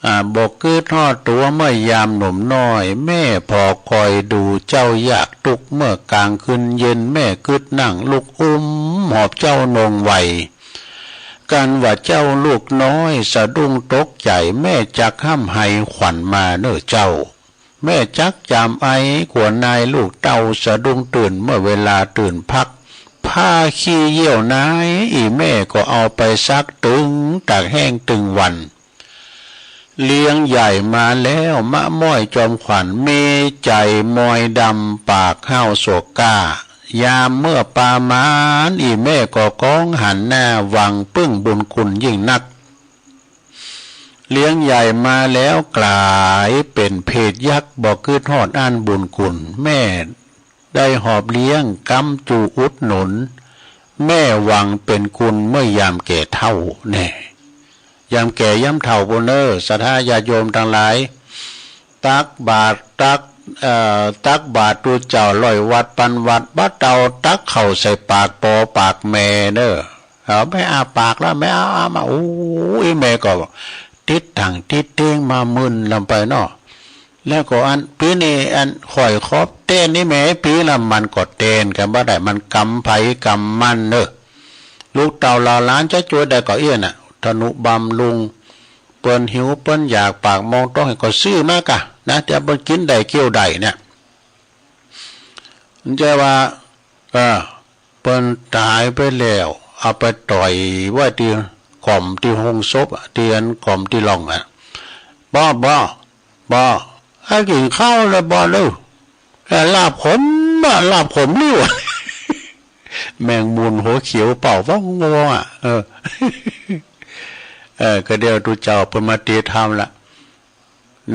อ่า บ่กึ๊ดฮอดตั๋วเมื่อยามหนุ่มน้อย แม่ผ่อคอยดูเจ้ายากตุ๊กข์ เมื่อกลางคืนเย็นแม่กึ๊ดนั่งลุก อุ้มหอบเจ้านงไว กันว่าเจ้าลูกน้อยสะดุ้งตกใจ๋ แม่จักห้ำไห้ขวัญมาเน่อเจ้า แม่จักจามไอขัวนายลูกเต้า สะดุ้งตื่นเมื่อเวลาตื่นพัก ผ้าขี้เยี่ยวนาย อี่แม่ก็เอาไปซักตึงตากแห้งตึงวัน เลี้ยงใหญ่มาแล้วมะม้อยจอมขวัญ มีใจ๋มอยดำปากห้าวโศกก้า ยามเมื่อปามาณ อี่แม่ก็ก้องหันหน้าหวังปึ้งบุญคุณยิ่งนัก เลี้ยงใหญ่มาแล้วกลายเป๋นเพศยักษ์ บ่กึ๊ดฮอดอันบุญคุณ แม่ได้หอบเลี้ยง กำจูอุดหนุน แม่หวังเป๋นคุณเมื่อยามแก่เฒ่าแน่ ยามแก่ยามเฒ่าปู้นเน่อ ศรัทธาญาติโยมตังหลาย ตักบาตร ตัก เอ่อ ตักบาตรตุ๊เจ้าร้อยวัตรปันวัตร บ่าเต้าตักเข้าใส่ปากป้อปากแม่เน่อ เอาแม่อ้าปากแล้ว แม่อ้า อ้ามา โอ้ย แม่ก็ติดตังติดเตียงมามึนลำไปเนาะ แล้วก็อันปี๋นี้อันข้อยขอแตนอี่แม่ปี๋ละ มันก็แตนกั๋นบ่ได้ มันกำไผกำมันเน่อ ลูกเต้าเหล่าหลานจะจ้วยได้ก็เอี้ยน่ะ ทนุบำรุง เปิ้นหิวเปิ้นอยากปากมองต้องให้ก็ซื้อมาก่ะนะ แต่เปิ้นกิ๋นได้เคี้ยวได้เนี่ย มันจะว่า เออ เปิ้นต๋ายไปแล้ว เอาไปต่อยไว้ตี้ก่อมตี้โฮงศพอะ ตี้อันก่อมตี้ล่องอะ บ่ บ่ บ่ ให้กิ๋นข้าวแล้วบ่ลูก เออ ลาบขมอะ ลาบขมลิ้ว แมงมุมหัวเขียวเป่าว่องๆ อะ เออ เออ ก็เดี๋ยวตุ๊เจ้าเปิ้นมาเตสน์ธรรมละ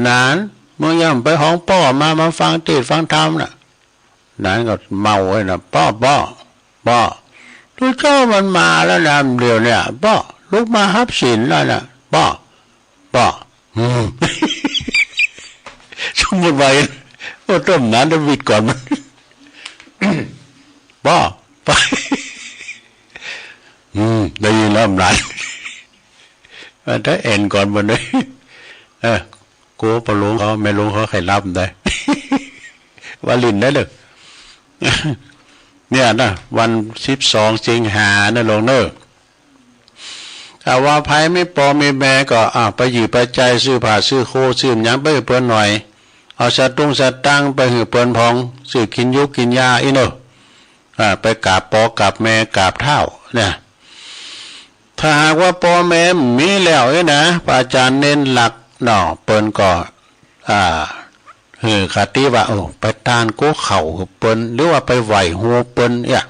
หนาน มึงอย่าไปฮ้องป้อมา มาฟังเตสน์ฟังธรรมน่ะ หนานก็เมาไว้น่ะ ป้อ ป้อ ป้อ ตุ๊เจ้ามันมาแล้วนะ เดี๋ยวเนี่ย ป้อ ลุกมาฮับศีลแล้วน่ะ ป้อ ป้อ อืม สมมุติว่า โอ้ ต้มหนาน เดี๋ยววิดก่อนมัน ป้อ ป้อ อืม ได้ยินแล้วหนาน เออ ถ้าแอ่นก่อนมันเลย เออ กลัวป้อหลวงเขา แม่หลวงเขาใค่หลับได้ ว่าหลิ้นได้เลย เนี่ยนะ วันสิบสองสิงหานะหลวงเน่อ ถ้าว่าใผมีป้อมีแม่ก็ อ่ะ ไปหยิบไปใจ๊ ซื้อผ้าซื้อโค้ ซื้อหยังไปหื้อเปิ้นหน่อย เอาสตุ้งสตางค์ไปหื้อเปิ้นพ่อง ซื้อกิ๋นยูกิ๋นยาอี้เน่อ อ่า ไปกราบปอกราบแม่กราบเฒ่าเนี่ย ถ้าหากว่าปอแม่มีแล้วเนี่ยนะ พระอาจารย์เน้นหลักเนาะ เปิ้นก็ อ่า หื้อคติว่า โอ้ ไปตานโกเข่าหื้อเปิ้น หรือว่าไปไหว้ฮูเปิ้นเนี่ย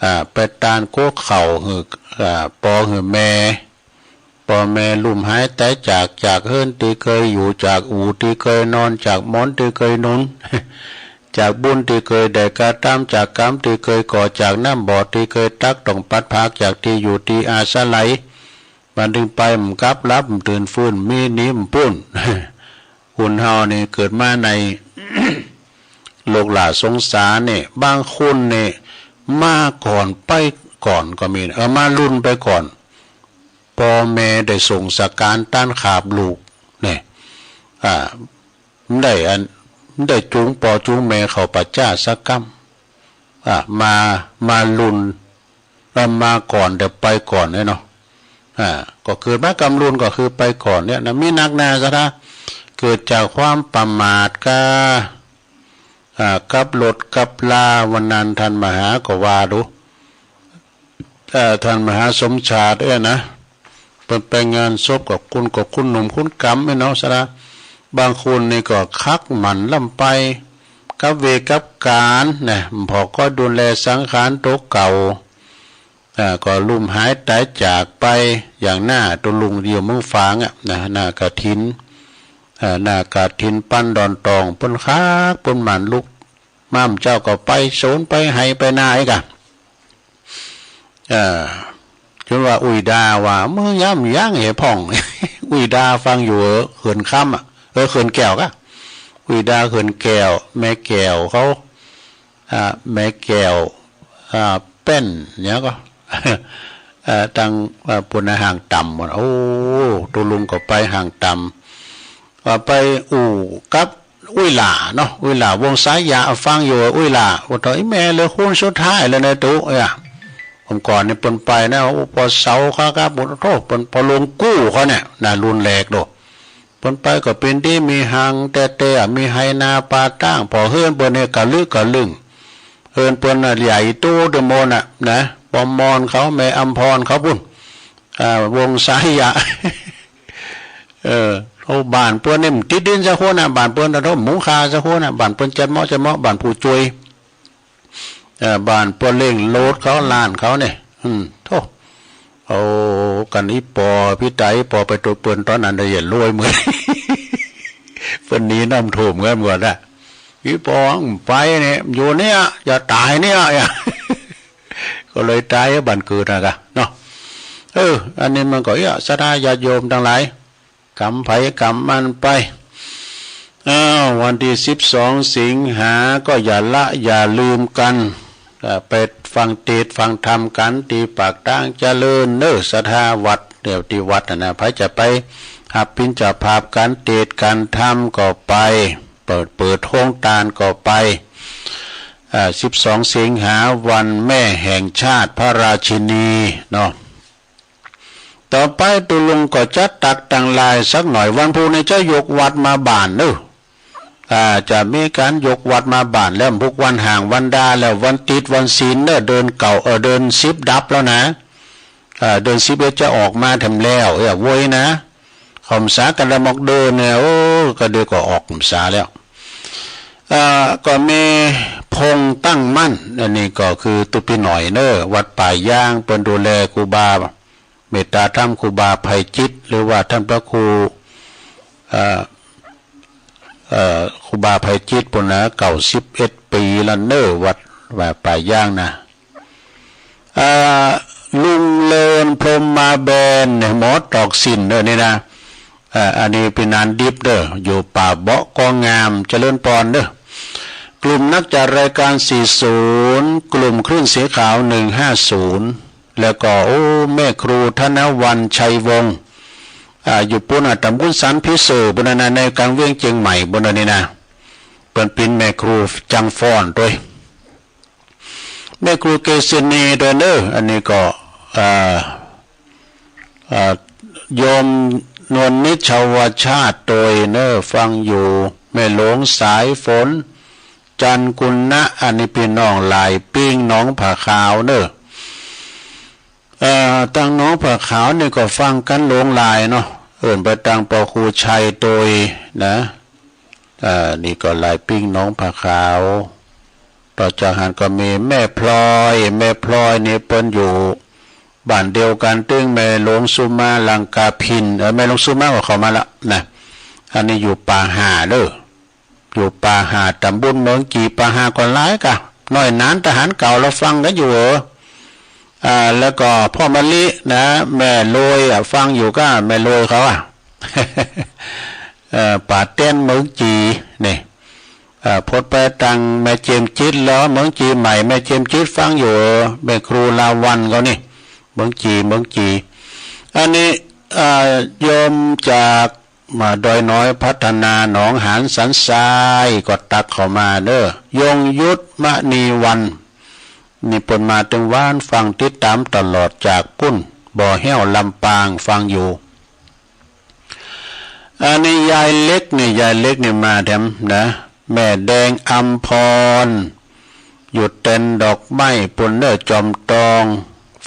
อ่า ไปตานโกเข่าหื้อ อ่า ปอหื้อแม่ ปอแม่ลุ่มหายต๋ายจาก จากเฮือนตี้เกยอยู่ จากอู่ตี้เกยนอน จากหมอนตี้เกยหนุน จากบุญตี้เกยได้กระตำ จากกรรมตี้เกยก่อ จากน้ำบ่อตี้เกยตัก ต้องพลัดพรากจากตี้อยู่ตี้อาศัย บัดนี้ไปบ่กลับ หลับบ่ตื่น ฟื้นบ่มี หนีบ่ปู้น คนเฮานี่เกิดมาใน โลกหล่าสงสารนี่ บางคนนี่มาก่อนไปก่อนก็มี เออ มาลุนไปก่อน ปอแม่ได้ส่งสการต้านขาบลูกเนี่ย อ่า บ่ได้อัน บ่ได้จูงปอจูงแม่เข้าป่าจ๊าสักกำ อ่า มา มาลุน แล้วมาก่อนแต่ไปก่อนเนี่ยเนาะ อ่า ก็เกิดมากำลุนก็คือไปก่อนเนี่ยนะ มีนักหนาศรัทธา เกิดจากความประมาทกา อ่า กับรถกับลา วันนั้นท่านมหาก็ว่าดู เอ่อ ท่านมหาสมชาติเอ้ยนะ เปิ้นไปงานศพกับคุณ กับคุณหนุ่มคุณกำเอ้ยเนาะศรัทธา บางคนนี่ก็คักหมั่นล้ำไป กับเวรกับก๋านนะ พอก็ดูแลสังขารตัวเก่า อ่า ก็ลุ่มหายต๋ายจากไป อย่างหน้าตุ๊ลุงอยู่เมืองฝางอะนะ หน้ากฐิน อ่า หน้ากฐินปันดอนตอง เปิ้นคักเปิ้นหมั่นลุก ม่ำเจ้าก็ไปสวนไปไฮ่ไปนาอีกอะ เอ่อ จนว่าอุยดาว่า มึงย้ำยั้งเหพ่อง อุยดาฟังอยู่เหินคำอะ เออ เหินแก้วกะ อุยดาเหินแก้ว แม่แก้วเขา อ่า แม่แก้ว อ่า แป้นเนี่ยก็ เอ่อ ตัง เอ่อ ปุณณะห่างต่ำหมด โอ้ ตุ๊ลุงก็ไปห่างต่ำ ว่าไปอู้กับอุยหล่าเนาะ อุยหล่าวงสายยาฟังอยู่ อุยหล่า โอ้ ต๋อยแม่เลยคนสุดท้ายเลยนะตุ๊ เอ้ย ผมก่อนนี่เปิ้นไปนะ โอ้ ปอเสาเขาครับ โอ้โธ่ เปิ้นปอหลวงกู้เขาเนี่ยนะ รุ่นแรกโด เปิ้นไปก็เป๋นตี้มีหังแต๊ๆ มีไฮ่นาป่าตาง ปอเฮือนเปิ้นเนี่ยกะลึกกะลึง เฮือนเปิ้นน่ะใหญ่โตเต็มหมดน่ะนะ ปอมอนเขา แม่อำพรเขาปุ้น อ่า วงสายยา เออ โอ้ บ้านเปิ้นนี่มันติดดินสักคนน่ะ บ้านเปิ้นน่ะโธ่ มุงคาสักคนน่ะ บ้านเปิ้นจัดเหมาะจัดเหมาะ บ้านผู้ช่วย เอ่อ บ้านปอเล่งโลดเขา ล้านเขาเนี่ย อืม โธ่ เอากันอีปอ พี่ไต๋ปอไปตัวเปิ้นต๋อนนั้นได้เห็นรวยเหมือน เปิ้นหนีน้ำท่วมกันหมดอะ อีปอไปเนี่ย อยู่เนี่ย อย่าต๋ายเนี่ย ก็เลยต๋ายบ้านเกิดนะกะเนาะ เออ อันนี้มันก็ เอ้ย ศรัทธาญาติโยมตังหลาย กรรมไผกรรมมันไป อ้าว วันตี้สิบสองสิงหา ก็อย่าละอย่าลืมกัน อ่า ไปฟังเตสน์ฟังธรรมกั๋น ตี้ปากตางเจริญเน้อ ศรัทธาวัด เดี๋ยวตี้วัดน่ะนะ ไผจะไปฮับปิณฑบาตกั๋น เตสน์กั๋นธรรมก็ไป เปิด เปิดโฮงตานก็ไป อ่า สิบสองสิงหา วันแม่แห่งชาติ พระราชินีเนาะ ต่อไปตุ๊ลุงก็จะตักตังหลายสักหน่อย วันพุธนี่จะยกวัดมาบ้านเน้อ อ่า จะมีก๋านยกวัดมาบ้านแล้ว พุธวันห่างวันดาแล้ว วันติดวันศีลเน้อ เดือนเก้า เอ่อ เดือนสิบดับแล้วนะ อ่า เดือนสิบเอ็ดจะออกมาแถมแล้ว เอ้ย โว้ยนะ เข้าพรรษากั๋นละหมอกเดือนเนี่ย โอ้ ก็เดี๋ยวก็ออกพรรษาแล้ว อ่า ก็มีพงษ์ตั้งมั่น อันนี้ก็คือตุ๊ปีหน่อยเน้อ วัดป่ายาง เปิ้นดูแลครูบา เมตตาธรรมครูบาไพจิตร หรือว่าท่านพระครู เอ่อ เอ่อ ครูบาไพจิตรปุ้นนะ เก้าสิบเอ็ดปี๋แล้วเน้อ วัด วัดป่ายางนะ เอ่อ ลุงเลินพรหมมาแบนเนี่ย หมอตอกสิ้นเน้อนี่นะ เอ่อ อันนี้เป๋นนานดิบเน้อ อยู่ป่าเบาะก็งาม เจริญปอนเน้อ กลุ่มนักจัดรายการสี่ศูนย์ กลุ่มคลื่นสีขาวหนึ่งห้าศูนย์ แล้วก็ โอ้ แม่ครูธนวรรณชัยวงศ์ อ่า อยู่ปุ้นน่ะ ตำบลสันผีเสื้อปุ้นน่ะนะ ในกลางเวียงเจียงใหม่ปุ้นน่ะนี่นะ เปิ้นเป๋นแม่ครูจังฟ้อนตวย แม่ครูเกษินีตวยเน้อ อันนี้ก็ อ่า อ่า โยมนวลนิชชาวชาติตวยเน้อ ฟังอยู่ แม่หลวงสายฝน จันทร์กุณะ อันนี้พี่น้องหลายปิ้งหนองผาขาวเนอะ เอ่อ ตังหนองผาขาวนี่ก็ฟังกันหลงหลายเนาะ เอิ้นไปตังปอครูชัยโตยนะ เอ่อ นี่ก็หลายปิ้งหนองผาขาว ต่อจากหั้นก็มีแม่พลอย แม่พลอยนี่เปิ้นอยู่บ้านเดียวกันตึงแม่หลวงสุมาลังกาพิน เออ แม่หลวงสุมาก็เข้ามาละนะ อันนี้อยู่ป่าห่าเด้อ อยู่ป่าห่า ตำบลเมืองจี ป่าห่าก็หลายกะ น้อยหนานทหารเก่าเราฟังกันอยู่เออ อ่า แล้วก็พ่อมะลินะ แม่โรยอ่ะ ฟังอยู่กะ แม่โรยเขาอ่ะ เอ่อ ป่าเต้นเมืองจีนี่ เอ่อ พดไปตังแม่เจมจิตแล้ว เมืองจีใหม่ แม่เจมจิตฟังอยู่เออ แม่ครูลาวันเขานี่ เมืองจี เมืองจี อันนี้ เอ่อ โยมจาก มาดอยน้อยพัฒนาหนองหานสันทรายก็ตักเข้ามาเด้อ ยงยุทธมณีวัน นี่เปิ้นมาตึงวานฟังติดตามตลอดจากปุ้น บ่อแห้วลำปางฟังอยู่ อันนี้ยายเล็กนี่ ยายเล็กนี่มาแถมนะ แม่แดงอำพร อยู่เต็นท์ดอกไม้ปุ้นเนอ จอมตอง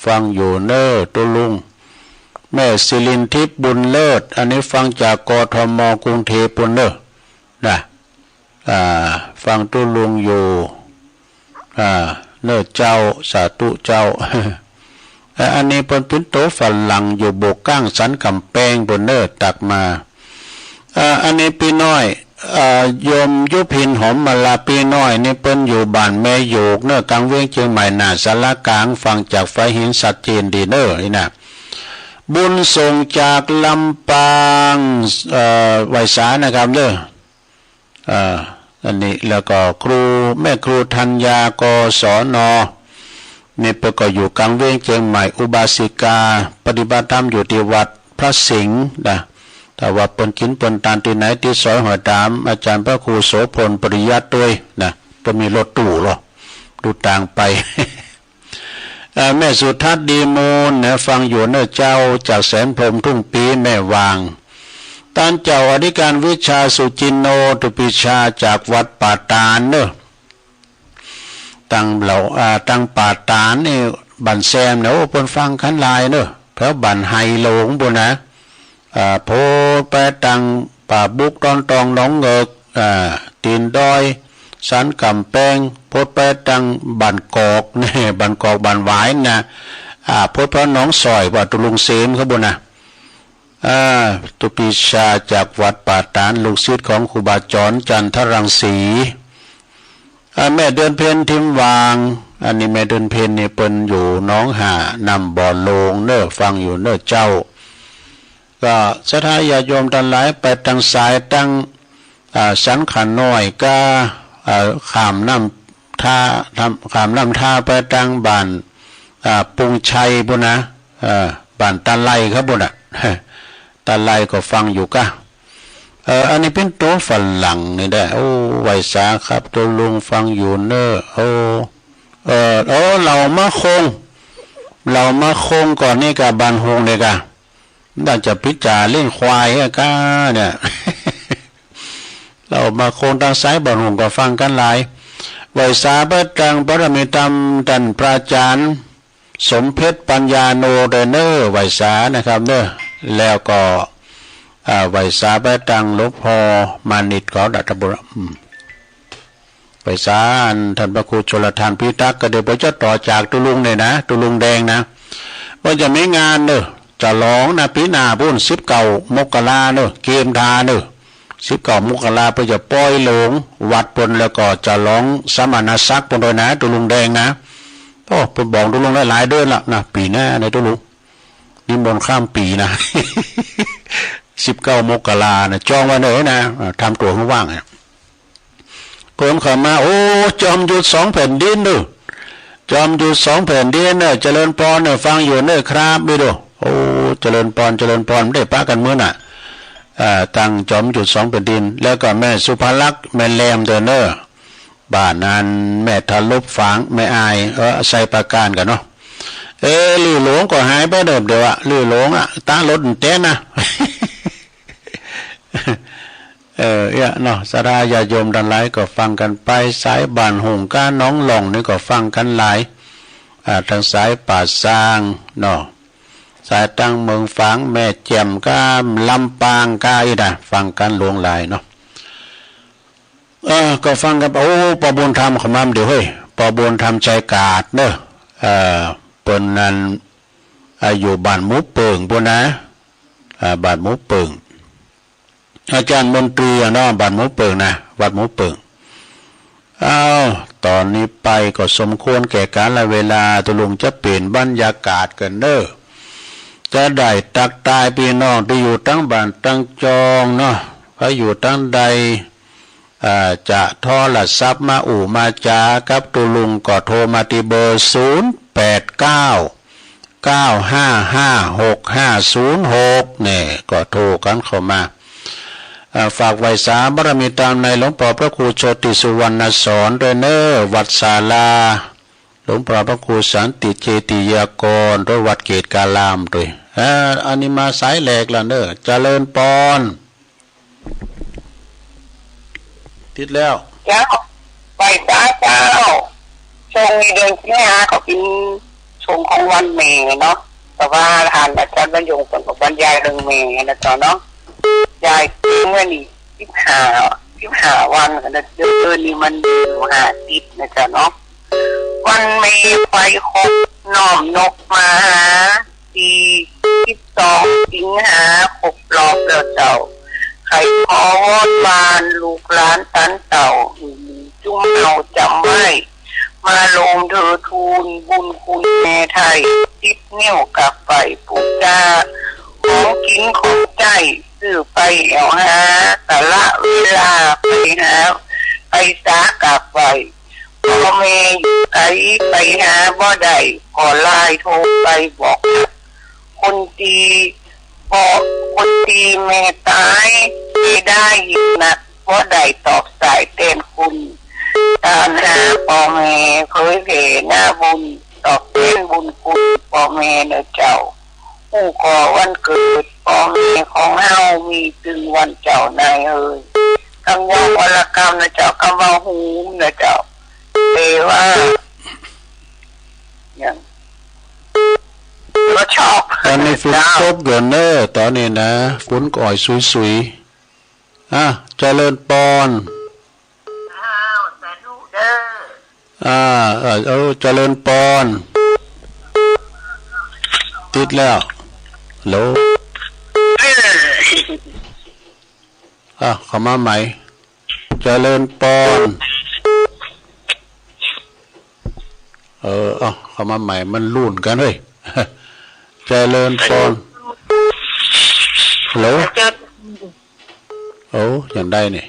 ฟังอยู่เนอ ตุ๊ลุง แม่สิรินทิพย์บุญเลิศ อันนี้ฟังจาก กทม กรุงเทพฯ ปุ้นเนอ นะ อ่า ฟังตุ๊ลุงอยู่ อ่า เนอเจ้า สาธุเจ้า เอ่อ อันนี้เปิ้นปิ้นโตฝรั่งอยู่โบกก้างสันกำแพงปุ้นเนอ ตักมา เอ่อ อันนี้ปี้น้อย เอ่อ โยมยุพินหอมมาลา ปี้น้อยนี่เปิ้นอยู่บ้านแม่โยกเนอะ กลางเวียงเจียงใหม่ หน้าศาลากลาง ฟังจากฝายหินชัดเจนดีเนอะนี่นะ บุญส่งจากลำปาง เอ่อ ไหว้สานะครับเด้อ เอ่อ อันนี้แล้วก็ครู แม่ครูธัญญา กศน นี่เปิ้นก็อยู่กลางเวียงเจียงใหม่ อุบาสิกา ปฏิบัติธรรมอยู่ที่วัดพระสิงห์นะ ถ้าว่าเปิ้นกินเปิ้นตานที่ไหนที่ซอยหอยตาม อาจารย์พระครูโสพลปริยัติด้วยนะ เปิ้นมีรถตู้เหรอ ดูตางไป เอ่อ แม่สุทัศน์ดีมูลนะ ฟังอยู่เนอะเจ้า จากแสนพรหมทุ่งปี แม่วาง ต้านเจ้าอธิการวิชาสุจินโน ตุปีชา จากวัดป่าตานเนอะ ตังเหล่า อ่า ตังป่าตานนี่ บ้านแซมเนอะ โอ้ เปิ้นฟังกันหลายเนอะ แถวบ้านไฮหลงปุ้นนะ อ่า โพดไปตังป่าบุก ตอนตอง หนองเงิก อ่า ตีนดอย สันกำแพง โพดไปตังบ้านกอก นี่ บ้านกอก บ้านหวายนะ อ่า โพดไปหนองสอย ว่าตุ๊ลุงเสมเขาปุ้นนะ อ่า ตุปีชาจากวัดป่าตาน ลูกศิษย์ของครูบาจรจันทรังสี อ่า แม่เดือนเพ็ญ ทิมวาง อันนี้แม่เดือนเพ็ญนี่เปิ้นอยู่หนองห่า น้ำบ่อโลงเนอะ ฟังอยู่เนอะเจ้า ก็ศรัทธาญาติโยมตังหลายไปตังสายตัง อ่า สันขาน้อยก็ อ่า ข้ามน้ำท่า ข้ามน้ำท่าไปตังบ้าน อ่า ปุงชัยปุ้นนะ อ่า บ้านตาไลครับปุ้นนะ ตาไลก็ฟังอยู่กะ เอ่อ อันนี้ปิ้นโตฝรั่งนี่แหละ โอ้ ไหว้สาครับ ตุ๊ลุงฟังอยู่เนอะ โอ้ เอ่อ โอ้ เหล่ามะคง เหล่ามะคงก่อนนี่กะ บ้านโฮงนี่กะ น่าจะพิจาเลี้ยงควายอะกะเนี่ย เหล่ามะคงตังสายบ้านโฮงก็ฟังกันหลาย ไหว้สาไปตังปรมีธรรมต้านพระอาจารย์ สมเพชรปัญญาโนเด้อเนอะ ไหว้สานะครับเนอะ แล้วก็ อ่า ไหว้สาไปตังหลวงพ่อมานิตเขาดัตตบุรี อืม ไหว้สาอันท่านพระครูชลทานพิทักษ์ ก็เดี๋ยวผมจะต่อจากตุ๊ลุงเนี่ยนะ ตุ๊ลุงแดงนะ ว่าจะมีงานเนอะ ฉลองนะ ปีหน้าปุ้น สิบเก้ามกราเนอะ เกียมทาเนอะ สิบเก้ามกราเปิ้นจะปล่อยโลงวัดเปิ้น แล้วก็ฉลองสมณศักดิ์เปิ้นด้วยนะ ตุ๊ลุงแดงนะ โอ้ เปิ้นบอกตุ๊ลุงหลายๆเดือนละนะ ปีหน้านะตุ๊ลุง นิมนต์ข้ามปีนะ สิบเก้ามกรานะ จองไว้เลยนะ อ่า ทำตั๋วให้ว่างนะ คนเข้ามา โอ้ จอมยุทธสองแผ่นดินเนอะ จอมยุทธสองแผ่นดินเนอะ เจริญพรเนอะ ฟังอยู่เนอะครับ ดูดู โอ้ เจริญพร เจริญพร ไม่ได้ปะกันมื้อน่ะ อ่า ตังจอมยุทธสองแผ่นดิน แล้วก็แม่สุภาลักษณ์ แม่แรมเด้อเนอะ บ้านนั้นแม่ทะลบฝาง แม่อาย เออ ไซประการกันเนาะ เออ ลือหลวงก็หายไปเดิมเดียวอะ ลือหลวงอะ ตะรถเต้นนะ เออ เอี้ย เนาะ ศรัทธาญาติโยมทั้งหลายก็ฟังกันไป สายบ้านหงส์กับหนองหล่องนี่ก็ฟังกันหลาย อ่า ทางสายป่าซาง เนาะ สายตังเมืองฝาง แม่แจ่มกับลำปางกับอีกนะ ฟังกันหลวงหลายเนาะ เออ ก็ฟังกันไป โอ้ ป้อบุญธรรมเข้ามาเดี๋ยว เฮ้ย ป้อบุญธรรมใจกาดเนอะ เออ เปิ้นนั้น อ่า อยู่บ้านหมูเปิงพู้นนะ อ่า บ้านหมูเปิง อาจารย์มนตรีอะเนาะ บ้านหมูเปิงนะ วัดหมูเปิง อ้าว ตอนนี้ไปก็สมควรแก่กาลเวลา ตุ๊ลุงจะเปลี่ยนบรรยากาศกันเนอะ จะได้ตักตายพี่น้องที่อยู่ตังบ้านตังจองเนาะ ใผอยู่ตังใด อ่า จะโทรศัพท์มาอู้มาจากับตุ๊ลุงก็โทรมาที่เบอร์ ศูนย์แปดเก้า เก้าห้าห้า หกห้าศูนย์หก เนี่ย ก็โทรกันเข้ามา อ่า ฝากไหว้สาบารมีตามในหลวงป้อพระครูโชติสุวรรณสอนด้วยเนอะ วัดศาลา หลวงป้อพระครูสันติเจติยากร ด้วยวัดเกตการามด้วย อ่า อันนี้มาสายแรกแล้วเนอะ เจริญปอน ติดแล้ว เจ้า ไหว้สาเจ้า ช่วงนี้เดือนสิงหาก็เป็นช่วงของวันแม่เนาะ แต่ว่าท่านอาจารย์บรรยงเพิ่นก็บรรยายเรื่องแม่นะเจ้าเนาะ ยายเมื่อนี้สิบห้า สิบห้าวันนะ เดือนนี้มันอยู่ห้าสิบนะเจ้าเนาะ วันแม่ไฟครบน้อมนกมาหา ที่สิบสองสิงหาครบรอบแล้วเจ้า ใค่ขอวอนวานลูกหลานตันเต้า จุ่มเฮาจำไว้ มาลงเถิดทูลบุญคุณแม่ไทย สิบนิ้วกราบไหว้ปูจา ของกินของใจ๊ซื้อไปแอ่วหา กาละเวลาไปหา ไปสากราบไหว้ พ่อแม่อยู่ไกลไปหาบ่ได้ ก็ไลน์โทรไปบอก คนตี้ เพราะคนตี้แม่ตาย เสียดายยิ่งนัก บ่ได้ตอบสายแตนคุณ ตามหาพ่อแม่เผยแผ่หน้าบุญ ตอบแทนบุญคุณพ่อแม่เนอะเจ้า ฮู้ก่อวันเกิดพ่อแม่ของเฮามีตึงวันเจ้านายเอ่ย กำยองวรกรรมนะเจ้า กำว่าฮูมนะเจ้า แต่ว่า อย่าง ก็ชอบ ตอนนี้ฝนตกอยู่เนอะ ตอนนี้นะ ฝนก็อ่อยสุยๆ อ่ะ เจริญปอน อ้าว สาธุเด้อ อ่า เออ เออ เจริญปอน ติดแล้ว ฮัลโหล เออ อ่ะ เข้ามาใหม่ เจริญปอน เออ เอา เข้ามาใหม่ มันลุ่นกันเฮ้ย เจริญปอน ฮัลโหล เจ้า โอ้ อย่างใดนี่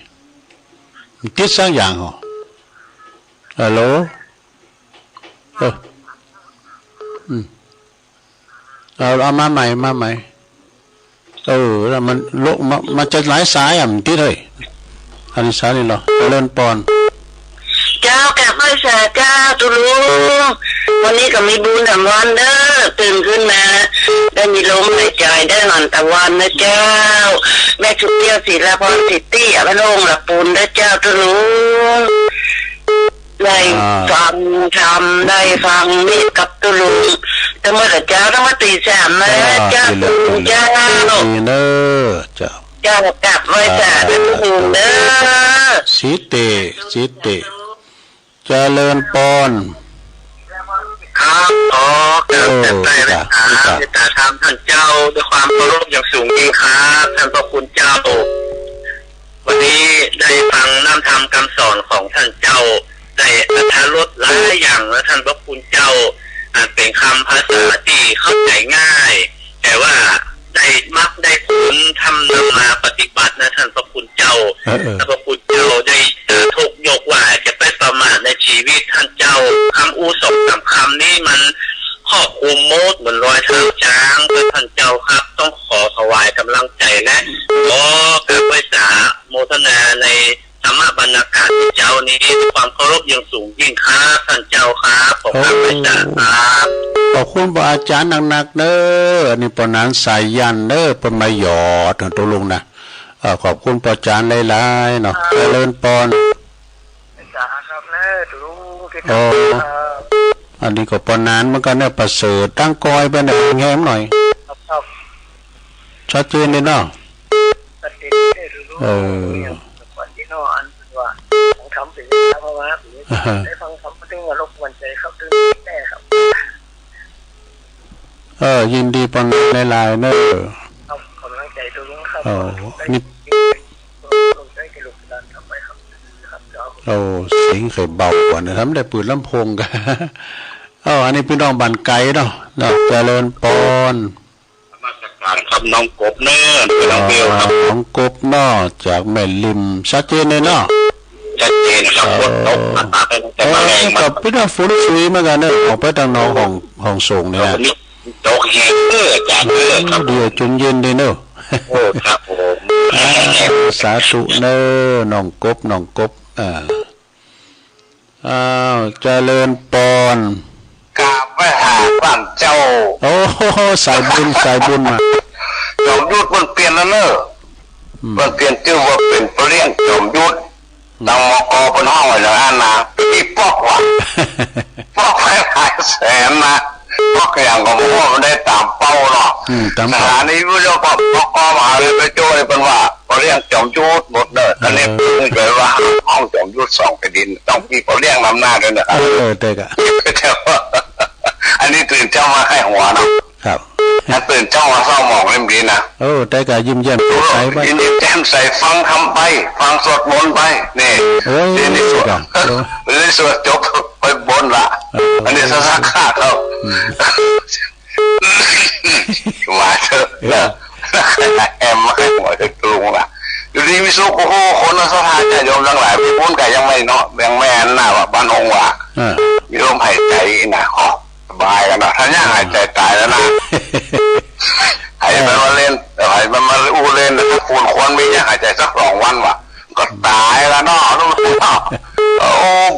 มันติดสักอย่างเหรอ ฮัลโหล เออ อืม เอา เอามาใหม่ มาใหม่ เออ แล้วมันโละ มา มันจะหลายสายอ่ะ มันติดเฮ้ย อันนี้สายนี่เหรอ เจริญปอน เจ้ากราบไหว้สาเจ้าตุ๊ลุง วันนี้ก็มีบุญสามวันเด้อ ตื่นขึ้นมา ได้มีลมหายใจ ได้นอนตะวันนะเจ้า แม่ชุบเตี้ยวศิลาพรสิทธิอภิรมย์ละปูนนะเจ้าตุ๊ลุง ได้ อ่า ฟังธรรม ได้ฟังเทศน์กับตุ๊ลุง ตั้งแต่เช้า ตั้งแต่ตีสามมา อ่า เจ้า นี่แหละ ตุ๊ลุงเจ้า นี่เนอะ เจ้า เจ้ากราบไหว้สาตุ๊ลุงเด้อ สิติ สิติ เจริญปอน ครับ ขอกราบ เออ ไหว้สา เมตตาธรรมท่านเจ้า ด้วยความเคารพอย่างสูงยิ่งครับ ท่านพระคุณเจ้า วันนี้ได้ฟังน้ำธรรมคำสอนของท่านเจ้า ได้อรรถรสหลายอย่างนะท่านพระคุณเจ้า อ่า เป็นคำภาษาที่เข้าใจง่าย แต่ว่าได้มรรคได้ผล ทำนำมาปฏิบัตินะท่านพระคุณเจ้า เออ เออ ท่านพระคุณเจ้าได้สาธกยกไหว้ จะไปประมาทในชีวิตท่านเจ้า คำอู้สองสามคำนี้มันครอบคลุมหมดเหมือนรอยเท้าช้างครับท่านเจ้าครับ ต้องขอถวายกำลังใจและขอกราบไหว้สาโมทนาใน ธรรมบรรณาการเจ้านี้ ความเคารพอย่างสูงยิ่งครับ ท่านเจ้าครับ ขอบคุณพระอาจารย์ครับ ขอบคุณพระอาจารย์นักๆเด้อ อันนี้ปอหนานสายันเด้อ เปิ้นมาหยอดของตุ๊ลุงนะ เอ อ่า ขอบคุณป้อจ๋านหลายๆเนาะ เจริญปอน จ๋าครับ เนอะ ลุงที่ โอ้ ครับ อันนี้ก็ปอนานเหมือนกันเนี่ย ประเสริฐตั้งกอยไปเนี่ย แง้มหน่อย ครับ ครับ ชัดเจนเลยเนาะ ชัดเจนเลย ลุง เออ เนี่ย ก่อนที่เนาะ อันว่า ของทำเป็นแล้ว เพราะว่า อ่าฮะ ได้ฟังคำ ถึงว่ารบกวนใจครับ ถึงแก้ครับ เออ ยินดีปอนหลายๆเนอะ ครับ กำลังใจตัวลุงครับ โอ้ นี่ กำลังใจกับลูกหลานครับ ไปครับ ครับ โอ้ เสียงเคยเบากว่านะ ทำได้เปิดลำโพงกัน เออ อันนี้พี่น้องบ้านไกลเนาะ เนาะ เจริญปอน นมัสการครับ น้องกบเนอะ เป็นน้องเบลครับ น้องกบเนาะ จากแม่ริม ชัดเจนเลยเนาะ ชัดเจนครับ เออ ฝนตกมา แต่ เออ มาแรงมาก กับพี่น้องฝนสวยเหมือนกันเนอะ ออกไปทางหนองห้อง ห้องส่งเนี่ยนะ วันนี้ตกแห้งเออ อาจารย์เออ ครับ เดี๋ยวจนเย็นเลยเนอะ โอ้ ครับผม อ่า สาธุเนอะ น้องกบ น้องกบ อ่า อ้าว เจริญปอน กราบไหว้หาพระเจ้า โอ้โห สายบุญ สายบุญมา จอมยุทธมันเปลี่ยนแล้วเนอะ อืม มันเปลี่ยนชื่อว่าเป็นพระเลี้ยงจอมยุทธ อืม ทาง มก เปิ้นฮ้องไว้อย่างนั้นนะ ที่ปอกว่ะ ปอกไปหลายแสนนะ ปอกอย่างก็บอกว่ามันได้ตามเป้าเนาะ อืม ตามเป้า สถานีวิทยุก็ มก มหาวิทยาลัยไปช่วยเปิ้นว่า พระเลี้ยงจอมยุทธหมดเนอะ เออ อันนี้คือแปลว่าห้องจอมยุทธสองแผ่นดิน ต้องมีพระเลี้ยงนำหน้าด้วยนะครับ เออ เออ แต่ก็ แต่ว่า อันนี้ตื่นเช้ามาให้หัวเนาะ ครับ ถ้าตื่นเช้ามาเศร้าหมองเล่มดีนะ เออ แต่ก็ยิ้มแย้มแจ่มใสไป ยิ้มแย้มแจ่มใส ฟังธรรมไป ฟังสวดมนต์ไป นี่ โอ้ย นี่ นี่สวด ก็ นี่สวดจบไปบนละ เออ อันนี้สักข้าเขา อืม ว่าเถอะ เออ แอมมาให้หัวจะกรุงละ อยู่ดีมีสุข โอ้โห คนศรัทธาญาติโยมทั้งหลาย มีบุญกันยังไม่เนาะ ยังไม่อันน่ะว่าบ้านองค์ว่า เออ มีลมหายใจนะ โอ้ สบายกันเนาะ ถ้ายังหายใจตายแล้วนะ ให้มันมาเล่น ให้มันมาอู้เล่น ถ้าคุณควรมียังหายใจสักสองวันว่ะ ก็ตายแล้วเนาะ ลูกเนาะ โอ้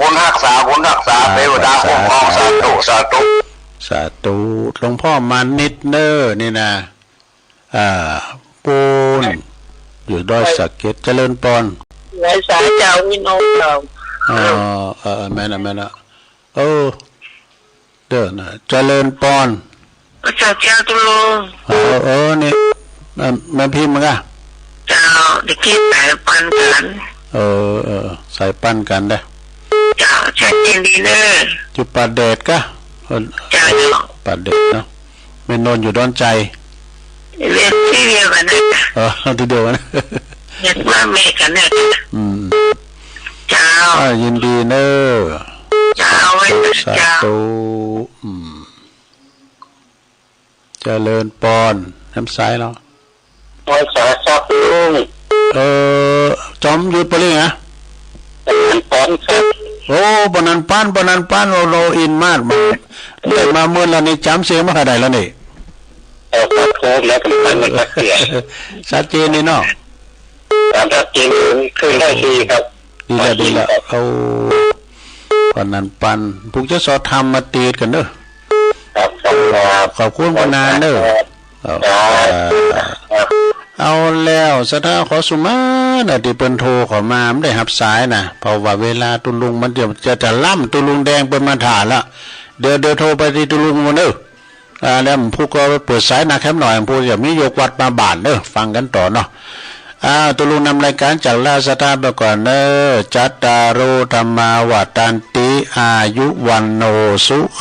บุญฮักษา บุญฮักษา เทวดาคุ้มครอง สาธุ สาธุ สาธุ หลวงพ่อมานิดเนอร์นี่นะ อ่า ปูน อยู่ดอยสะเก็ด เจริญปอน ไหว้สาเจ้าวินโอเจ้า อ๋อ เออ เออ แม่นละ แม่นละ เออ เด้อนะ เจริญปอน พระเจ้า เจ้าตุลุง เออ เออ นี่ เอ่อ แม่พิมพ์มั้งอะ เจ้า เดี๋ยวกี้สายปันกัน เออ เออ สายปันกันเด้อ เจ้า ชัดเจนดีเนอะ อยู่ป่าเดชกะ เออ เจ้า ป่าเดชเนาะ แม่นนท์อยู่ดอนชัย เรียนที่เดียวกันนะ เออ ที่เดียวกัน เรียนว่าแม่กันเนี่ย อืม เจ้า อ่า ยินดีเนอะ เจ้า ไว้เถอะ สาธุ เจ้า อืม เจริญปอน น้ำใสแล้ว ไหว้สาครับลุง เออ จอมยุทธปะเลี้ยงอะ ปอนครับ โอ้ ปะนันปาน ปะนันปาน โอ้ เราอินมาก มันได้มาเมื่อละนี่ จำเสียงมาขนาดไหนแล้วนี่ เออ ครับผม แล้วผมฟังไม่ค่อยเสีย ชัดเจนเลยเนาะ ครับ ชัดเจน ขึ้นได้ดีครับ ดีแล้ว ดีแล้ว เอา ปะนันปาน พวกจะสอดทำมาตีดกันเด้อ ครับ ขอบคุณครับ ขอบคุณปะนันเด้อ ครับ เอา ครับ เอาแล้ว ศรัทธาขอสุมานะ ที่เปิ้นโทรเข้ามา ไม่ได้รับสายนะ เพราะว่าเวลาตุลุงมันจะ จะ จะล้ำ ตุลุงแดงเปิ้นมาถ่ายละ เดี๋ยว เดี๋ยวโทรไปที่ตุลุงมันเด้อ อ่า แล้วผู้ก็ไปเปิดสายหน้าแคมป์หน่อย ผู้จะมีโยกวัดมาบ้านเด้อ ฟังกันต่อเนาะ อ่า ตุลุงนำรายการจากราชสถานไปก่อนเนอะ จัตตาโร ธรรมา วัฒนติ อายุ วันโน สุ